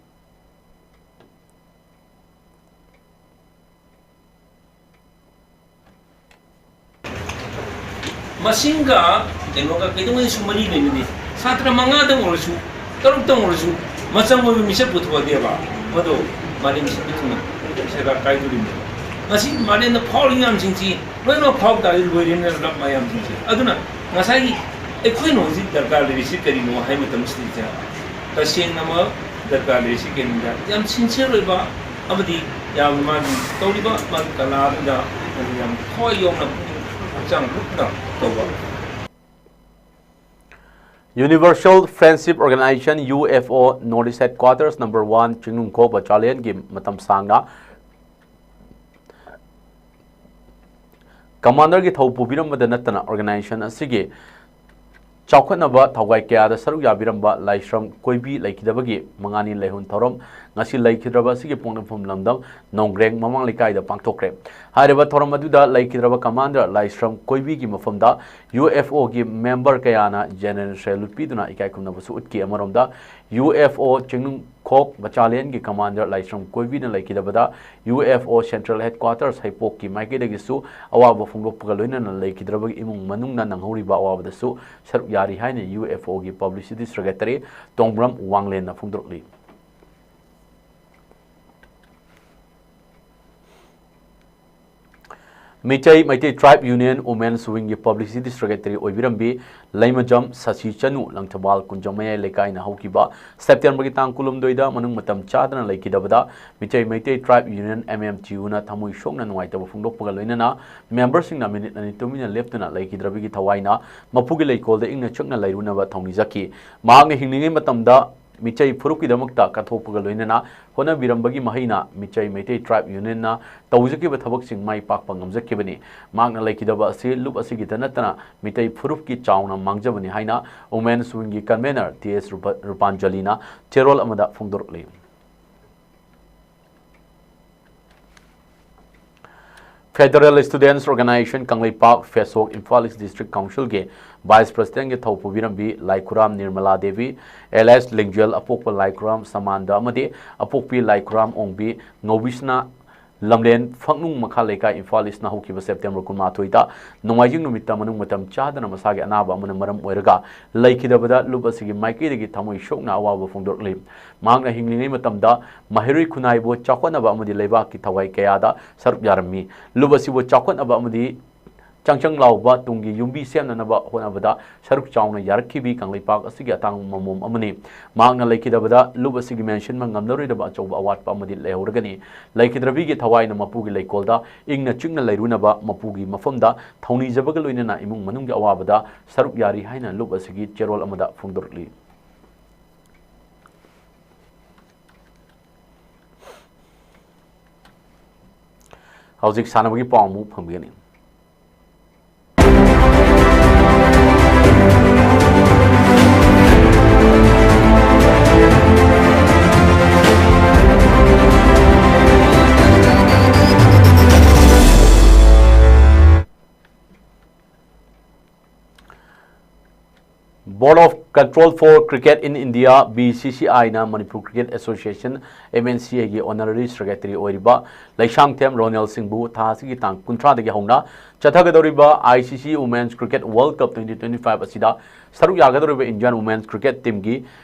ꯃꯁꯤꯡꯒ ꯀꯩꯅꯣꯒ ꯀꯩꯗꯧꯉꯩꯁꯨ ꯃꯔꯤ ꯂꯩꯅꯗꯦ꯫ ꯁꯥꯇ꯭ꯔ ꯃꯉꯥꯗꯪ ꯑꯣꯏꯔꯁꯨ, ꯇꯔꯨꯛꯇꯪ ꯑꯣꯏꯔꯁꯨ, ꯃꯆꯪ ꯑꯣꯏꯕ ꯃꯤꯁꯛ ꯄꯨꯊꯣꯛꯑꯗꯤꯕ, ꯃꯗꯨ ꯃꯥꯂꯦꯝ ꯁꯤꯟꯕ ꯊꯨꯡꯅ ꯁꯦꯒꯥ ꯀꯥꯏꯗꯣꯔꯤꯕꯅꯤ꯫ ꯉꯁꯤ ꯃꯥꯂꯦꯝꯗ ꯐꯥꯎꯔꯤꯕ ꯃꯌꯥꯝꯁꯤꯡꯁꯤ ꯂꯣꯏꯅꯃꯛ ꯐꯥꯎ ꯇꯥꯔꯗꯤ ꯂꯣꯏꯔꯦꯅ ꯂꯝ ꯃꯌꯥꯝꯁꯤꯡꯁꯦ꯫ ꯑꯗꯨꯅ ꯉꯁꯥꯏꯒꯤ ꯑꯩꯈꯣꯏꯅ ꯍꯧꯖꯤꯛ ꯗꯔꯀꯥꯔ ꯂꯩꯔꯤꯁꯤ ꯀꯔꯤꯅꯣ ꯍꯥꯏꯕ ꯃꯇꯝꯁꯤꯗ, ꯇꯁꯦꯡꯅꯃꯛ ꯗꯔꯀꯥꯔ ꯂꯩꯔꯤꯁꯤ ꯀꯔꯤꯅꯣꯗ, ꯌꯥꯝ ꯁꯤꯟꯁꯤꯌꯔ ꯑꯣꯏꯕ ꯑꯃꯗꯤ ꯌꯥꯝꯅ ꯃꯥꯒꯤ ꯇꯧꯔꯤꯕ ꯃꯥꯒꯤ ꯀꯂꯥ ꯑꯗꯨꯗ ꯌꯥꯝ ꯊꯋꯥꯏ ꯌꯥꯎꯅ ꯄꯨꯛꯅꯤꯡ ꯍꯛꯆꯥꯡ ꯂꯨꯞꯅ ꯇꯧꯕ꯫ Universal Friendship Organization, U F O, North East Headquarters number one ꯆꯤꯡꯅꯨꯡꯈꯣꯛ ꯕꯆꯥꯂꯤꯌꯟꯒꯤ ꯃꯇꯝ ꯁꯥꯡꯅ ꯀꯃꯥꯟꯗꯔꯒꯤ ꯊꯧ ꯄꯨꯕꯤꯔꯝꯕꯗ ꯅꯠꯇꯅ ꯑꯣꯔꯒꯅꯥꯏꯖꯦꯁꯟ ꯑꯁꯤꯒꯤ ꯆꯥꯎꯈꯠꯅꯕ ꯊꯧꯒꯥꯏ ꯀꯌꯥꯗ ꯁꯔꯨꯛ ꯌꯥꯕꯤꯔꯝꯕ ꯂꯥꯏꯁ꯭ꯔꯝ ꯀꯣꯏꯕꯤ ꯂꯩꯈꯤꯗꯕꯒꯤ ꯃꯉꯥꯅꯤ ꯂꯩꯍꯨꯟ ꯊꯧꯔꯝ ꯉꯁꯤ ꯂꯩꯈꯤꯗ꯭ꯔꯕ ꯑꯁꯤꯒꯤ ꯄꯣꯛꯅꯐꯝ ꯂꯝꯗꯝ ꯅꯣꯡꯒ꯭ꯔꯦꯡ ꯃꯃꯥꯡ ꯂꯩꯀꯥꯏꯗ ꯄꯥꯡꯊꯣꯛꯈ꯭ꯔꯦ꯫ ꯍꯥꯏꯔꯤꯕ ꯊꯧꯔꯝ ꯑꯗꯨꯗ ꯂꯩꯈꯤꯗ꯭ꯔꯕ ꯀꯃꯥꯟꯗꯔ ꯂꯥꯏꯁ꯭ꯔꯝ ꯀꯣꯏꯕꯤꯒꯤ ꯃꯐꯝꯗ U F O ꯒꯤ ꯃꯦꯝꯕꯔ ꯀꯌꯥꯅ ꯖꯦꯅꯦꯔꯦꯜ ꯁꯦꯂꯨꯠ ꯄꯤꯗꯨꯅ ꯏꯀꯥꯏ ꯈꯨꯝꯅꯕꯁꯨ ꯎꯠꯈꯤ꯫ ꯑꯃꯔꯣꯝꯗ, U F O ꯆꯤꯡꯅꯨꯡꯈꯣꯛ ꯕꯆꯥꯂꯤꯌꯟꯒꯤ ꯀꯃꯥꯟꯗꯔ ꯂꯥꯏꯁ꯭ꯔꯝ ꯀꯣꯏꯕꯤꯅ ꯂꯩꯈꯤꯗꯕꯗ U F O Central Headquarters ꯍꯩꯄꯣꯛꯀꯤ ꯃꯥꯏꯀꯩꯗꯒꯤꯁꯨ ꯑꯋꯥꯕ ꯐꯣꯡꯗꯣꯛꯄꯒ ꯂꯣꯏꯅꯅ ꯂꯩꯈꯤꯗ꯭ꯔꯕꯒꯤ ꯏꯃꯨꯡ ꯃꯅꯨꯡꯅ ꯅꯪꯍꯧꯔꯤꯕ ꯑꯋꯥꯕꯗꯁꯨ ꯁꯔꯨꯛ ꯌꯥꯔꯤ ꯍꯥꯏꯅ U F O ꯒꯤ ꯄꯕ꯭ꯂꯤꯁꯤꯇꯤ ꯁꯦꯀ꯭ꯔꯦꯇꯔꯤ ꯇꯣꯡꯕ꯭ꯔꯝ ꯋꯥꯡꯂꯦꯟꯅ ꯐꯣꯡꯗꯣꯔꯛꯂꯤ꯫ Meetei Meitei Tribe Union Women's Wingꯒꯤ Publicity Secretary ꯑꯣꯏꯕꯤꯔꯝꯕꯤ ꯂꯩꯃꯖꯝ ꯁꯁꯤ ꯆꯅꯨ ꯂꯪꯊꯕꯥꯜ ꯀꯨꯟꯖꯝ ꯃꯌꯥꯏ ꯂꯩꯀꯥꯏꯅ ꯍꯧꯈꯤꯕ Septemberꯒꯤ ꯇꯥꯡ ꯀꯨꯟꯍꯨꯝꯗꯣꯏꯗ ꯃꯅꯨꯡ ꯃꯇꯝ ꯆꯥꯗꯅ ꯂꯩꯈꯤꯗꯕꯗ ꯃꯤꯇꯩ ꯃꯩꯇꯩ Tribe Union MMTUꯅ ꯊꯃꯣꯏ ꯁꯣꯛꯅ ꯅꯨꯡꯉꯥꯏꯇꯕ ꯐꯣꯡꯗꯣꯛꯄꯒ ꯂꯣꯏꯅꯅ memberꯁꯤꯡꯅ minute ꯑꯅꯤ ꯇꯨꯃꯤꯟꯅ ꯂꯦꯞꯇꯨꯅ ꯂꯩꯈꯤꯗ꯭ꯔꯕꯒꯤ ꯊꯋꯥꯏꯅ ꯃꯄꯨꯒꯤ ꯂꯩꯀꯣꯜꯗ ꯏꯪꯅ ꯆꯤꯛꯅ ꯂꯩꯔꯨꯅꯕ ꯊꯧꯅꯤꯖꯈꯤ꯫ ꯃꯍꯥꯛꯅ ꯍꯤꯡꯂꯤꯉꯩ ꯃꯇꯝꯗ ꯃꯤꯇꯩ ꯐꯨꯔꯨꯞꯀꯤꯗꯃꯛꯇ ꯀꯠꯊꯣꯛꯄꯒ ꯂꯣꯏꯅꯅ ꯍꯣꯠꯅꯕꯤꯔꯝꯕꯒꯤ ꯃꯍꯩꯅ ꯃꯤꯇꯩ ꯃꯩꯇꯩ Tribe Unionꯅ ꯇꯧꯖꯈꯤꯕ ꯊꯕꯛꯁꯤꯡ ꯃꯥꯏ ꯄꯥꯛꯄ ꯉꯝꯖꯈꯤꯕꯅꯤ꯫ ꯃꯍꯥꯛꯅ ꯂꯩꯈꯤꯗꯕ ꯑꯁꯤ ꯂꯨꯞ ꯑꯁꯤꯒꯤꯗ ꯅꯠꯇꯅ ꯃꯤꯇꯩ ꯐꯨꯔꯨꯞꯀꯤ ꯆꯥꯎꯅ ꯃꯥꯡꯖꯕꯅꯤ ꯍꯥꯏꯅ Women's Wingꯒꯤ convener ꯇꯤ ꯑꯦꯁ ꯔꯨꯄ-, ꯔꯨꯄꯥꯟꯖꯂꯤꯅ ꯆꯦꯔꯣꯜ ꯑꯃꯗ ꯐꯣꯡꯗꯣꯔꯛꯂꯤ꯫ Federal Students Organisation Kangleipak, FESOK, Imphal East District Councilꯒꯤ Vice Presidentꯒꯤ ꯊꯧ ꯄꯨꯕꯤꯔꯝꯕꯤ ꯂꯥꯏꯈꯨꯔꯥꯝ ꯅꯤꯔꯃꯂꯥ ꯗꯦꯕꯤ, alias ꯂꯤꯡꯖꯦꯜ, ꯑꯄꯣꯛꯄ ꯂꯥꯏꯈꯨꯔꯥꯝ ꯁꯃꯥꯟꯗ ꯑꯃꯗꯤ ꯑꯄꯣꯛꯄꯤ ꯂꯥꯏꯈꯨꯔꯥꯝ ꯑꯣꯡꯕꯤ ꯉꯧꯕꯤꯁꯅꯥ, ꯂꯝꯂꯦꯟ ꯐꯛꯅꯨꯡ ꯃꯈꯥ ꯂꯩꯀꯥꯏ, ꯏꯝꯐꯥꯜ Eastꯅ ꯍꯧꯈꯤꯕ September ꯀꯨꯟꯃꯥꯊꯣꯏꯗ ꯅꯣꯡꯃꯥꯏꯖꯤꯡ ꯅꯨꯃꯤꯠꯇ ꯃꯅꯨꯡ ꯃꯇꯝ ꯆꯥꯗꯅ ꯃꯁꯥꯒꯤ ꯑꯅꯥꯕ ꯑꯃꯅ ꯃꯔꯝ ꯑꯣꯏꯔꯒ ꯂꯩꯈꯤꯗꯕꯗ ꯂꯨꯞ ꯑꯁꯤꯒꯤ ꯃꯥꯏꯀꯩꯗꯒꯤ ꯊꯃꯣꯏ ꯁꯣꯛꯅ ꯑꯋꯥꯕ ꯐꯣꯡꯗꯣꯔꯛꯂꯤ꯫ ꯃꯍꯥꯛꯅ ꯍꯤꯡꯂꯤꯉꯩ ꯃꯇꯝꯗ ꯃꯍꯩꯔꯣꯏ ꯈꯨꯟꯅꯥꯏꯕꯨ ꯆꯥꯎꯈꯠꯅꯕ ꯑꯃꯗꯤ ꯂꯩꯕꯥꯛꯀꯤ ꯊꯋꯥꯏ ꯀꯌꯥꯗ ꯁꯔꯨꯛ ꯌꯥꯔꯝꯃꯤ꯫ ꯂꯨꯞ ꯑꯁꯤꯕꯨ ꯆꯥꯎꯈꯠꯅꯕ ꯑꯃꯗꯤ ꯆꯪꯆꯪ ꯂꯥꯎꯕ ꯇꯨꯡꯒꯤ ꯌꯨꯝꯕꯤ ꯁꯦꯝꯅꯅꯕ ꯍꯣꯠꯅꯕꯗ ꯁꯔꯨꯛ ꯆꯥꯎꯅ ꯌꯥꯔꯛꯈꯤꯕꯤ ꯀꯪꯂꯩꯄꯥꯛ ꯑꯁꯤꯒꯤ ꯑꯇꯥꯡꯕ ꯃꯃꯣꯝ ꯑꯃꯅꯤ꯫ ꯃꯍꯥꯛꯅ ꯂꯩꯈꯤꯗꯕꯗ ꯂꯨꯞ ꯑꯁꯤꯒꯤ ꯃꯦꯟꯁꯤꯟꯕ ꯉꯝꯂꯔꯣꯏꯗꯕ ꯑꯆꯧꯕ ꯑꯋꯥꯠꯄ ꯑꯃꯗꯤ ꯂꯩꯍꯧꯔꯒꯅꯤ꯫ ꯂꯩꯈꯤꯗ꯭ꯔꯕꯤꯒꯤ ꯊꯋꯥꯏꯅ ꯃꯄꯨꯒꯤ ꯂꯩꯀꯣꯜꯗ ꯏꯪꯅ ꯆꯤꯛꯅ ꯂꯩꯔꯨꯅꯕ ꯃꯄꯨꯒꯤ ꯃꯐꯝꯗ ꯊꯧꯅꯤꯖꯕꯒ ꯂꯣꯏꯅꯅ ꯏꯃꯨꯡ ꯃꯅꯨꯡꯒꯤ ꯑꯋꯥꯕꯗ ꯁꯔꯨꯛ ꯌꯥꯔꯤ ꯍꯥꯏꯅ ꯂꯨꯞ ꯑꯁꯤꯒꯤ ꯆꯦꯔꯣꯜ ꯑꯃꯗ ꯐꯣꯡꯗꯣꯔꯛꯂꯤ꯫ ꯍꯧꯖꯤꯛ ꯁꯥꯟꯅꯕꯒꯤ ꯄꯥꯎ ꯑꯃꯨꯛ ꯐꯪꯕꯤꯒꯅꯤ꯫ Board of Control for Cricket in India, BCCIꯅ Manipur Cricket Association, MNCAꯒꯤ Honorary Secretary ꯑꯣꯏꯔꯤꯕ ꯂꯩꯁꯥꯡꯊꯦꯝ ꯔꯣꯅꯦꯜ ꯁꯤꯡꯕꯨ ꯊꯥ ꯑꯁꯤꯒꯤ ꯇꯥꯡ ꯀꯨꯟꯊ꯭ꯔꯥꯗꯒꯤ ꯍꯧꯅ ꯆꯠꯊꯒꯗꯧꯔꯤꯕ ICC Women's Cricket World Cup twenty twenty-five ꯑꯁꯤꯗ ꯁꯔꯨꯛ ꯌꯥꯒꯗꯧꯔꯤꯕ Indian Women's Cricket Teamꯒꯤ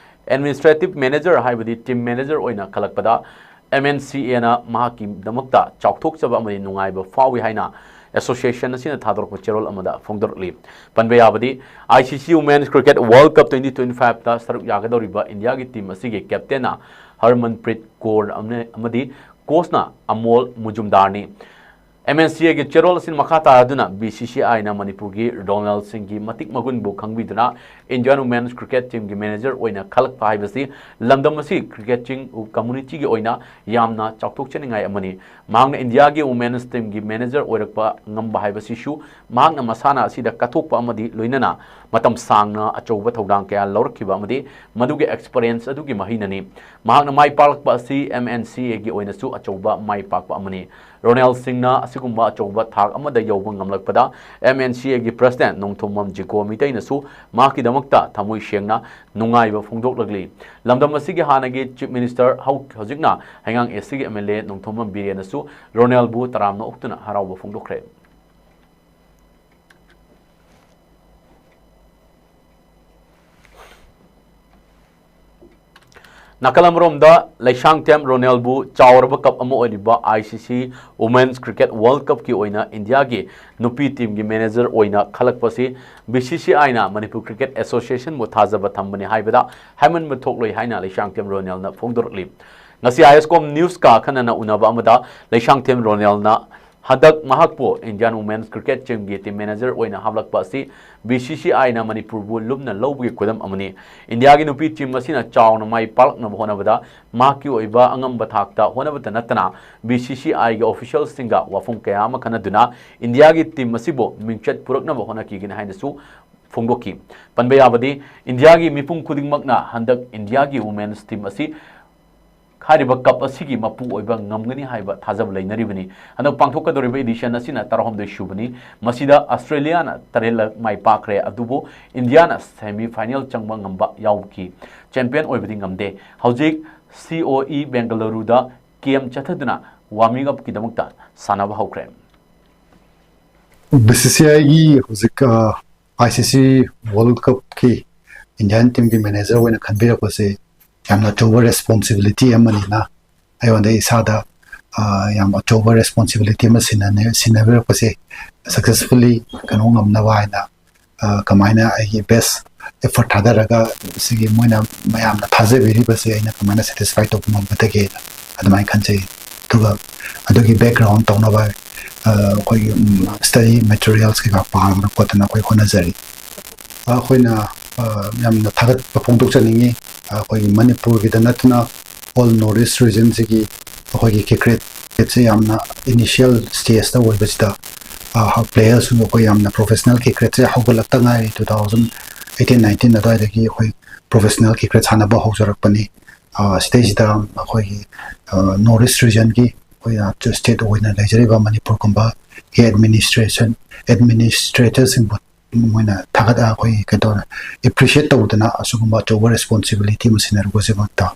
Administrative Manager ꯍꯥꯏꯕꯗꯤ Team Manager ꯑꯣꯏꯅ ꯈꯜꯂꯛꯄꯗ MNCAꯅ ꯃꯍꯥꯛꯀꯤꯗꯃꯛꯇ ꯆꯥꯎꯊꯣꯛꯆꯕ ꯑꯃꯗꯤ ꯅꯨꯡꯉꯥꯏꯕ ꯐꯥꯎꯏ ꯍꯥꯏꯅ ꯑꯦꯁꯣꯁꯤꯌꯦꯁꯟ ꯑꯁꯤꯅ ꯊꯥꯗꯣꯔꯛꯄ ꯆꯦꯔꯣꯜ ꯑꯃꯗ ꯐꯣꯡꯗꯣꯔꯛꯂꯤ꯫ ꯄꯟꯕ ꯌꯥꯕꯗꯤ, I C C Women's Cricket World Cup twenty twenty-five ꯇ ꯁꯔꯨꯛ ꯌꯥꯒꯗꯧꯔꯤꯕ ꯏꯟꯗꯤꯌꯥꯒꯤ ꯇꯤꯝ ꯑꯁꯤꯒꯤ ꯀꯦꯞꯇꯦꯟꯅ ꯍꯔꯃꯟꯄ꯭ꯔꯤꯠ ꯀꯣꯔ ꯑꯃꯅ-, ꯑꯃꯗꯤ ꯀꯣꯆꯅ Amol ꯃꯨꯖꯨꯝꯗꯥꯔꯅꯤ꯫ M N C A ꯒꯤ ꯆꯦꯔꯣꯜ ꯑꯁꯤꯅ ꯃꯈꯥ ꯇꯥꯔꯗꯨꯅ, B C C I ꯅ ꯃꯅꯤꯄꯨꯔꯒꯤ ꯔꯣꯅꯦꯜ ꯁꯤꯡꯒꯤ ꯃꯇꯤꯛ ꯃꯒꯨꯟꯕꯨ ꯈꯪꯕꯤꯗꯨꯅ, Indian Women's Cricket Team ꯒꯤ ꯃꯦꯅꯦꯖꯔ ꯑꯣꯏꯅ ꯈꯜꯂꯛꯄ ꯍꯥꯏꯕꯁꯤ ꯂꯝꯗꯝ ꯑꯁꯤ ꯀ꯭ꯔꯤꯀꯦꯠ ꯆꯤꯡ ꯀꯝꯃꯨꯅꯤꯇꯤꯒꯤ ꯑꯣꯏꯅ ꯌꯥꯝꯅ ꯆꯥꯎꯊꯣꯛꯆꯅꯤꯡꯉꯥꯏ ꯑꯃꯅꯤ꯫ ꯃꯍꯥꯛꯅ ꯏꯟꯗꯤꯌꯥꯒꯤ ꯋꯨꯃꯦꯟꯁ ꯇꯤꯝꯒꯤ ꯃꯦꯅꯦꯖꯔ ꯑꯣꯏꯔꯛꯄ ꯉꯝꯕ ꯍꯥꯏꯕꯁꯤꯁꯨ ꯃꯍꯥꯛꯅ ꯃꯁꯥꯟꯅ ꯑꯁꯤꯗ ꯀꯠꯊꯣꯛꯄ ꯑꯃꯗꯤ ꯂꯣꯏꯅꯅ ꯃꯇꯝ ꯁꯥꯡꯅ ꯑꯆꯧꯕ ꯊꯧꯗꯥꯡ ꯀꯌꯥ ꯂꯧꯔꯛꯈꯤꯕ ꯑꯃꯗꯤ ꯃꯗꯨꯒꯤ ꯑꯦꯛꯁꯄꯔꯤꯌꯦꯟꯁ ꯑꯗꯨꯒꯤ ꯃꯍꯩꯅꯅꯤ꯫ ꯃꯍꯥꯛꯅ ꯃꯥꯏ ꯄꯥꯛꯂꯛꯄ ꯑꯁꯤ M N C A ꯒꯤ ꯑꯣꯏꯅꯁꯨ ꯑꯆꯧꯕ ꯃꯥꯏ ꯄꯥꯛꯄ ꯑꯃꯅꯤ꯫ ꯔꯣꯅꯦꯜ ꯁꯤꯡꯅ ꯑꯁꯤꯒꯨꯝꯕ ꯑꯆꯧꯕ ꯊꯥꯛ ꯑꯃꯗ ꯌꯧꯕ ꯉꯝꯂꯛꯄꯗ M N C A ꯒꯤ ꯄ꯭ꯔꯦꯁꯤꯗꯦꯟꯠ ꯅꯣꯡꯊꯣꯝꯕꯝ ꯖꯤꯀꯣ ꯃꯤꯇꯩꯅꯁꯨ ꯃꯍꯥꯛꯀꯤꯗꯃꯛꯇ ꯊꯃꯣꯏ ꯁꯦꯡꯅ ꯅꯨꯡꯉꯥꯏꯕ ꯐꯣꯡꯗꯣꯛꯂꯛꯂꯤ꯫ ꯂꯝꯗꯝ ꯑꯁꯤꯒꯤ ꯍꯥꯟꯅꯒꯤ ꯆꯤꯐ ꯃꯤꯅꯤꯁꯇꯔ, ꯍꯧ-, ꯍꯧꯖꯤꯛꯅ ꯍꯩꯉꯥꯡ ꯑꯦꯁ ꯁꯤꯒꯤ M L A ꯅꯣꯡꯊꯣꯝꯕꯝ ꯕꯤꯔꯦꯟꯅꯁꯨ ꯔꯣꯅꯦꯜꯕꯨ ꯇꯔꯥꯝꯅ ꯑꯣꯛꯇꯨꯅ ꯍꯔꯥꯎꯕ ꯐꯣꯡꯗꯣꯛꯈ꯭ꯔꯦ꯫ ꯅꯥꯀꯜ ꯑꯃꯔꯣꯝꯗ, ꯂꯩꯁꯥꯡꯊꯦꯝ ꯔꯣꯅꯦꯜꯕꯨ ꯆꯥꯎꯔꯕ ꯀꯞ ꯑꯃ ꯑꯣꯏꯔꯤꯕ I C C Women's Cricket World Cup ꯀꯤ ꯑꯣꯏꯅ ꯏꯟꯗꯤꯌꯥꯒꯤ ꯅꯨꯄꯤ ꯇꯤꯝꯒꯤ ꯃꯦꯅꯦꯖꯔ ꯑꯣꯏꯅ ꯈꯜꯂꯛꯄꯁꯤ B C C I ꯅ ꯃꯅꯤꯄꯨꯔ ꯀ꯭ꯔꯤꯀꯦꯠ ꯑꯦꯁꯣꯁꯤꯌꯦꯁꯟꯕꯨ ꯊꯥꯖꯕ ꯊꯝꯕꯅꯤ ꯍꯥꯏꯕꯗ ꯍꯥꯏꯃꯟꯕ ꯊꯣꯛꯂꯣꯏ ꯍꯥꯏꯅ ꯂꯩꯁꯥꯡꯊꯦꯝ ꯔꯣꯅꯦꯜꯅ ꯐꯣꯡꯗꯣꯔꯛꯂꯤ꯫ ꯉꯁꯤ ꯑꯥꯏ ꯑꯦꯁ ꯀꯣꯝ ꯅ꯭ꯌꯨꯁꯀ ꯑꯈꯟꯅꯅ ꯎꯅꯕ ꯑꯃꯗ ꯂꯩꯁꯥꯡꯊꯦꯝ ꯔꯣꯅꯦꯜꯅ ꯍꯟꯗꯛ ꯃꯍꯥꯛꯄꯨ Indian Women's Cricket Team ꯒꯤ ꯇꯤꯝ ꯃꯦꯅꯦꯖꯔ ꯑꯣꯏꯅ ꯍꯥꯞꯂꯛꯄ ꯑꯁꯤ B C C I ꯅ ꯃꯅꯤꯄꯨꯔꯕꯨ ꯂꯨꯝꯅ ꯂꯧꯕꯒꯤ ꯈꯨꯗꯝ ꯑꯃꯅꯤ꯫ ꯏꯟꯗꯤꯌꯥꯒꯤ ꯅꯨꯄꯤ ꯇꯤꯝ ꯑꯁꯤꯅ ꯆꯥꯎꯅ ꯃꯥꯏ ꯄꯥꯛꯂꯛꯅꯕ ꯍꯣꯠꯅꯕꯗ ꯃꯍꯥꯛꯀꯤ ꯑꯣꯏꯕ ꯑꯉꯝꯕ ꯊꯥꯛꯇ ꯍꯣꯠꯅꯕꯇ ꯅꯠꯇꯅ B C C I ꯒꯤ ꯑꯣꯐꯤꯁꯤꯌꯦꯜꯁꯤꯡꯒ ꯋꯥꯐꯝ ꯀꯌꯥ ꯑꯃ ꯈꯟꯅꯗꯨꯅ ꯏꯟꯗꯤꯌꯥꯒꯤ ꯇꯤꯝ ꯑꯁꯤꯕꯨ ꯃꯤꯡꯆꯠ ꯄꯨꯔꯛꯅꯕ ꯍꯣꯠꯅꯈꯤꯒꯅꯤ ꯍꯥꯏꯅꯁꯨ ꯐꯣꯡꯗꯣꯛꯈꯤ꯫ ꯄꯟꯕ ꯌꯥꯕꯗꯤ, ꯏꯟꯗꯤꯌꯥꯒꯤ ꯃꯤꯄꯨꯝ ꯈꯨꯗꯤꯡꯃꯛꯅ ꯍꯟꯗꯛ ꯏꯟꯗꯤꯌꯥꯒꯤ ꯋꯨꯃꯦꯟꯁ ꯇꯤꯝ ꯑꯁꯤ ꯍꯥꯏꯔꯤꯕ ꯀꯞ ꯑꯁꯤꯒꯤ ꯃꯄꯨ ꯑꯣꯏꯕ ꯉꯝꯒꯅꯤ ꯍꯥꯏꯕ ꯊꯥꯖꯕ ꯂꯩꯅꯔꯤꯕꯅꯤ꯫ ꯍꯟꯗꯛ ꯄꯥꯡꯊꯣꯛꯀꯗꯧꯔꯤꯕ ꯏꯗꯤꯁꯟ ꯑꯁꯤꯅ ꯇꯔꯥꯍꯨꯝꯗꯣꯏ ꯁꯨꯕꯅꯤ꯫ ꯃꯁꯤꯗ ꯑꯁꯇ꯭ꯔꯦꯂꯤꯌꯥꯅ ꯇꯔꯦꯠꯂꯛ ꯃꯥꯏ ꯄꯥꯛꯈ꯭ꯔꯦ, ꯑꯗꯨꯕꯨ ꯏꯟꯗꯤꯌꯥꯅ ꯁꯦꯃꯤ ꯐꯥꯏꯅꯦꯜ ꯆꯪꯕ ꯉꯝꯕ ꯌꯥꯎꯈꯤ꯫ ꯆꯦꯝꯄꯤꯌꯟ ꯑꯣꯏꯕꯗꯤ ꯉꯝꯗꯦ꯫ ꯍꯧꯖꯤꯛ C O E ꯕꯦꯡꯒꯂꯨꯔꯨꯗ ꯀꯦꯝ ꯆꯠꯊꯗꯨꯅ ꯋꯥꯔꯃꯤꯡ ꯑꯞꯀꯤꯗꯃꯛꯇ ꯁꯥꯟꯅꯕ ꯍꯧꯈ꯭ꯔꯦ꯫ B C C I ꯒꯤ ꯍꯧꯖꯤꯛ, ꯑ, I C C World Cup ꯀꯤ Indian team ꯒꯤ ꯃꯦꯅꯦꯖꯔ ꯑꯣꯏꯅ ꯈꯟꯕꯤꯔꯛꯄꯁꯦ ꯌꯥꯝꯅ ꯑꯆꯧꯕ ꯔꯦꯁꯄꯣꯟꯁꯤꯕꯤꯂꯤꯇꯤ ꯑꯃꯅꯤꯅ ꯑꯩꯉꯣꯟꯗ ꯏꯁꯥꯗ ꯑ, ꯌꯥꯝ ꯑꯆꯧꯕ ꯔꯦꯁꯄꯣꯟꯁꯤꯕꯤꯂꯤꯇꯤ ꯑꯃ ꯁꯤꯟꯅꯅ-, ꯁꯤꯟꯅꯕꯤꯔꯛꯄꯁꯦ ꯁꯛꯁꯦꯁꯐꯨꯜꯂꯤ ꯀꯩꯅꯣ ꯉꯝꯅꯕ ꯍꯥꯏꯅ, ꯑ, ꯀꯃꯥꯏꯅ ꯑꯩꯒꯤ ꯕꯦꯁ ꯑꯦꯐꯔꯠ ꯊꯥꯗꯔꯒ ꯁꯤꯒꯤ ꯃꯣꯏꯅ ꯃꯌꯥꯝꯅ ꯊꯥꯖꯕꯤꯔꯤꯕꯁꯦ ꯑꯩꯅ ꯀꯃꯥꯏꯅ ꯁꯦꯇꯤꯁꯐꯥꯏ ꯇꯧꯕ ꯉꯝꯒꯗꯒꯦꯅ ꯑꯗꯨꯃꯥꯏꯅ ꯈꯟꯖꯩ꯫ ꯑꯗꯨꯒ ꯑꯗꯨꯒꯤ ꯕꯦꯛꯒ꯭ꯔꯥꯎꯟ ꯇꯧꯅꯕ, ꯑ, ꯑꯩꯈꯣꯏꯒꯤ, ꯎꯝ, ꯁ꯭ꯇꯗꯤ ꯃꯦꯇꯔꯤꯌꯦꯜꯁ ꯀꯩꯀꯥ ꯄꯥꯗꯅ ꯈꯣꯠꯇꯅ ꯑꯩꯈꯣꯏ ꯍꯣꯠꯅꯖꯔꯤ꯫ ꯑꯩꯈꯣꯏꯅ, ꯑ, ꯌꯥꯝꯅ ꯊꯥꯒꯠꯄ ꯐꯣꯡꯗꯣꯛꯆꯅꯤꯡꯉꯤ꯫ ꯑꯩꯈꯣꯏꯒꯤ ꯃꯅꯤꯄꯨꯔꯒꯤꯗ ꯅꯠꯇꯅ ꯑꯣꯜ ꯅꯣꯔꯠ ꯏꯁ ꯔꯤꯖꯟꯁꯤꯒꯤ ꯑꯩꯈꯣꯏꯒꯤ ꯀ꯭ꯔꯤꯀꯦꯠꯁꯦ ꯌꯥꯝꯅ ꯏꯅꯤꯁꯤꯌꯦꯜ ꯁ꯭ꯇꯦꯖꯇ ꯑꯣꯏꯕꯁꯤꯗ, ꯑ, ꯄ꯭ꯂꯦꯌꯔꯁꯤꯡ ꯑꯩꯈꯣꯏ ꯌꯥꯝꯅ ꯄ꯭ꯔꯣꯐꯦꯁꯅꯦꯜ ꯀ꯭ꯔꯤꯀꯦꯠꯁꯦ ꯍꯧꯒꯠꯂꯛꯇ ꯉꯥꯏꯔꯤ꯫ ꯇꯨ ꯊꯥꯎꯖꯟ ꯑꯩꯠꯇꯤꯟ ꯅꯥꯏꯟꯇꯤꯟ ꯑꯗꯨꯋꯥꯏꯗꯒꯤ ꯑꯩꯈꯣꯏ ꯄ꯭ꯔꯣꯐꯦꯁꯅꯦꯜ ꯀ꯭ꯔꯤꯀꯦꯠ ꯁꯥꯟꯅꯕ ꯍꯧꯖꯔꯛꯄꯅꯤ꯫ ꯑ, ꯁꯤꯗꯩꯁꯤꯗ ꯑꯩꯈꯣꯏꯒꯤ, ꯑ, ꯅꯣꯔꯠ ꯏꯁ ꯔꯤꯖꯟꯒꯤ ꯑꯩꯈꯣꯏ ꯁ꯭ꯇꯦꯠ ꯑꯣꯏꯅ ꯂꯩꯖꯔꯤꯕ ꯃꯅꯤꯄꯨꯔꯒꯨꯝꯕꯒꯤ ꯑꯦꯗꯃꯤꯅꯤꯁꯇ꯭ꯔꯦꯁꯟ, ꯑꯦꯗꯃꯤꯅꯤꯁꯇ꯭ꯔꯦꯇꯔꯁꯤꯡꯕꯨ ꯃꯣꯏꯅ ꯊꯥꯒꯠ-, ꯑꯩꯈꯣꯏ ꯀꯩ ꯇꯧꯔꯦ, ꯑꯦꯄ꯭ꯔꯤꯁꯤꯌꯦꯠ ꯇꯧꯗꯅ ꯑꯁꯤꯒꯨꯝꯕ ꯑꯆꯧꯕ ꯔꯦꯁꯄꯣꯟꯁꯤꯕꯤꯂꯤꯇꯤ ꯑꯃ ꯁꯤꯟꯅꯔꯨꯕꯁꯤꯃꯛꯇ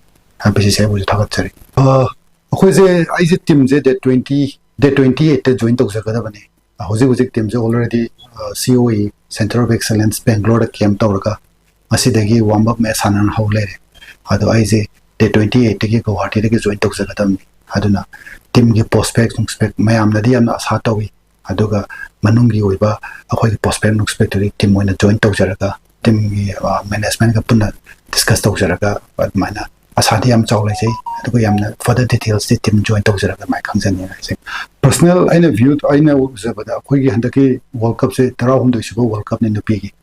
ꯕꯤ ꯁꯤ ꯁꯤ ꯑꯥꯏꯕꯨꯁꯨ ꯊꯥꯒꯠꯆꯔꯤ꯫ ꯑ, ꯑꯩꯈꯣꯏꯁꯦ, ꯑꯩꯁꯦ ꯇꯤꯝꯁꯦ ꯗꯦꯠ ꯇ꯭ꯋꯦꯟꯇꯤ, ꯗꯦꯠ ꯇ꯭ꯋꯦꯟꯇꯤ ꯑꯩꯠꯇ ꯖꯣꯏꯟ ꯇꯧꯖꯒꯗꯕꯅꯤ꯫ ꯑ, ꯍꯧꯖꯤꯛ ꯍꯧꯖꯤꯛ ꯇꯤꯝꯁꯦ ꯑꯣꯜꯔꯦꯗꯤ, ꯑ, ꯁꯤ ꯑꯣ E, Center of Excellence, ꯕꯦꯡꯒ꯭ꯂꯣꯔꯗ camp ꯇꯧꯔꯒ ꯉꯁꯤꯗꯒꯤ ꯋꯥꯔꯝ ꯑꯞ ꯃꯦꯠꯆ ꯁꯥꯟꯅꯅ ꯍꯧ ꯂꯩꯔꯦ꯫ ꯑꯗꯣ ꯑꯩꯁꯦ ꯗꯦꯠ ꯇ꯭ꯋꯦꯟꯇꯤ ꯑꯩꯠꯇꯒꯤ ꯒꯧꯍꯥꯇꯤꯗꯒꯤ ꯖꯣꯏꯟ ꯇꯧꯖꯒꯗꯕꯅꯤ꯫ ꯑꯗꯨꯅ ꯇꯤꯝꯒꯤ ꯄ꯭ꯔꯣꯁꯄꯦꯛ ꯅꯨꯡꯁꯄꯦꯛ ꯃꯌꯥꯝꯅꯗꯤ ꯌꯥꯝꯅ ꯑꯁꯥ ꯇꯧꯏ, ꯑꯗꯨꯒ ꯃꯅꯨꯡꯒꯤ ꯑꯣꯏꯕ ꯑꯩꯈꯣꯏꯒꯤ ꯄ꯭ꯔꯣꯁꯄꯦꯛ ꯅꯨꯡꯁꯄꯦꯛꯇꯨꯗꯤ ꯇꯤꯝ ꯑꯣꯏꯅ ꯖꯣꯏꯟ ꯇꯧꯖꯔꯒ, ꯇꯤꯝꯒꯤ, ꯑ, ꯃꯦꯅꯦꯖꯃꯦꯟꯒ ꯄꯨꯟꯅ ꯗꯤꯁꯀꯁ ꯇꯧꯖꯔꯒ ꯑꯗꯨꯃꯥꯏꯅ ꯑꯁꯥꯗꯤ ꯌꯥꯝ ꯆꯥꯎ ꯂꯩꯖꯩ꯫ ꯑꯗꯨꯒ ꯌꯥꯝꯅ ꯐꯔꯗꯔ ꯗꯤꯇꯦꯜꯁꯇꯤ ꯇꯤꯝ ꯖꯣꯏꯟ ꯇꯧꯖꯔꯒ ꯑꯗꯨꯃꯥꯏꯅ ꯈꯪꯖꯅꯤꯡꯉꯤ ꯍꯥꯏꯁꯦ꯫ ꯄꯔꯁꯅꯦꯜ ꯑꯩꯅ ꯚ꯭ꯌꯨ, ꯑꯩꯅ ꯎꯖꯕꯗ ꯑꯩꯈꯣꯏꯒꯤ ꯍꯟꯗꯛꯀꯤ ꯋꯥꯔꯜ ꯀꯞꯁꯦ ꯇꯔꯥꯍꯨꯝꯗꯣꯏ ꯁꯨꯕ ꯋꯥꯔꯜ ꯀꯞꯅꯤ ꯅꯨꯄꯤꯒꯤ꯫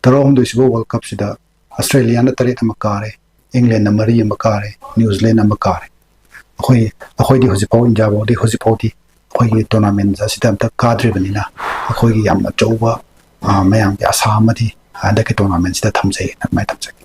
ꯇꯔꯥꯍꯨꯝꯗꯣꯏ ꯁꯨꯕ ꯋꯥꯔꯜ ꯀꯞꯁꯤꯗ ꯑꯁꯇ꯭ꯔꯦꯂꯤꯌꯥꯅ ꯇꯔꯦꯠ ꯑꯃ ꯀꯥꯔꯦ, ꯏꯪꯂꯦꯟꯅ ꯃꯔꯤ ꯑꯃ ꯀꯥꯔꯦ, ꯅ꯭ꯌꯨ ꯖꯤꯂꯦꯟ ꯑꯃ ꯀꯥꯔꯦ꯫ ꯑꯩꯈꯣꯏ, ꯑꯩꯈꯣꯏꯗꯤ ꯍꯧꯖꯤꯛꯐꯥꯎ, ꯏꯟꯗꯤꯌꯥ ꯐꯥꯎꯗꯤ ꯍꯧꯖꯤꯛꯐꯥꯎꯗꯤ ꯑꯩꯈꯣꯏꯒꯤ ꯇꯣꯔꯅꯥꯃꯦꯟ ꯑꯁꯤꯗ ꯑꯝꯇ ꯀꯥꯗ꯭ꯔꯤꯕꯅꯤꯅ ꯑꯩꯈꯣꯏꯒꯤ ꯌꯥꯝꯅ ꯑꯆꯧꯕ, ꯑ, ꯃꯌꯥꯝꯒꯤ ꯑꯁꯥ ꯑꯃꯗꯤ ꯍꯟꯗꯛꯀꯤ ꯇꯣꯔꯅꯥꯃꯦꯟꯁꯤꯗ ꯊꯝꯖꯩ, ꯑꯗꯨꯃꯥꯏꯅ ꯊꯝꯖꯒꯦ꯫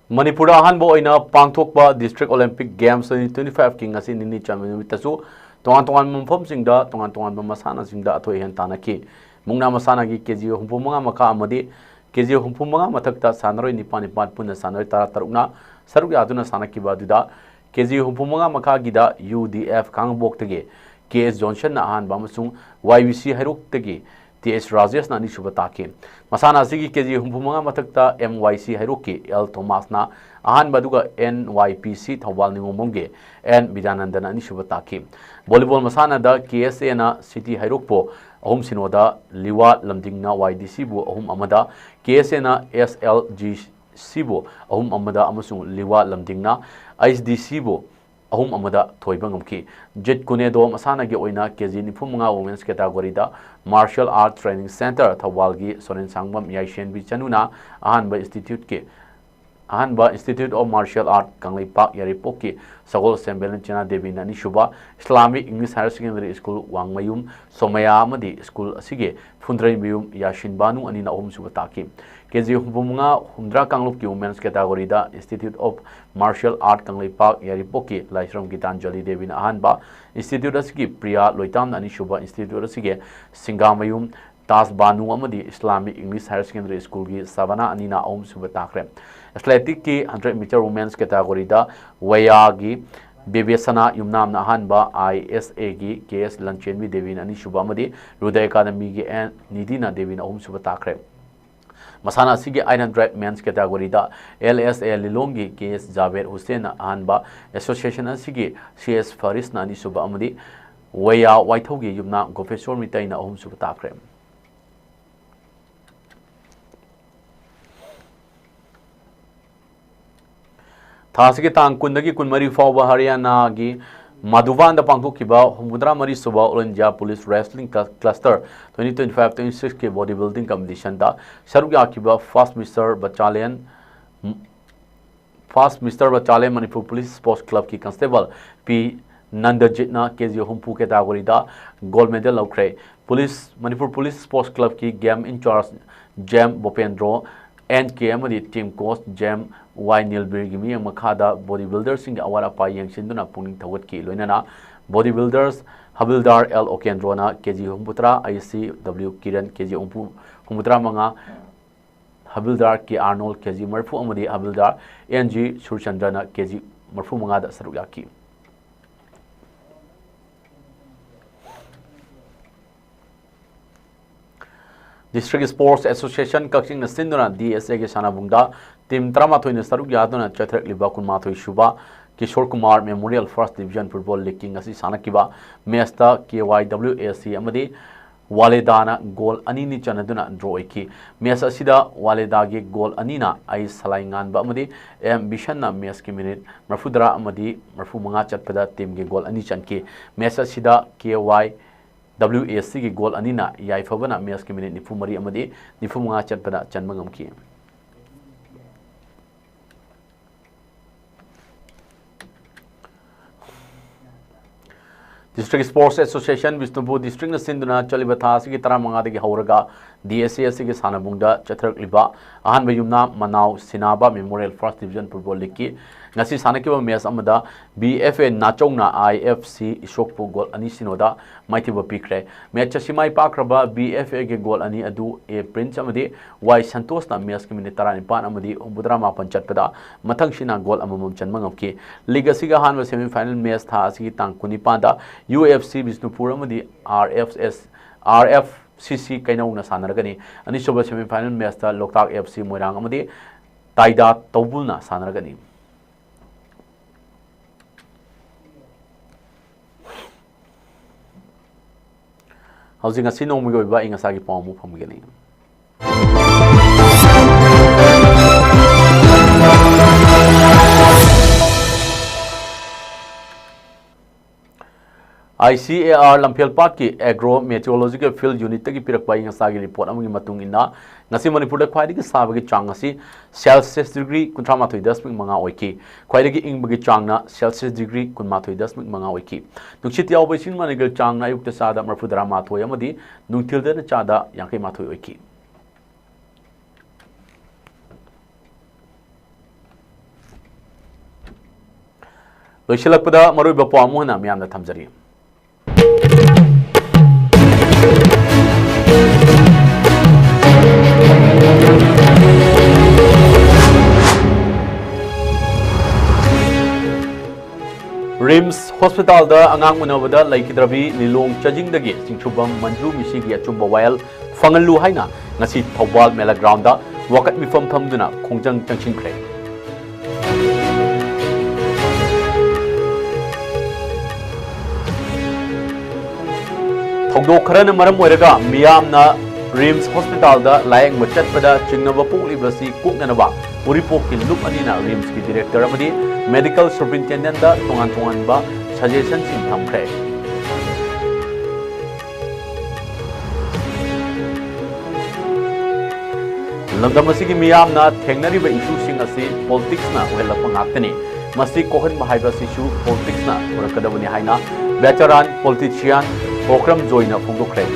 ꯃꯅꯤꯄꯨꯔꯗ ꯑꯍꯥꯟꯕ ꯑꯣꯏꯅ ꯄꯥꯡꯊꯣꯛꯄ District Olympic Games twenty twenty-five ꯀꯤ ꯉꯁꯤ ꯅꯤꯅꯤ ꯆꯟꯕ ꯅꯨꯃꯤꯠꯇꯁꯨ ꯇꯣꯉꯥꯟ ꯇꯣꯉꯥꯟꯕ ꯃꯐꯝꯁꯤꯡꯗ ꯇꯣꯉꯥꯟ ꯇꯣꯉꯥꯟꯕ ꯃꯁꯥꯟꯅꯁꯤꯡꯗ ꯑꯊꯣꯏ ꯑꯍꯦꯟ ꯇꯥꯟꯅꯈꯤ꯫ ꯃꯨꯛꯅꯥ ꯃꯁꯥꯟꯅꯒꯤ ꯀꯦ ꯖꯤ ꯍꯨꯝꯐꯨ ꯃꯉꯥ ꯃꯈꯥ ꯑꯃꯗꯤ ꯀꯦ ꯖꯤ ꯍꯨꯝꯐꯨ ꯃꯉꯥ ꯃꯊꯛꯇ ꯁꯥꯟꯅꯔꯣꯏ ꯅꯤꯄꯥꯟ ꯅꯤꯄꯥꯟ ꯄꯨꯟꯅ ꯁꯥꯟꯅꯔꯣꯏ ꯇꯔꯥ ꯇꯔꯨꯛꯅ ꯁꯔꯨꯛ ꯌꯥꯗꯨꯅ ꯁꯥꯟꯅꯈꯤꯕ ꯑꯗꯨꯗ ꯀꯦ ꯖꯤ ꯍꯨꯝꯐꯨ ꯃꯉꯥ ꯃꯈꯥꯒꯤꯗ ꯌꯨ ꯗꯤ ꯑꯦꯐ ꯈꯥꯉꯕꯣꯛꯇꯒꯤ ꯀꯦ ꯑꯦꯁ ꯖꯣꯟꯁꯟꯅ ꯑꯍꯥꯟꯕ ꯑꯃꯁꯨꯡ ꯋꯥꯏ ꯕꯤ ꯁꯤ ꯍꯩꯔꯣꯛꯇꯒꯤ ꯇꯤ ꯑꯦꯁ ꯔꯥꯖꯦꯁꯅ ꯑꯅꯤꯁꯨꯕ ꯇꯥꯈꯤ꯫ ꯃꯁꯥꯟꯅ ꯑꯁꯤꯒꯤ ꯀꯦ ꯖꯤ ꯍꯨꯝꯐꯨ ꯃꯉꯥ ꯃꯊꯛꯇ ꯑꯦꯝ ꯋꯥꯏ ꯁꯤ ꯍꯩꯔꯣꯛꯀꯤ ꯑꯦꯜ ꯊꯣꯃꯥꯁꯅ ꯑꯍꯥꯟꯕ, ꯑꯗꯨꯒ N Y P C Thoubal ꯅꯤꯉꯣꯝꯕꯝꯒꯤ N ꯕꯤꯗ꯭ꯌꯥꯅꯟꯗꯅ ꯑꯅꯤꯁꯨꯕ ꯇꯥꯈꯤ꯫ ꯚꯣꯂꯤꯕꯣꯜ ꯃꯁꯥꯟꯅꯗ K S Aꯅ ꯁꯤꯇꯤ ꯍꯩꯔꯣꯛꯄꯨ ꯑꯍꯨꯝ ꯁꯤꯅꯣꯗ, ꯂꯤꯋꯥ ꯂꯝꯗꯤꯡꯅ Y D Cꯕꯨ ꯑꯍꯨꯝ ꯑꯃꯗ, K S Aꯅ S L G Cꯕꯨ ꯑꯍꯨꯝ ꯑꯃꯗ ꯑꯃꯁꯨꯡ ꯂꯤꯋꯥ ꯂꯝꯗꯤꯡꯅ H D Cꯕꯨ ꯑꯍꯨꯝ ꯑꯃꯗ ꯊꯣꯏꯕ ꯉꯝꯈꯤ꯫ ꯖꯤꯠ ꯀꯨꯅꯦꯗꯣ ꯃꯁꯥꯟꯅꯒꯤ ꯑꯣꯏꯅ K G ꯅꯤꯐꯨ ꯃꯉꯥ Women's Categoryꯗ Martial Art Training Centre ꯊꯧꯕꯥꯜꯒꯤ ꯁꯣꯔꯦꯟ ꯁꯥꯡꯕꯝ ꯌꯥꯏꯁꯦꯟꯕꯤ ꯆꯅꯨꯅ ꯑꯍꯥꯟꯕ instituteꯀꯤ, ꯑꯍꯥꯟꯕ Institute of Martial Art Kangleipak ꯌꯥꯏꯔꯤꯄꯣꯛꯀꯤ ꯁꯒꯣꯜꯁꯦꯝꯕꯦꯜ ꯆꯤꯅꯥ ꯗꯦꯕꯤꯅ ꯑꯅꯤꯁꯨꯕ, Islamic English Higher Secondary School ꯋꯥꯡꯃꯌꯨꯝ ꯁꯣꯃꯌꯥ ꯑꯃꯗꯤ ꯁ꯭ꯀꯨꯜ ꯑꯁꯤꯒꯤ ꯐꯨꯟꯗ꯭ꯔꯩꯃꯌꯨꯝ ꯌꯥꯁꯤꯟ ꯕꯥꯅꯨ ꯑꯅꯤꯅ ꯑꯍꯨꯝꯁꯨꯕ ꯇꯥꯈꯤ꯫ K G ꯍꯨꯝꯐꯨ ꯃꯉꯥ ꯍꯨꯝꯗ꯭ꯔꯥ ꯀꯥꯡꯂꯨꯞꯀꯤ Women's Categoryꯗ Institute of Martial Art Kangleipak ꯌꯥꯏꯔꯤꯄꯣꯛꯀꯤ ꯂꯥꯏꯁ꯭ꯔꯝ ꯒꯤꯇꯥꯟꯖꯂꯤ ꯗꯦꯕꯤꯅ ꯑꯍꯥꯟꯕ, institute ꯑꯁꯤꯒꯤ ꯄ꯭ꯔꯤꯌꯥ ꯂꯣꯏꯇꯥꯝꯅ ꯑꯅꯤꯁꯨꯕ, institute ꯑꯁꯤꯒꯤ ꯁꯤꯡꯒꯥꯃꯌꯨꯝ ꯇꯥꯖ ꯕꯥꯅꯨ ꯑꯃꯗꯤ Islamic English Higher Secondary Schoolꯒꯤ ꯁꯕꯥꯅꯥ ꯑꯅꯤꯅ ꯑꯍꯨꯝꯁꯨꯕ ꯇꯥꯈ꯭ꯔꯦ꯫ Athleticꯀꯤ hundred meter Women's Categoryꯗ ꯋꯦꯌꯥꯒꯤ ꯕꯤꯕꯦꯁꯅꯥ ꯌꯨꯝꯅꯥꯝꯅ ꯑꯍꯥꯟꯕ, I S Aꯒꯤ K S ꯂꯟꯆꯦꯟꯕꯤ ꯗꯦꯕꯤꯅ ꯑꯅꯤꯁꯨꯕ ꯑꯃꯗꯤ ꯔꯨꯗꯌ ꯑꯦꯀꯥꯗꯃꯤꯒꯤ N ꯅꯤꯗꯤꯅꯥ ꯗꯦꯕꯤꯅ ꯑꯍꯨꯝꯁꯨꯕ ꯇꯥꯈ꯭ꯔꯦ꯫ ꯃꯁꯥꯟꯅ ꯑꯁꯤꯒꯤ eight hundred men's categoryꯗ L S A ꯂꯤꯂꯣꯡꯒꯤ K S Javed ꯍꯨꯁꯦꯟꯅ ꯑꯍꯥꯟꯕ, association ꯑꯁꯤꯒꯤ C S ꯐꯥꯔꯤꯁꯅ ꯑꯅꯤꯁꯨꯕ ꯑꯃꯗꯤ ꯋꯦꯌꯥ ꯋꯥꯏꯊꯧꯒꯤ ꯌꯨꯝꯅꯥꯝ ꯒꯣꯄꯦꯁꯣꯔ ꯃꯤꯇꯩꯅ ꯑꯍꯨꯝꯁꯨꯕ ꯇꯥꯈ꯭ꯔꯦ꯫ ꯊꯥ ꯑꯁꯤꯒꯤ ꯇꯥꯡ ꯀꯨꯟꯗꯒꯤ ꯀꯨꯟꯃꯔꯤ ꯐꯥꯎꯕ ꯍꯔꯤꯌꯥꯅꯥꯒꯤ ꯃꯥꯙꯨꯕꯥꯟꯗ ꯄꯥꯡꯊꯣꯛꯈꯤꯕ ꯍꯨꯝꯐꯨꯇꯔꯥ ꯃꯔꯤ ꯁꯨꯕ All India Police Wrestling Cluster twenty twenty-five twenty-sixꯀꯤ body building competitionꯗ ꯁꯔꯨꯛ ꯌꯥꯈꯤꯕ First Mister Battalion, First Mister Battalion Manipur Police Sports Clubꯀꯤ Constable P ꯅꯟꯗꯖꯤꯠꯅ K G ꯍꯨꯝꯐꯨ categoryꯗ gold medal ꯂꯧꯈ꯭ꯔꯦ꯫ Police, Manipur Police Sports Clubꯀꯤ game in charge J M ꯕꯣꯄꯦꯟꯗ꯭ꯔꯣ, N K ꯑꯃꯗꯤ team coach J M Y ꯅꯤꯜꯕꯤꯔꯒꯤ ꯃꯤꯠꯌꯦꯡ ꯃꯈꯥꯗ body builderꯁꯤꯡꯒꯤ ꯑꯋꯥꯠ ꯑꯄꯥ ꯌꯦꯡꯁꯤꯟꯗꯨꯅ ꯄꯨꯛꯅꯤꯡ ꯊꯧꯒꯠꯈꯤ꯫ ꯂꯣꯏꯅꯅ body builders ꯍꯕꯤꯜꯗꯥꯔ L ꯎꯀꯦꯟꯗ꯭ꯔꯣꯅ K G ꯍꯨꯝꯐꯨꯇꯔꯥ, I C W Kiran K G ꯍꯨꯝꯐꯨ, ꯍꯨꯝꯐꯨꯇꯔꯥ ꯃꯉꯥ, ꯍꯕꯤꯜꯗꯥꯔ K ꯑꯥꯔꯅꯣꯜ K G ꯃꯔꯤꯐꯨ ꯑꯃꯗꯤ ꯍꯕꯤꯜꯗꯥꯔ N G ꯁꯨꯔꯆꯟꯗ꯭ꯔꯅ K G ꯃꯔꯤꯐꯨ ꯃꯉꯥꯗ ꯁꯔꯨꯛ ꯌꯥꯈꯤ꯫ District Sports Association ꯀꯛꯆꯤꯡꯅ ꯁꯤꯟꯗꯨꯅ D S Aꯒꯤ ꯁꯥꯟꯅꯕꯨꯡꯗ team ꯇꯔꯥꯃꯥꯊꯣꯏꯅ ꯁꯔꯨꯛ ꯌꯥꯗꯨꯅ ꯆꯠꯊꯔꯛꯂꯤꯕ ꯀꯨꯟꯃꯥꯊꯣꯏ ꯁꯨꯕ Kishore Kumar Memorial First Division Football Leagueꯀꯤ ꯉꯁꯤ ꯁꯥꯟꯅꯈꯤꯕ matchꯇ K Y W A C ꯑꯃꯗꯤ ꯋꯥꯂꯦꯗꯥꯅ goal ꯑꯅꯤꯅꯤ ꯆꯟꯅꯗꯨꯅ draw ꯑꯣꯏꯈꯤ꯫ Match ꯑꯁꯤꯗ ꯋꯥꯂꯦꯗꯥꯒꯤ goal ꯑꯅꯤꯅ ꯑꯩ ꯁꯂꯥꯏ ꯉꯥꯟꯕ ꯑꯃꯗꯤ M ꯕꯤꯁꯟꯅ matchꯀꯤ minute ꯃꯔꯤꯐꯨꯇꯔꯥ ꯑꯃꯗꯤ ꯃꯔꯤꯐꯨꯃꯉꯥ ꯆꯠꯄꯗ teamꯒꯤ goal ꯑꯅꯤ ꯆꯟꯈꯤ꯫ Match ꯑꯁꯤꯗ K Y W A Cꯒꯤ goal ꯑꯅꯤꯅ ꯌꯥꯏꯐꯕꯅ matchꯀꯤ minute ꯅꯤꯐꯨꯃꯔꯤ ꯑꯃꯗꯤ ꯅꯤꯐꯨꯃꯉꯥ ꯆꯠꯄꯗ ꯆꯟꯕ ꯉꯝꯈꯤ꯫ District Sports Association ꯕꯤꯁꯅꯨꯄꯨꯔ districtꯅ ꯁꯤꯟꯗꯨꯅ ꯆꯠꯂꯤꯕ ꯊꯥ ꯑꯁꯤꯒꯤ ꯇꯔꯥꯃꯉꯥꯗꯒꯤ ꯍꯧꯔꯒ D S A ꯑꯁꯤꯒꯤ ꯁꯥꯟꯅꯕꯨꯡꯗ ꯆꯠꯊꯔꯛꯂꯤꯕ ꯑꯍꯥꯟꯕ ꯌꯨꯝꯅꯥꯝ ꯃꯅꯥꯎ ꯁꯤꯅꯥꯕ Memorial First Division Football Leagueꯀꯤ ꯉꯁꯤ ꯁꯥꯟꯅꯈꯤꯕ match ꯑꯃꯗ B F A ꯅꯥꯆꯧꯅ I F C ꯏꯁꯣꯛꯄꯨ goal ꯑꯅꯤ ꯁꯤꯅꯣꯗ ꯃꯥꯏꯊꯤꯕ ꯄꯤꯈ꯭ꯔꯦ꯫ Match ꯑꯁꯤ ꯃꯥꯏ ꯄꯥꯛꯈ꯭ꯔꯕ B F Aꯒꯤ goal ꯑꯅꯤ ꯑꯗꯨ A Prince ꯑꯃꯗꯤ Y ꯁꯟꯇꯣꯁꯅ matchꯀꯤ minute ꯇꯔꯥꯅꯤꯄꯥꯟ ꯑꯃꯗꯤ ꯍꯨꯝꯐꯨꯇꯔꯥ ꯃꯥꯄꯟ ꯆꯠꯄꯗ ꯃꯊꯪꯁꯤꯅ goal ꯑꯃꯃꯝ ꯆꯟꯕ ꯉꯝꯈꯤ꯫ League ꯑꯁꯤꯒ ꯑꯍꯥꯟꯕ semi final match ꯊꯥ ꯑꯁꯤꯒꯤ ꯇꯥꯡ ꯀꯨꯟꯅꯤꯄꯥꯟꯗ U F C ꯕꯤꯁꯅꯨꯄꯨꯔ ꯑꯃꯗꯤ R F S, R F C C ꯀꯩꯅꯧꯅ ꯁꯥꯟꯅꯔꯒꯅꯤ꯫ ꯑꯅꯤꯁꯨꯕ semi final matchꯇ ꯂꯣꯛꯇꯥꯛ F C ꯃꯣꯏꯔꯥꯡ ꯑꯃꯗꯤ ꯇꯥꯏꯗꯥ ꯇꯧꯕꯨꯜꯅ ꯁꯥꯟꯅꯔꯒꯅꯤ꯫ ꯍꯧꯖꯤꯛ ꯉꯁꯤ ꯅꯣꯡꯃꯒꯤ ꯑꯣꯏꯕ ꯑꯏꯪ ꯑꯁꯥꯒꯤ ꯄꯥꯎ ꯑꯃꯨꯛ ꯐꯪꯕꯤꯒꯅꯤ꯫ I C A R ꯂꯝꯐꯦꯜꯄꯥꯠꯀꯤ Agro Meteorological Field Unitꯇꯒꯤ ꯄꯤꯔꯛꯄ ꯑꯏꯪ ꯑꯁꯥꯒꯤ report ꯑꯃꯒꯤ ꯃꯇꯨꯡ ꯏꯟꯅ, ꯉꯁꯤ ꯃꯅꯤꯄꯨꯔꯗ ꯈ꯭ꯋꯥꯏꯗꯒꯤ ꯁꯥꯕꯒꯤ ꯆꯥꯡ ꯑꯁꯤ Celsius degree ꯀꯨꯟꯊ꯭ꯔꯥ ꯃꯥꯊꯣꯏ ꯗꯁꯃꯤꯛ ꯃꯉꯥ ꯑꯣꯏꯈꯤ꯫ ꯈ꯭ꯋꯥꯏꯗꯒꯤ ꯏꯪꯕꯒꯤ ꯆꯥꯡꯅ Celsius degree ꯀꯨꯟꯃꯥꯊꯣꯏ ꯗꯁꯃꯤꯛ ꯃꯉꯥ ꯑꯣꯏꯈꯤ꯫ ꯅꯨꯡꯁꯤꯠ ꯌꯥꯎꯕ ꯏꯁꯤꯡ ꯃꯅꯤꯒꯜ ꯆꯥꯡꯅ ꯑꯌꯨꯛꯇ ꯆꯥꯗ ꯃꯔꯤꯐꯨꯇꯔꯥ ꯃꯥꯊꯣꯏ ꯑꯃꯗꯤ ꯅꯨꯡꯊꯤꯜꯗꯅ ꯆꯥꯗ ꯌꯥꯡꯈꯩ ꯃꯥꯊꯣꯏ ꯑꯣꯏꯈꯤ꯫ ꯂꯣꯏꯁꯤꯜꯂꯛꯄꯗ ꯃꯔꯨꯑꯣꯏꯕ ꯄꯥꯎ ꯑꯃꯨꯛ ꯍꯟꯅ ꯃꯤꯌꯥꯝꯗ ꯊꯝꯖꯔꯤ꯫ ꯔꯤꯝꯁ ꯍꯣꯁꯄꯤꯇꯥꯜꯗ ꯑꯉꯥꯡ ꯎꯅꯕꯗ ꯂꯩꯈꯤꯗ꯭ꯔꯕꯤ ꯂꯤꯂꯣꯡ ꯆꯥꯖꯤꯡꯗꯒꯤ ꯆꯤꯡꯁꯨꯕꯝ ꯃꯟꯖꯨ ꯃꯤꯁꯤꯒꯤ ꯑꯆꯨꯝꯕ ꯋꯥꯌꯦꯜ ꯐꯪꯍꯜꯂꯨ ꯍꯥꯏꯅ ꯉꯁꯤ ꯊꯧꯕꯥꯜ ꯃꯦꯂꯥ ꯒ꯭ꯔꯥꯎꯟꯗ ꯋꯥꯀꯠ ꯃꯤꯐꯝ ꯐꯝꯗꯨꯅ ꯈꯣꯡꯖꯪ ꯆꯪꯁꯤꯟꯈ꯭ꯔꯦ꯫ ꯊꯧꯗꯣꯛ ꯈꯔꯅ ꯃꯔꯝ ꯑꯣꯏꯔꯒ ꯃꯤꯌꯥꯝꯅ ꯔꯤꯝꯁ ꯍꯣꯁꯄꯤꯇꯥꯜꯗ ꯂꯥꯌꯦꯡꯕ ꯆꯠꯄꯗ ꯆꯤꯡꯅꯕ ꯄꯣꯛꯂꯤꯕꯁꯤ ꯀꯣꯛꯅꯅꯕ ꯎꯔꯤꯄꯣꯛꯀꯤ ꯂꯨꯞ ꯑꯅꯤꯅ ꯔꯤꯝꯁꯀꯤ ꯗꯤꯔꯦꯛꯇꯔ ꯑꯃꯗꯤ ꯃꯦꯗꯤꯀꯦꯜ ꯁꯨꯄꯔꯤꯟꯇꯦꯟꯗꯦꯟꯠꯇ ꯇꯣꯉꯥꯟ ꯇꯣꯉꯥꯟꯕ ꯁꯖꯦꯁꯟꯁꯤꯡ ꯊꯝꯈ꯭ꯔꯦ꯫ ꯂꯝꯗꯝ ꯑꯁꯤꯒꯤ ꯃꯤꯌꯥꯝꯅ ꯊꯦꯡꯅꯔꯤꯕ ꯏꯁꯨꯁꯤꯡ ꯑꯁꯤ ꯄꯣꯂꯤꯇꯤꯛꯁꯅ ꯑꯣꯏꯍꯜꯂꯛꯄ ꯉꯥꯛꯇꯅꯤ꯫ ꯃꯁꯤ ꯀꯣꯛꯍꯟꯕ ꯍꯥꯏꯕ ꯑꯁꯤꯁꯨ ꯄꯣꯂꯤꯇꯤꯛꯁꯅ ꯄꯨꯔꯛꯀꯗꯕꯅꯤ ꯍꯥꯏꯅ ꯚꯦꯇꯔꯥꯟ ꯄꯣꯂꯤꯇꯤꯁꯤꯌꯥꯟ ꯑꯣꯀ꯭ꯔꯝ ꯖꯣꯏꯅ ꯐꯣꯡꯗꯣꯛꯈ꯭ꯔꯦ꯫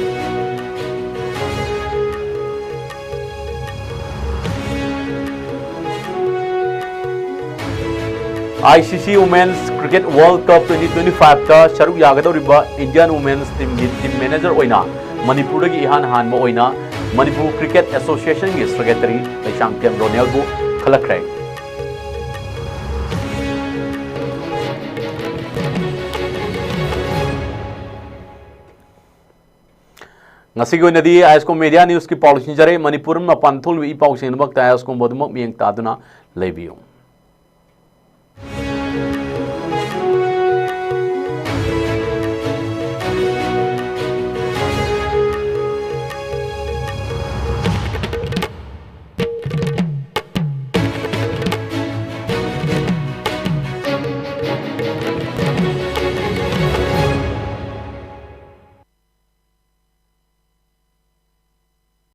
ICC Women's Cricket World Cup twenty twenty-five ꯇ ꯁꯔꯨꯛ ꯌꯥꯒꯗꯧꯔꯤꯕ Indian Women's Team ꯒꯤ team manager ꯑꯣꯏꯅ ꯃꯅꯤꯄꯨꯔꯗꯒꯤ ꯏꯍꯥꯟ ꯍꯥꯟꯕ ꯑꯣꯏꯅ ꯃꯅꯤꯄꯨꯔ Cricket Association ꯒꯤ secretary ꯂꯩꯁꯥꯡꯊꯦꯝ ꯔꯣꯅꯦꯜꯕꯨ ꯈꯜꯂꯛꯈ꯭ꯔꯦ꯫ ꯉꯁꯤꯒꯤ ꯑꯣꯏꯅꯗꯤ ꯑꯥꯏ ꯑꯦꯁ ꯀꯣꯝ ꯃꯦꯗꯤꯌꯥ ꯅ꯭ꯌꯨꯁꯀꯤ ꯄꯥꯎ ꯂꯣꯏꯁꯤꯟꯖꯔꯦ꯫ ꯃꯅꯤꯄꯨꯔ ꯃꯄꯥꯟ ꯊꯣꯛꯂꯤꯕ ꯏ ꯄꯥꯎꯁꯤꯡꯒꯤꯗꯃꯛꯇ ꯑꯥꯏ ꯑꯦꯁ ꯀꯣꯝꯕꯨ ꯑꯗꯨꯃꯛ ꯃꯤꯠꯌꯦꯡ ꯇꯥꯗꯨꯅ ꯂꯩꯕꯤꯌꯨ꯫